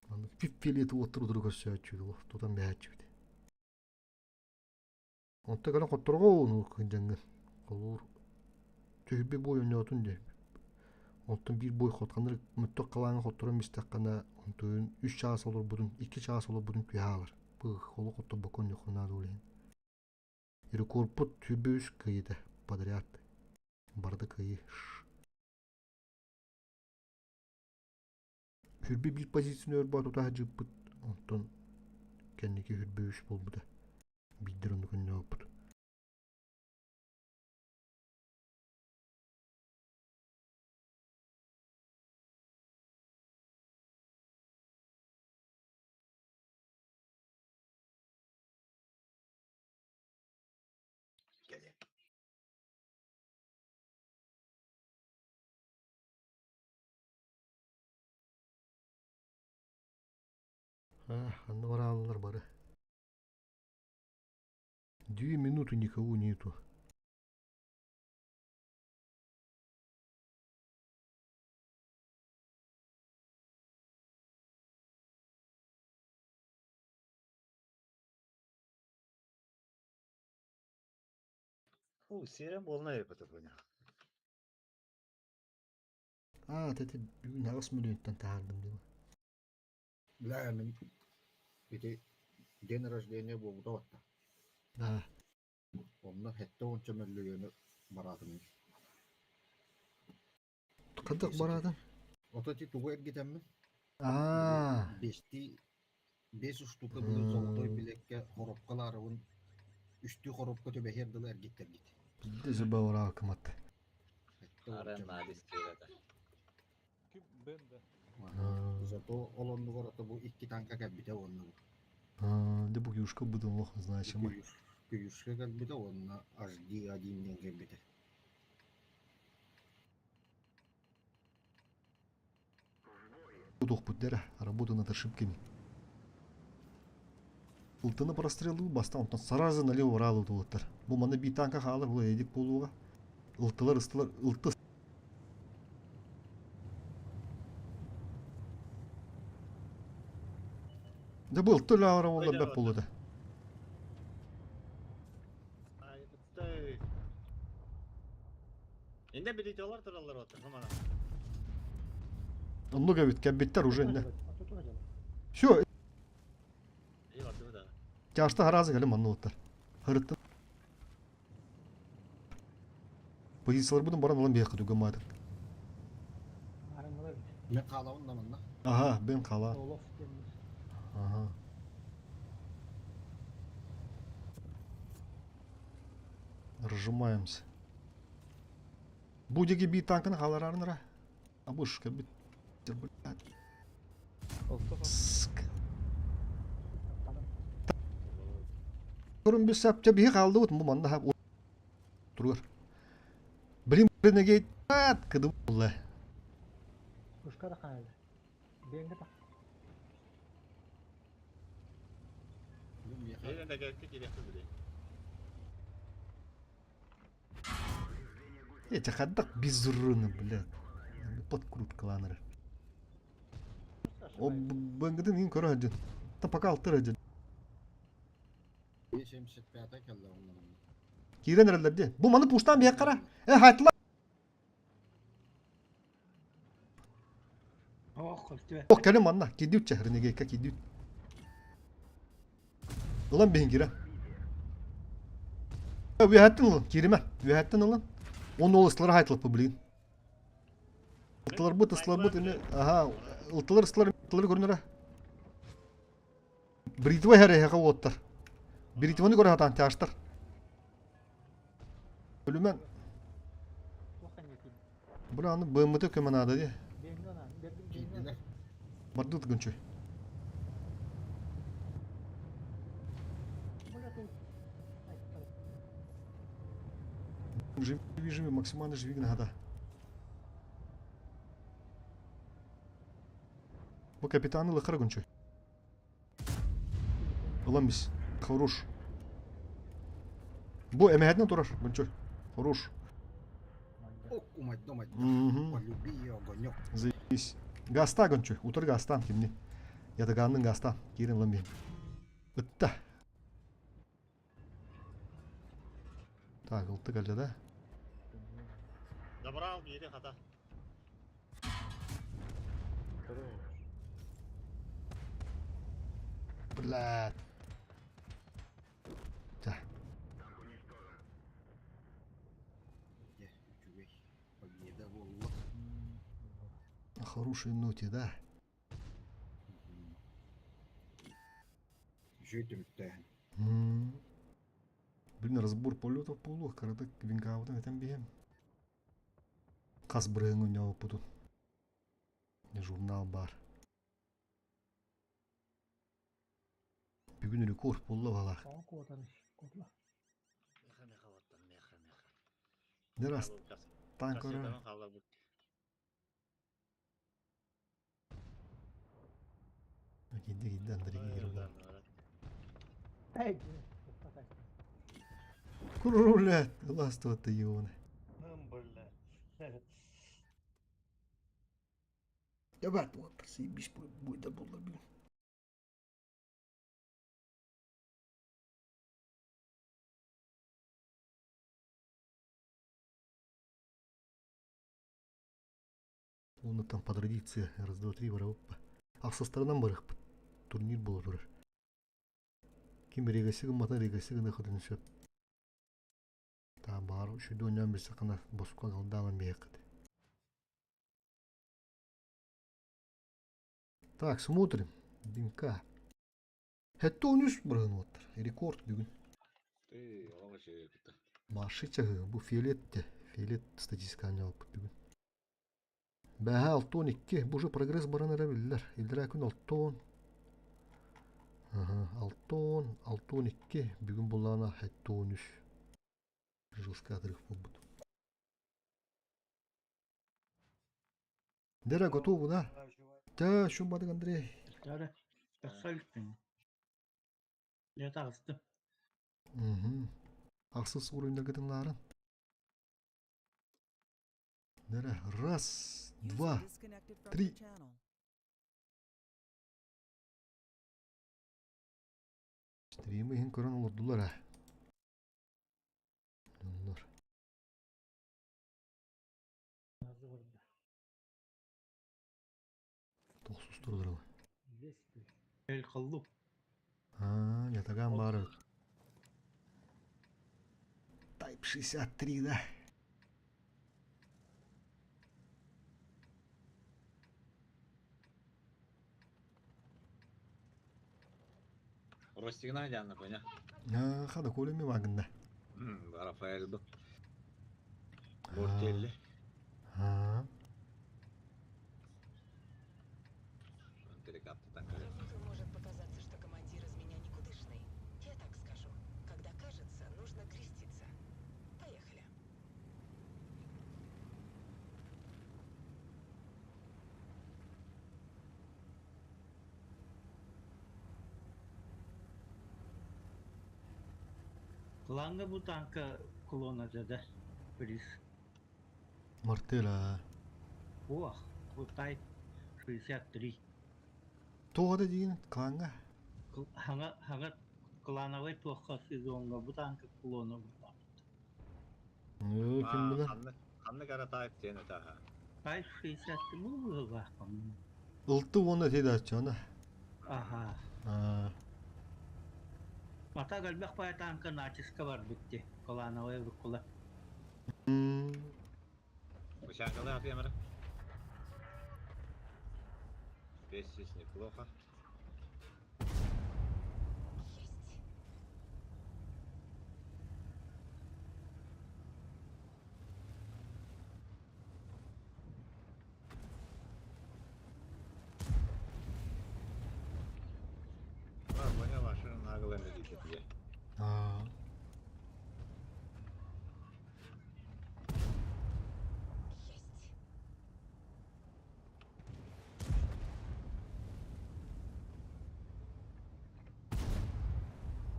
Маннык пиппилиэти уоттар утары көрсөөччү тутан бэһээччибит. Онто кэлэн хотторго ууну кыдьаҥҥын. Холуур түһүбү бой онньоотун диэ. Онтон биир бой хотханыр мөттөх халааҥа хотторон мистэххинэ онтуйун үс чаас олорбутун, икки чаас олорбутун түһэ аалар. Пых, олох хотторбокко онньоххунаада ол иһин. Рекордпут түһүбү үс кыйыта подряд. Барда кыйы. Хүрбү биир позицияны өр тута сылдьыбыппыт, онтон кэнники хүрбү үс буолбута. Биирдэр оннук өнньооппут. Ханна барааллар бары. Две минуты никого нету. Фу, серия полная это понял. Аа, тэти бүгүн аҕыс мөлүйүөнтэн таһаардым дии. Бля, мин ити день рождения буолбута батта. Да. Онно сэттэ уонча мөлүйүөнү бараатым. Хантах бараатын? Ото ити тугу эргитэммин? Аа. Бестии бес штука били золотой билекке хоропкалаарыбын үстүү хоропка түбэһиэр дылы эргиттэргит. Биирдэ зыба бараакымат. Арен надис киирэтэ. Ким бен да. Зато ол оннугар ото бу икки танка кэлбитэ уонна бу. Дэ бу кюшка быдан лох значимый. Күйүшкэ кэлбитэ уонна HD один диэн кэлбитэ. Тохпут дэрэ, работа над ошибками. Ылтыны прострелы бастан онтон сразу налево уралы тулуттар. Бу маны би танка хаалар бу эдик болууга. Ылтылар ыстылар ылты Да бу ылты лаара болла бэп болуда. Инде билетелар тураллар вот, хамана. Оннук эбит, кэлбиттэр уже инне. Все, тяжта харазы кэлим манны уттар. Хырыттын. Позициялар будун баран алан биэххэ түгэн маатыр. Мен хаалабын да манна. Ага, бен хаала. Ага. Разжимаемся. Бу диэки биир танканы хаалараарынара. Абыш, кэлбит. Блядь. Көрүн би сапча биһи хаалдыбыт бу манна хап туругар. Блин, ренегейт кыды булла. Пушка да хаалды. Бенге та. Эти хаддак безруны, блядь. Подкруткаланыр. О, бэнгдин ин көрө один. Та пока алтыр один. 75 кэллэ онно. Киирэн эрэллэр дии. Бу маны пуштаан биһиэххэ эрэ. Э, хайтла. Ох, көстүбэт. Ох, кэлин манна, киирдибит чэ, Ренегейка киирдибит. Ылан биһин киирэн. Үөһэттэн ылын, кииримэ. Үөһэттэн ылын. Он ол ыстылар хайтылаппы билигин. Ылтыларбыт, ыстыларбыт, эми, аха, ылтылар, ыстылар, ылтылар көрүнэрэ. Бритва иһэр эһэҕэ уоттар. Бритваны көрө сатаан тяжтар. Өлүмэн. Бля, аны БМТ көмө наада дии. Бардыт гынчы. Живи, живи, максимально живи гнада. Бу капитаны лыхар гынчы. Ылан бис. Хорош. Бу эмэһэтинэн турар, Гунчой. Хорош. Умайда, умайда. Полюби огонек. Заебись. Гаста, Гунчой. Утар гастан кимни. Ятаганның гастан. Кирин ылан бин. Ытта. Так, ылты кэллэ да. Забрал биэри хата. Блядь. Ча. Үчүгэй. Победа буолла. На хорошей ноте, да? Үчүгэй түмүктээһин. Блин, разбор полетов буолуох, кыратык вингаабытын этэн биһэм. Хас бырыһыҥ ойнообуппутун. Журнал баар. Бүгүн рекорд буолла балаах. Дерас танкора. Киирдэ киирдэ Андрей киирдэ. Курулят, ластова-то ебаный. Блядь. Давай, вот, заебись, будет да было, блин. Уонна там по традиции раз, два, три барабыппа. Ахса сторонам барыахпыт. Турнир буола турар. Ким регасы гыммата регасы гына хытын сөп. Та баар үчүгэй оонньоон билсэххинэ босхо галдаан биһиэххит. Так, смотрим. Динка. Хэтте он үс бырыһын уоттар. Рекорд бүгүн. Ты, олох үчүгэй кытта. Марши чаһы, бу фиолет фиолет статистика оонньообуппут бүгүн. Бэһэ 62, бу уже прогресс баран эрэ биллэр. Иллэрээ күн 60, 60, 62, бүгүн буллаҕына 73. Жестко отрыв буолбут. Дера готовы, да? Да, что бадык Андрей? Дара, тахса иликтин. Я таҕыстым. Угу. Ахсыс уровеньдаргытын лаарын. Раз, два, три. Стримы иһин көрөн олордулар аа. Дьоннор. Тохсустурдурабы. Эл холлу. Аа, ятаган баар. Type 63, да. Ростигна Диана, понял? А, хада коля ми вагында. Рафаэль был. Бортелли. А. Может показаться, что командир из меня никудышный. Я так скажу. Когда кажется, нужно креститься. Поехали. Кланга бу танка клона да приз. Мартела. Ох, бу Type 63. Тоҕо да диин кланга? Хаҥа хаҥа клановай туохха сезоҥҥа бу танка клона буллаабыт. Ким билэр? Ханнык ара Type диэн этаха? Type 63 бу быһыылаах. Ылты уонна ити дааччана. Аха. Аа. Ата элбэх баай танка натиска барбыт дии. Клановая уруккула. Высянкалы атыямара. Здесь здесь неплохо. Понял, машина нагло летит. Аа.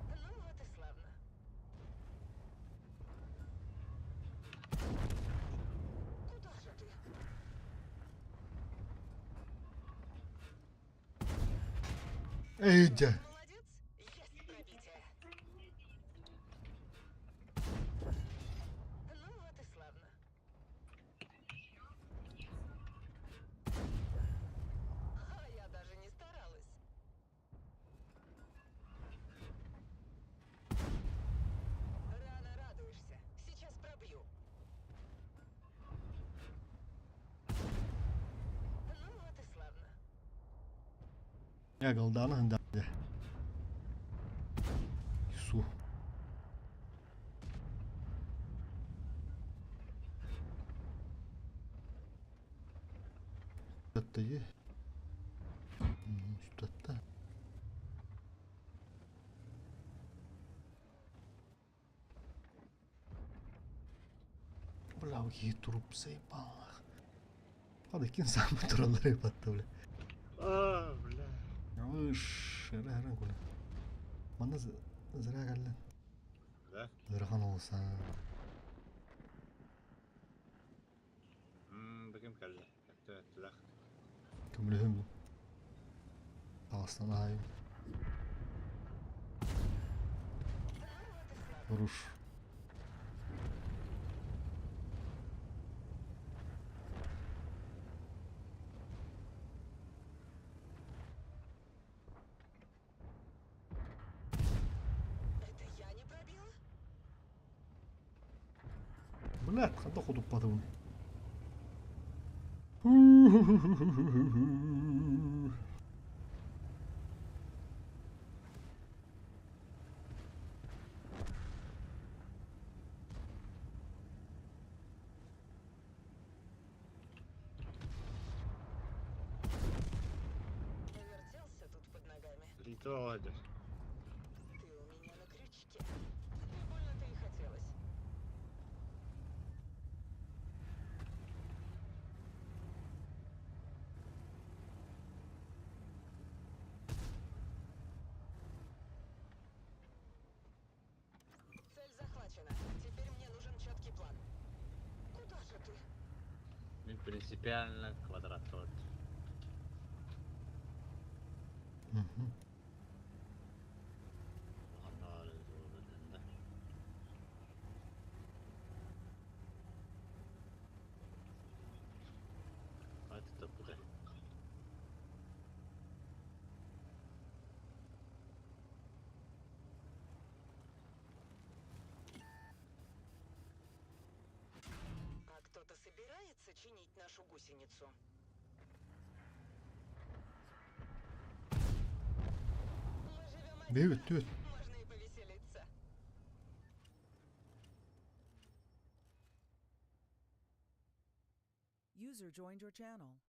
Ну вот и славно. Куда же ты? Эй, дьэ. Молодец, есть пробитие. Ну вот и славно. А я даже не старалась. Рано радуешься. Сейчас пробью. Ну вот и славно. Я голдана да. Су. Татты. Татта. Бля, какие труп заебал нах. Ладно, кин сам тураллары батты, бля. А, бля. Выш, эра куля. Манна зря кэллэн. Да? Ыарахан олуса. Бекем кэллэ. Өттүлэх. Көмөлөһүм бу. Таастан аайым. Руш. Это я не пробила? Блядь, ханта ходуппатыбын. Вертелся тут под ногами. Литва Ты у меня на крючке. Не больно-то и хотелось. Цель захвачена. Теперь мне нужен четкий план. Куда же ты? Принципиально квадрат. Мгм. А кто-то собирается чинить нашу гусеницу? Мы живем один Бэйбит раз. түөт. Можно и повеселиться. User joined your channel.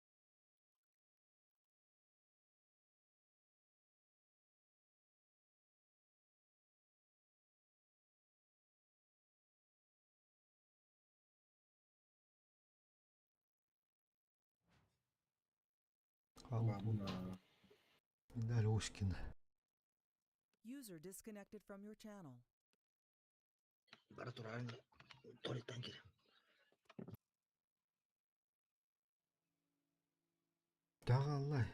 Бабуна. Медаль Оськина. User disconnected from your channel. Бара турарын туалеттан кире. Тагаллай.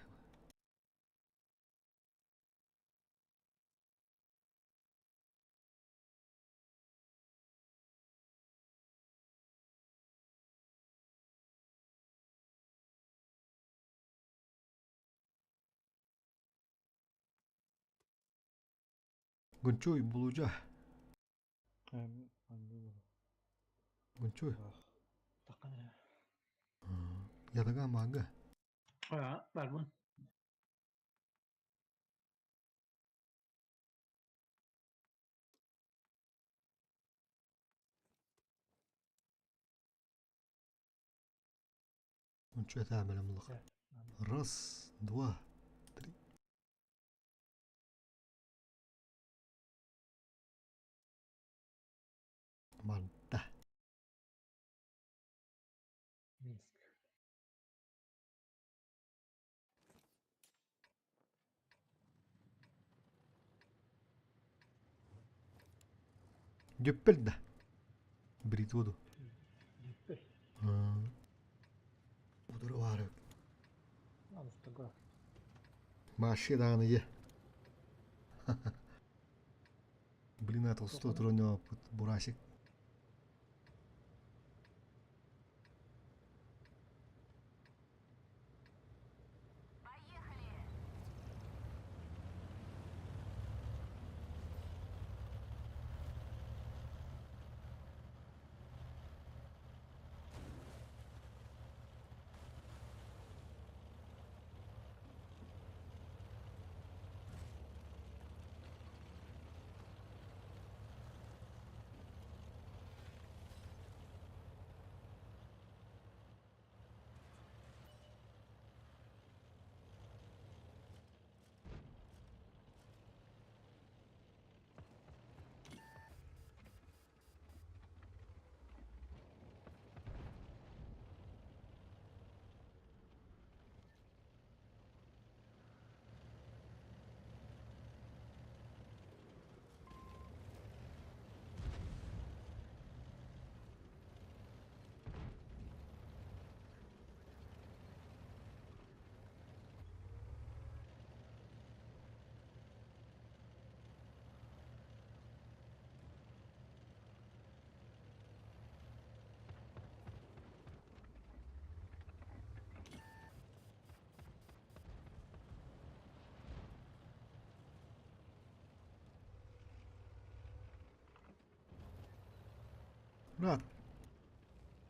Гунчуй, булужа. Гунчуй. Ятага мага. Барбын. Гунчуй تعمل ملخ. Раз, два, три. Барда. Минск. Дюппель да. Бритводу. Дюппель. Удары бары. Алыстыга. Маши даҕаны е. Блин, это сто тронё бурасик. Рад.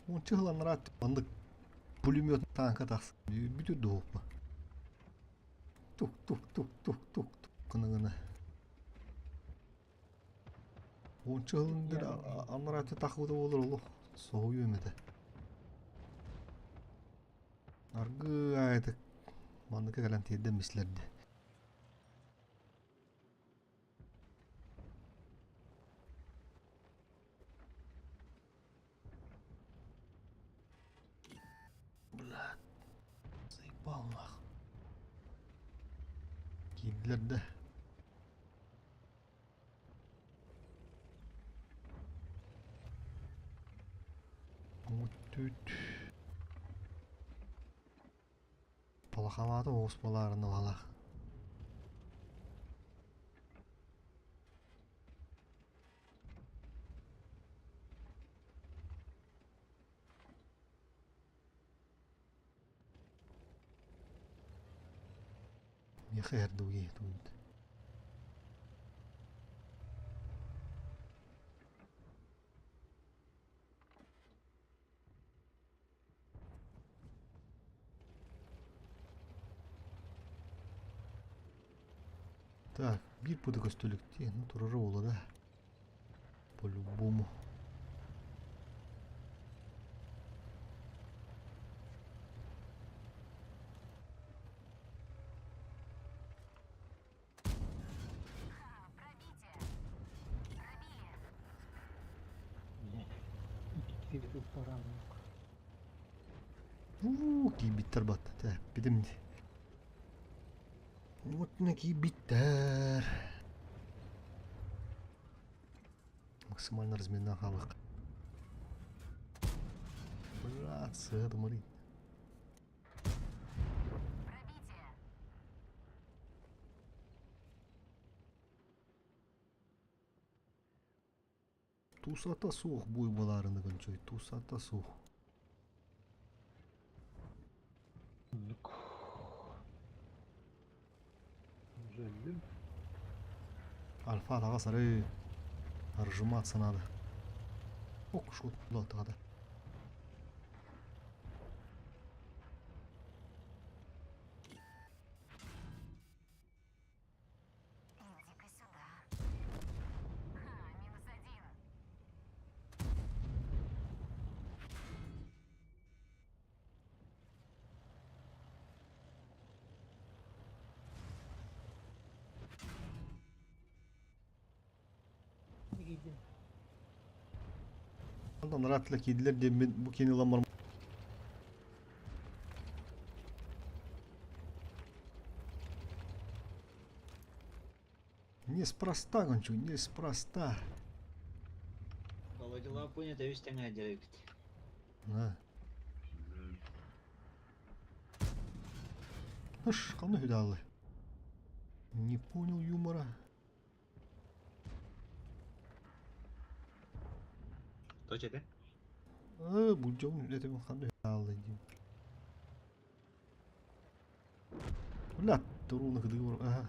Он чыһылан рад. Мандык пулемет танка тахсы. Бүтүр дуһуппа. Тук тук тук тук тук тук гына гына. Он чыһылын дир анраты тахыбыта болор олох соһуйу эмете. Аргы айтык мандыка кэлэн тиэрдэн мислерди. Блядь. Заебал нах. Киирдилэр да. Түт. Палахамааты оҕус балаарына балах. Миэхэ эрдуги туут. Так, биир путы көстөлүктии, ну турара буолла да. По-любому. Уу, киирбиттэр батта. Тэ, битим ди. Вот на киирбиттэр. Максимально разминна халык. Брат, сыа тумарый. Тусата суох буй балаарыны көнчөй, тусата суох. Альфа таға сары. Аржыматься надо. Ок, шот, тағада. Киирдим. Онтон ырааттыла киирдилэр диэммин бу киини ылан баран Неспроста, кончу, неспроста. Володялаах пуня тэбис тэҥэ дьэбит. На. Ыш, ханна үһү Не понял юмора. Точно этэ? Будьон этим ханна үһү диим. Бля, туруна кыдыгы ага,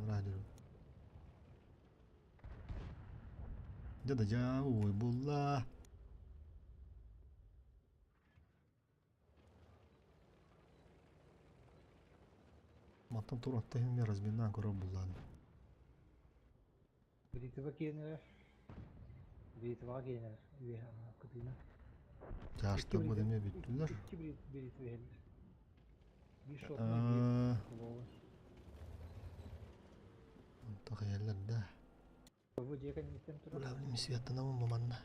радио. Дьэ да дьаа, ой, булла. Мантан туран тэһин разминан көрөр буллаан. Бритва киэнэрэ. Бритваҕа киэнэрэ. Үөһэ кытыына. Чаашта бу деме бүттүлэр. Икки бритва иһэллэр. Биир шотна биир куловый. Онто хайаллар да. Бу дьиэ кэнниттэн турар. Бля, блин, светтанабын бу манна.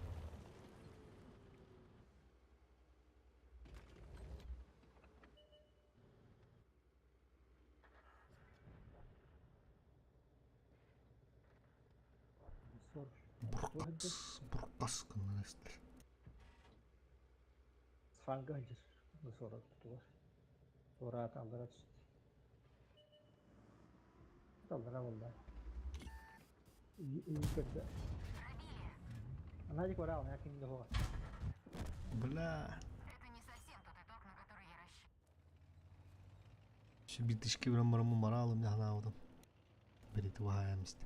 Буркас, буркас гыннан эстер. Сфанга сылдьар. Бу сорох тутулар. Туораата аллара түстэ. Аллара буолла. Үй көрдө. Анаадик бараа, она ким да хуа. Бля. Şu bitişki bir марымы маралым яхнаудым. Берит ваемст.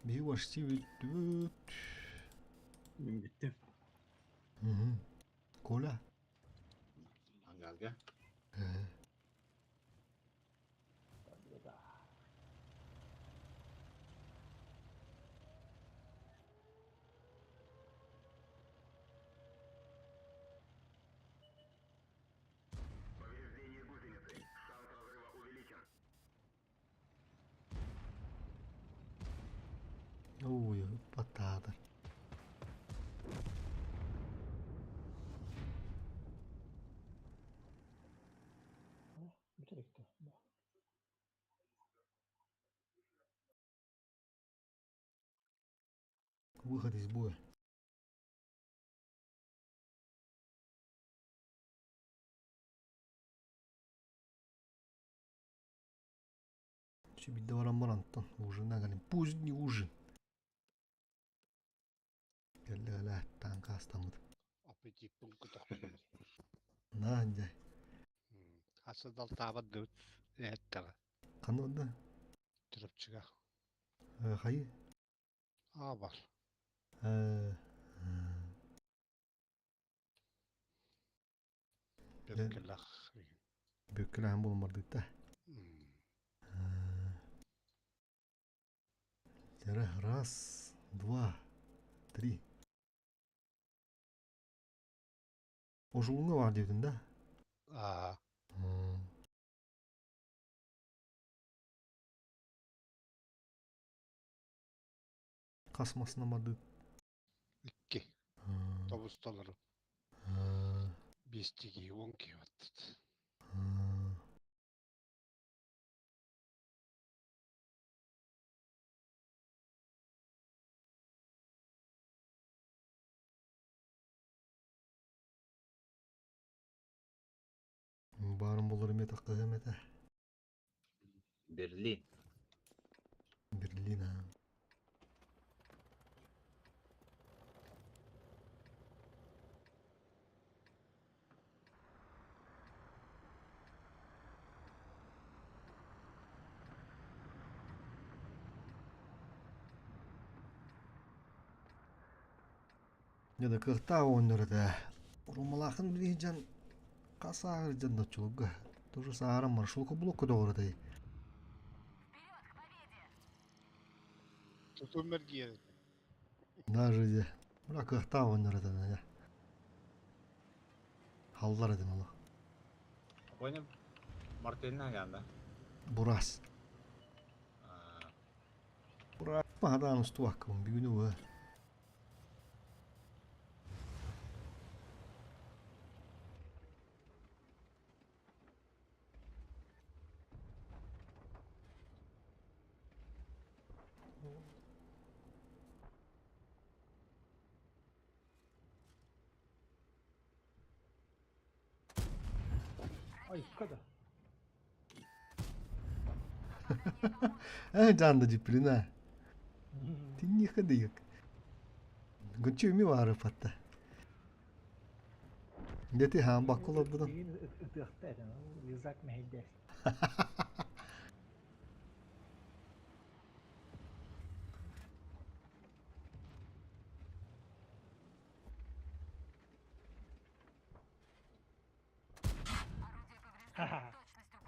Би вашти бүттүбүт. Мин бүттүм. Угу. Коля. Ангарга. Ой, бататар. Бүтэр экти. Выход из боя. Чү бидде баран барантан ужин агалим. Поздний ужин. Кэллэ танка астаммыт. Аппетиппин көтөхпүтүм. На, дьэ. Хаса далтаабат дыбыт эһэттэҕэ. Ханна да? Чурапчыга. Хайы? Аа бар. Бөккелах. Бөккелаһын буолан бардыт да. Раз, два, три. Ожулуңа бар дедин да? Аа. Хас масына барды? Икки. Тобус толору. Биэстиги уон киһи баттыт. Баарым болор эме таккыһым этэ. Берлин. Берлин, а. Да кыахтаах оҕонньор этэ. Урумалаахын билиһи дьон хас ааҕар дьон ноччулуга. Тоже сааран маршрутка блокка доҕор этэй. Тутум мэргиэр этэ. Даже де. Мына кыахтаах оҕонньор этэ. Халлар этим олох. Понял? Мартынна ганда. Бурас. Бурас маһадаан устубаккабын бүгүн уа. Айка да. Э, жанда дьиппилина. Тинниэхэ дыйык. Гүччү үмү баары патта. Дети хаан бакка олорбутун. Билигин ытыахта этэн, рюкзак мэһэйдээс.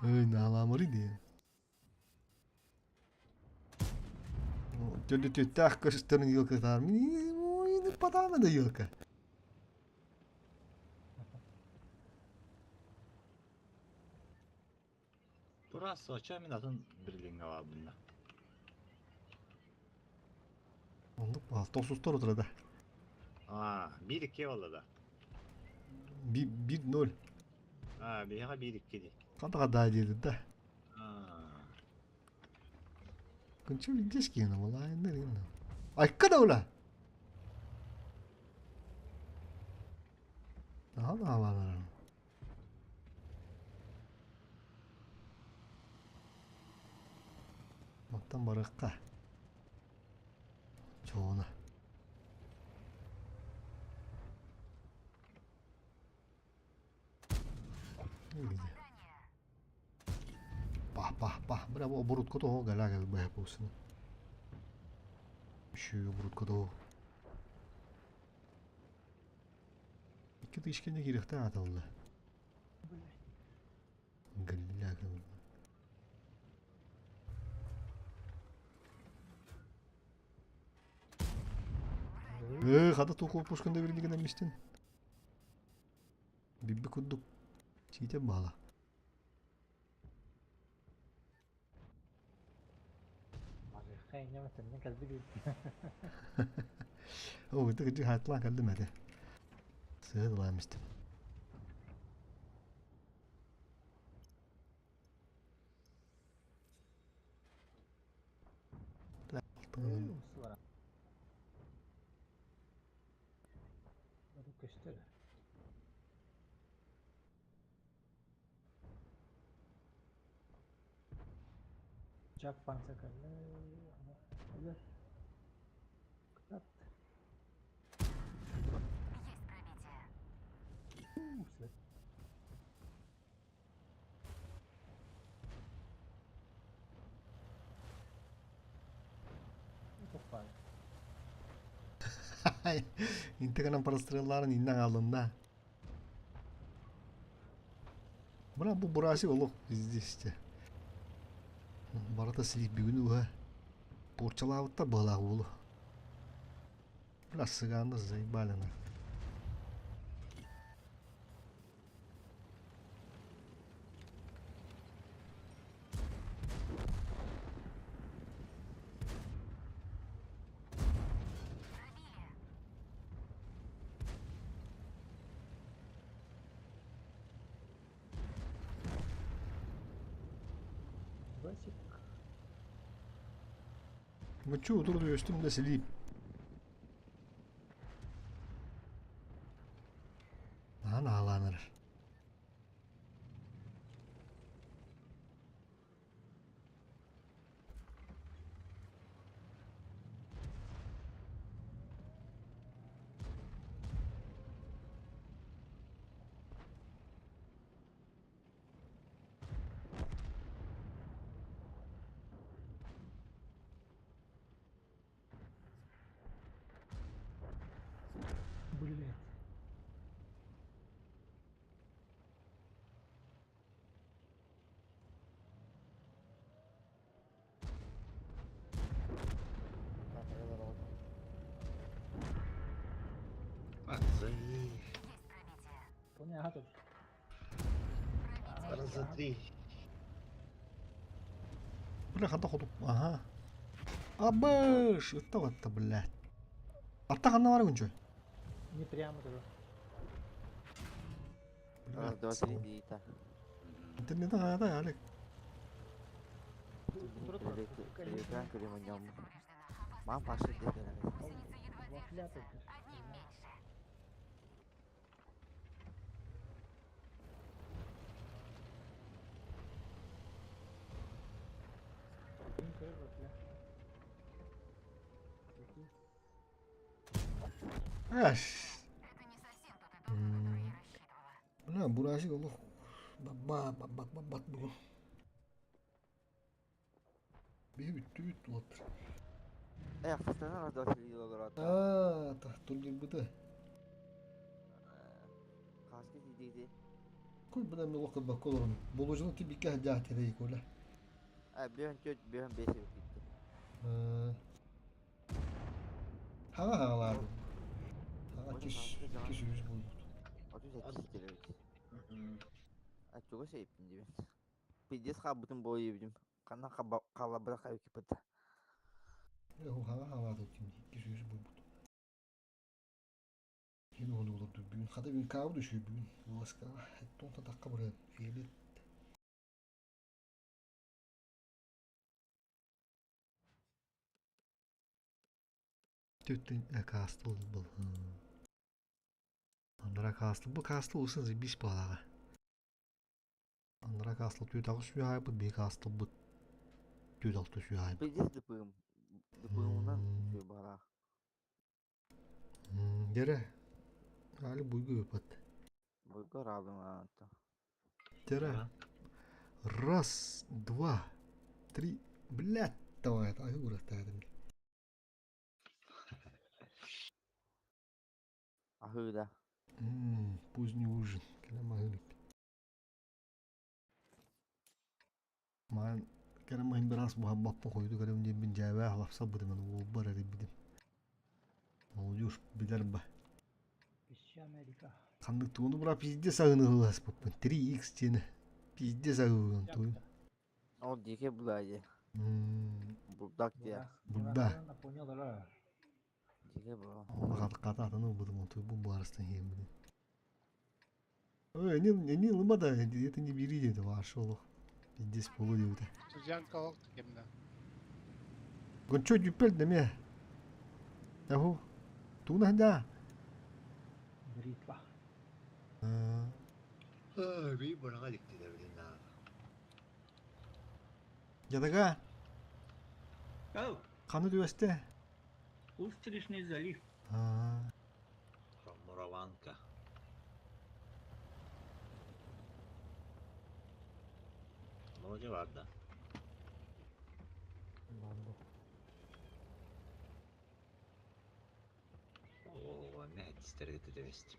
Ой, наалаамары дии. Төлөтүттээх көстөрүн елка Ой, потама да елка. Бурас оча мин атын берлинге бардым да. Оннук баал тохсустар отыра да. А, 1-2 oldu да. 1-0. А, биһиэхэ 1-2 дии. Хантаға да диэди да. А, Күнчү билдес киэнэ балайыннар инна. Айка да ула. Daha da havalar. Оттон барыкка. Чоона. Пах, пах, пах. Бля, оборудка того галяга бля пусина. Еще оборудка того. Икки тысяча кириэхтээх атылла. Галляга. Э, хата туку пушканда бирдигин эмистин. Бибби курдук чиите баала. Барыахха инньэ тэннэ кэлбит О, это где хатлан кэлдим этэ. Сыһыт эмистим. Көстөр. Jack Panzer кэллэ. Кытат. Есть пробитие. Интеграм прострелларын иннен алында. Бына бу бураси олох везде. Барата силик бүгүн уха. Порчалаабытта балаах буолу. Бля, сыгаанда заебали на. Басик. Мычу утурду өстүм да силип. Аан аалаанар. аха тут. Раз, за три. Бля, хата хоту. Ага. Абыш, ытта батта, блядь. Атта ханна бар күнчө? Не прямо туда. Раз, два, три, диета. Интернеттен хаята Алек. Электран көрөм Мам пашы деді. Вафля тут. Аш. Бля, бурашик олох. Бабба, бабба, бабба бүгүн. Биһи бүттү бүттү улаттыр. Э, ахсыстана раз, два, три олорот. Аа, та турнир быты. Хаски диди. Кой бына мен олох бакка олорум. Болужуну ти бикке жаа терей кола. А, бүйөн төрт, бүйөн бес кетти. Хага хагаларды. Хага киш киш жүз болду. 38 келебит. А чого сейпин дибин. Пиздец хабытын бойы бидим. Кана калабыра кайып кипит. Э, хага хагаларды ким киш жүз болду. Хин оны олорду бүгүн. Хата бүгүн кабы düşüyor бүгүн. Ласка. Тонта такка бара. Фиолет. Түттен кастыл был. Андра кастыл. Бу кастыл усын зибиш балага. Андра кастыл түт агы сүйай бу би кастыл бу түт алты сүйай. Пиздец дыпым. Дыпымынан сүй бара. Дере. Али буйгу өпөт. Буйга радым ата. Дере. Раз, два, три. Блядь, давай, ай ураттадым. Ахыда. Поздний ужин. Кэлэ махылык. Ман кэлэ махин бирас буха баппа койду кэлэм диэн бин жаабаа халапса быдым ол бар бидим. Молодежь билер ба. Песчаная река. Ханнык тугуну бура пиздец агыны хылас баппын. 3x тени. Пиздец агыгын туй. Ол дике булади. Булдак дия. Булда. Понял, да. Дике бу. Оны кататыны быдым туй бу барыстан хем бидим. Ой, не не лыма да, это не бери деді ваш олох. Пиздец болу деуді. Тузянка олт кемде. Гончо дюпел деме. Яху. Туна да. Бритва. Би бұрға дикти да билин Ядага. Ау, Қаны дүесте. Устричный залив. Мураванка. Вроде бар да. О, не тистерге тедебест.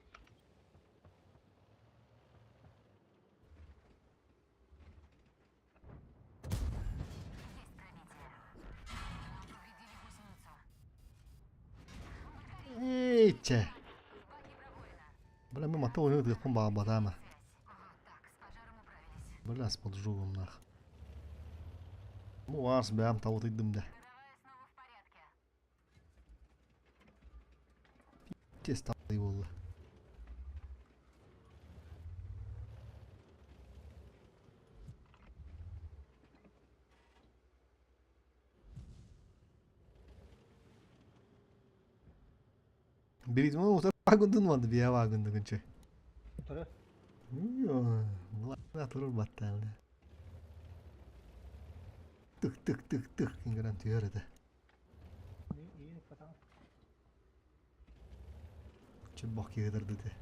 Эйче. Бля, мен мата ойнады ком бага батама. Бля, с поджогом нах. Ну, арс бәм табытыйдым да. Тез табый болды. Бирит мо утар вагондун ванды бия вагонду күнчө. Утары. Була турur батталды. Тык тык тык тык ингран түйөрөдө. И потом. Чы бок кигедерди де.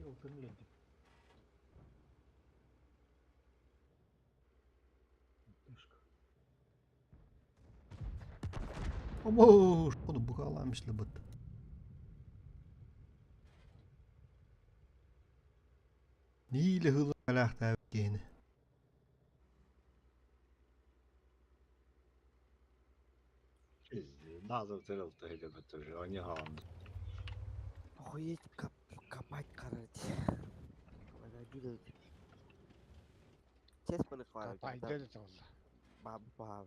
Утырны geldi. Тышка. Обо, шоду бухаламышлы быт. Нииле хылы алахта кени. Назов тырыл тыгылы тоже, они хаанды. Охуеть, как Копать, короче. Подойди, Чес Копайда да толла. Баб-баб.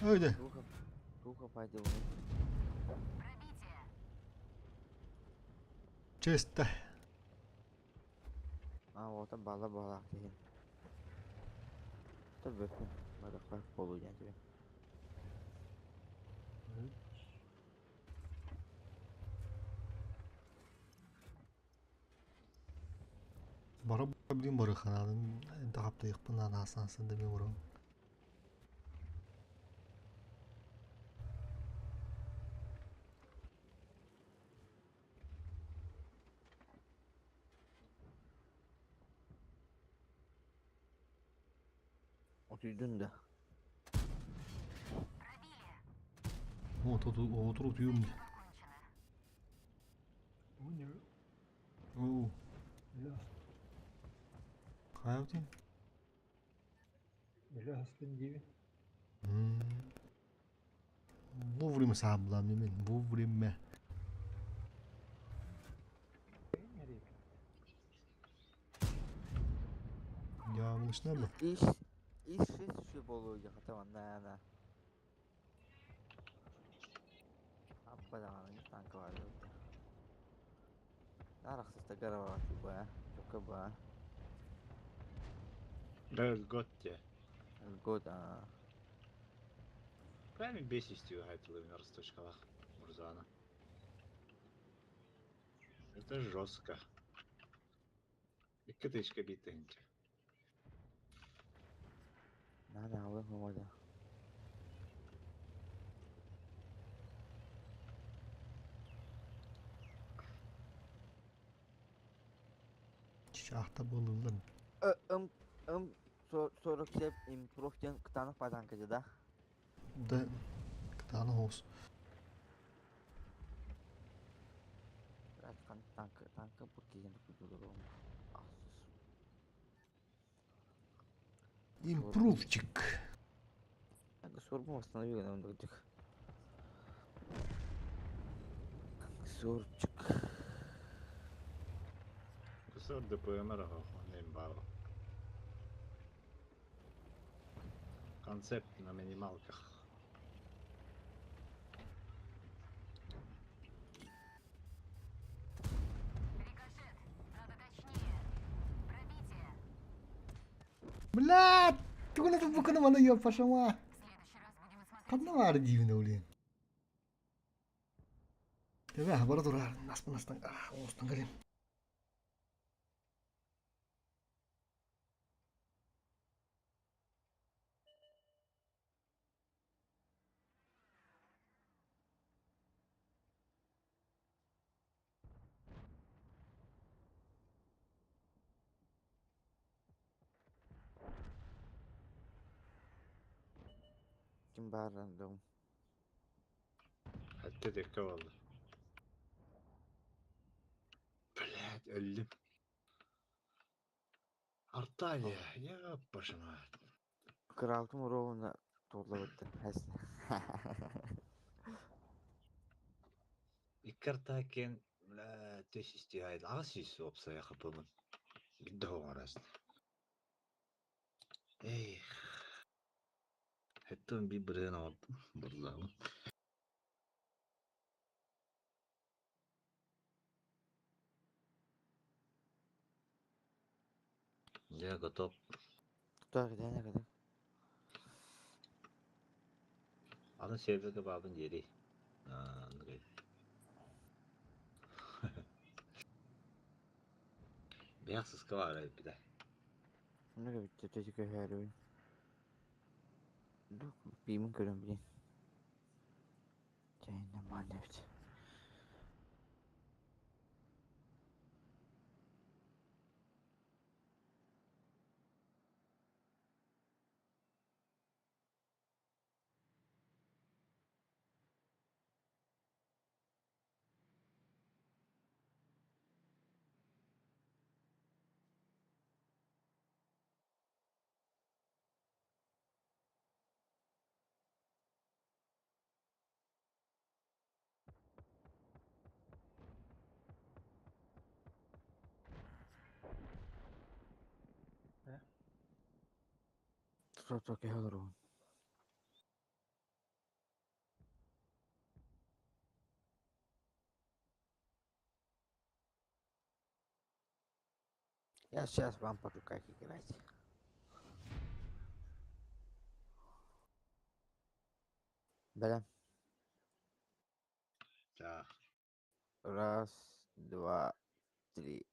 Öyle. Туха пойду. Чисто. А вот бала бала деген. Tabii Bardaklar bolu yani. Бара билин бары ханаадым тахаптайықпын анаасан да мен урам. Otuydun da. Отур утуйум. Bu ne? Оо. Öyle Хайвти. Öyle hastın gibi. Вовремя саблам мен, вовремя. Nereye? Яблочно бы. İş iş şu bolu tamam ne ne. Аппадан танка var. Нарахсыста гарава ба. Çok ба. Гот те. Год а. Прямо бесистью гайтылы росточкалах Мурзана. Это жестко. Икки тычка битынча. На на алым мода. Шахта болулар. Ым ым 47 импрофтен кытанық баданкада да. Да. Кытаны хос. Айтқан танк танкы бұл келгенде күтуді Импрувчик. Сорбу восстановил нам других. Сорчик. Кусор ДПМР имбал. Концепт на минималках. Бля, тугуна букана мана я пошла. Хадна var дивно блин. Тебе бара турар, нас настан, оостан калем. Ким бар рандом. Hatta dakika oldu. Блять, öldüm. Арталия, я пошла. Кралтым ровно толлабытты. Хәс. Иккартакен, бля, төсісті айды. Ағыс үйсі опса яқыпымын. Бидді оңарасын. Эх. Хеттен bir бірден алдым. Бұрзамын. Я готов. Тутар gidene kadar. Аны серверге бабын жери. Аны Бияк сыска бар bir de. Ne bitti teşekkür ederim. Бимин көрөм блин. Cehennem manevi. Что-то кэһэ. Я сейчас вам покажу, как играть. Бля. Так. Раз, два, три.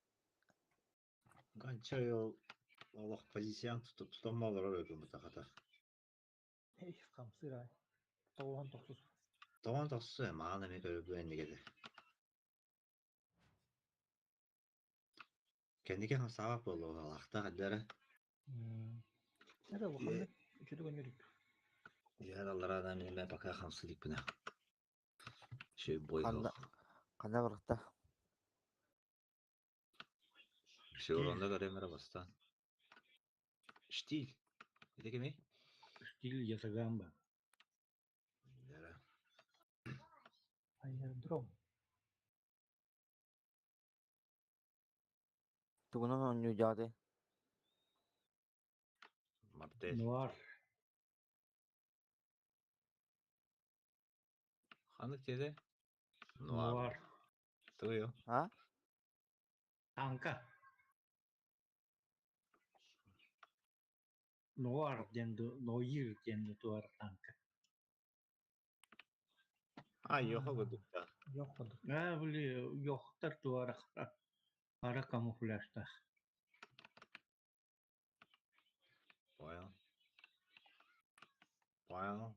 Канча жыл олох позициян тутуп тутаммалар өкүм бутахата. Эй, хамсыр ай. Тоғуон тохсус. Тоҕон тохсу маан эми көрүбү эннигеде. Кэнники хамсаабак буолуо алахта хаддара. Это улаханнык үчүдүк өнөрүк. Яр аллара мен пока хамсылык бина. Шей бой. Ханна ханна барықта. Шей оронда көрөмөр бастан. Штиль. Это кеми? Штиль Ясагамба. Яра. Аэродром. Тугунан оонньуу дьааты. Мартель. Нуар. Ханнык теде? Нуар. Нуар. Туйо. А? Танка. Нуар диэн Ноир диэн туар танка. А, йоха гудукта. Yok курдук. А, били, йохтар туара хара камуфляжтах. Понял. Понял.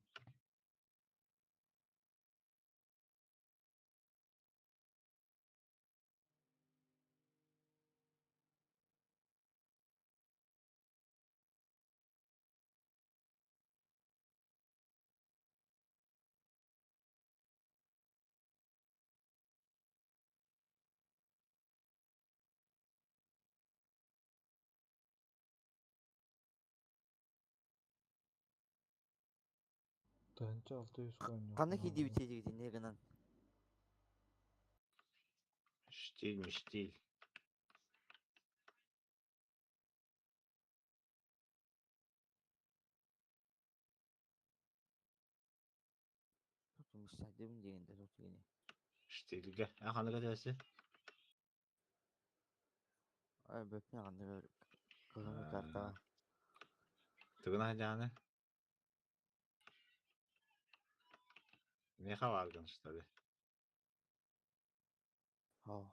Тыһынча 600 коин. Ханна киирдибит тиэтигитин не гынан. Штиль, миштиль. Мустадым дегенде тут гене. Штильге. А ханнык этеси? Ай бөпне ханна бер. Кылын карта. Тугуна жаны. Меха варган, что ли? Хоо.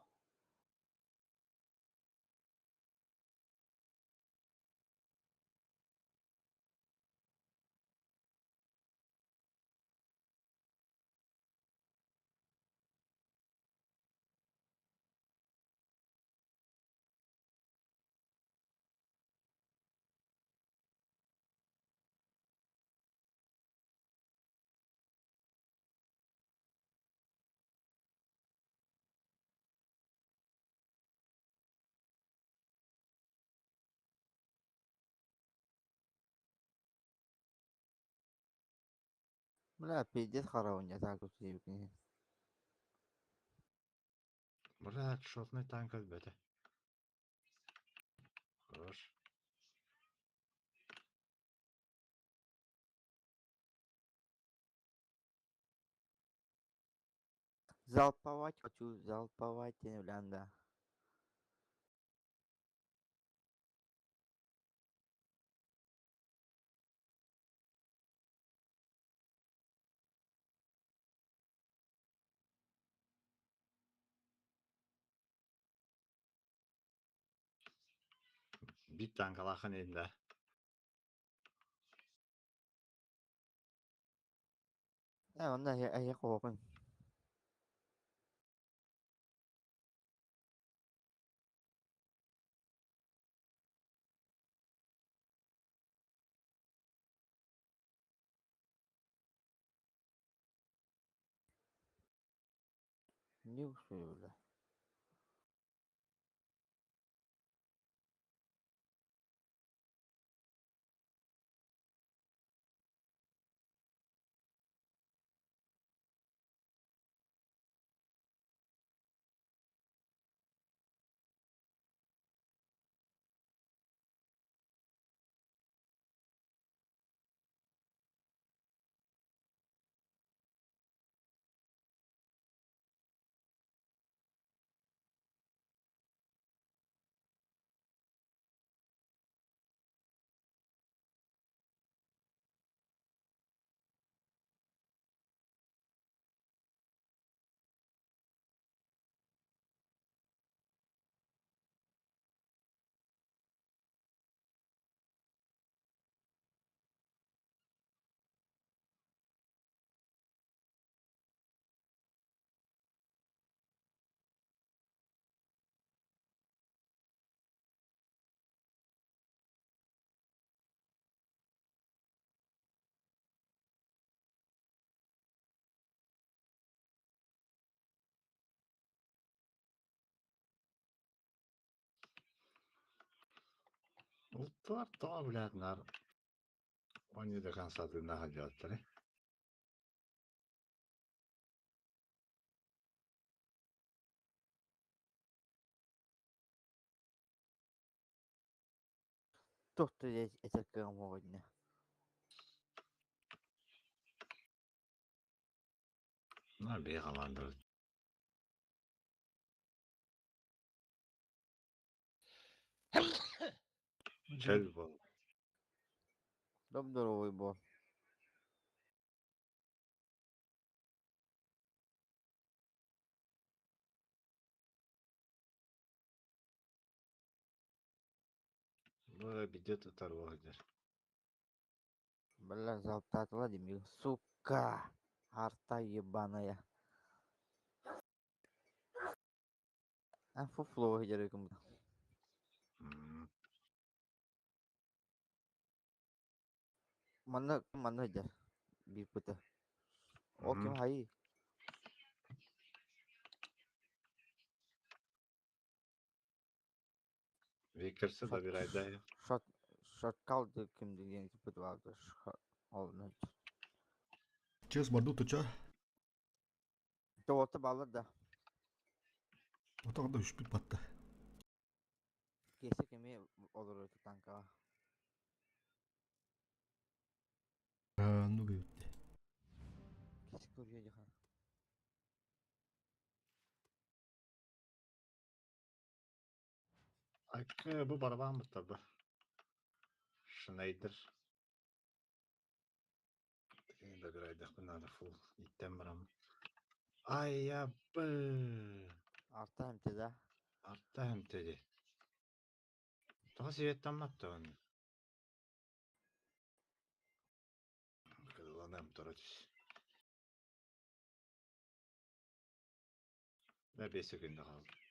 Бля, пиздец харавня так тут тиэбиккин. Брат, шотный танк өлбөтө. Хорош. Залповать хочу, залповать, бля, да. Бит танкалахан элде. Э, онда эйе коопун. Не успею, бля. Бултулар тоҕо билээт наар оонньуу до конца тыыннаах сылдьыбаттарый? Туох да этэр кыаҕым суох иннэ. На бэйэ хамаандабыт. Чөл буол. Доп-доровый буол. Бу видео тутар буолар. Бля, залптаатыла дим. Сука! Арта ебаная. А фуфло дьарыгым. Манна манна сылдьар биир пыты. Ол ким хайыы? Викерсы добирайдай. Шот шоткал ким деген пыты барды. Ол Чес барду туча. Тоҕото баллар да. Отоҕда үспүт батта. Киэсэ кими олорор танкаҕа? Ну бүттэ. Киэсэ көрүө дьахан. Акы бу барабан бу. Шнайдер. Добирайдахпын надо фул. Иттен барам. Ай ябы. Арта эмте да. Арта эмтеди. Тоҕо сибеттамматта оны. Кыдыланам тура түс. Бә 5 секунда қалды.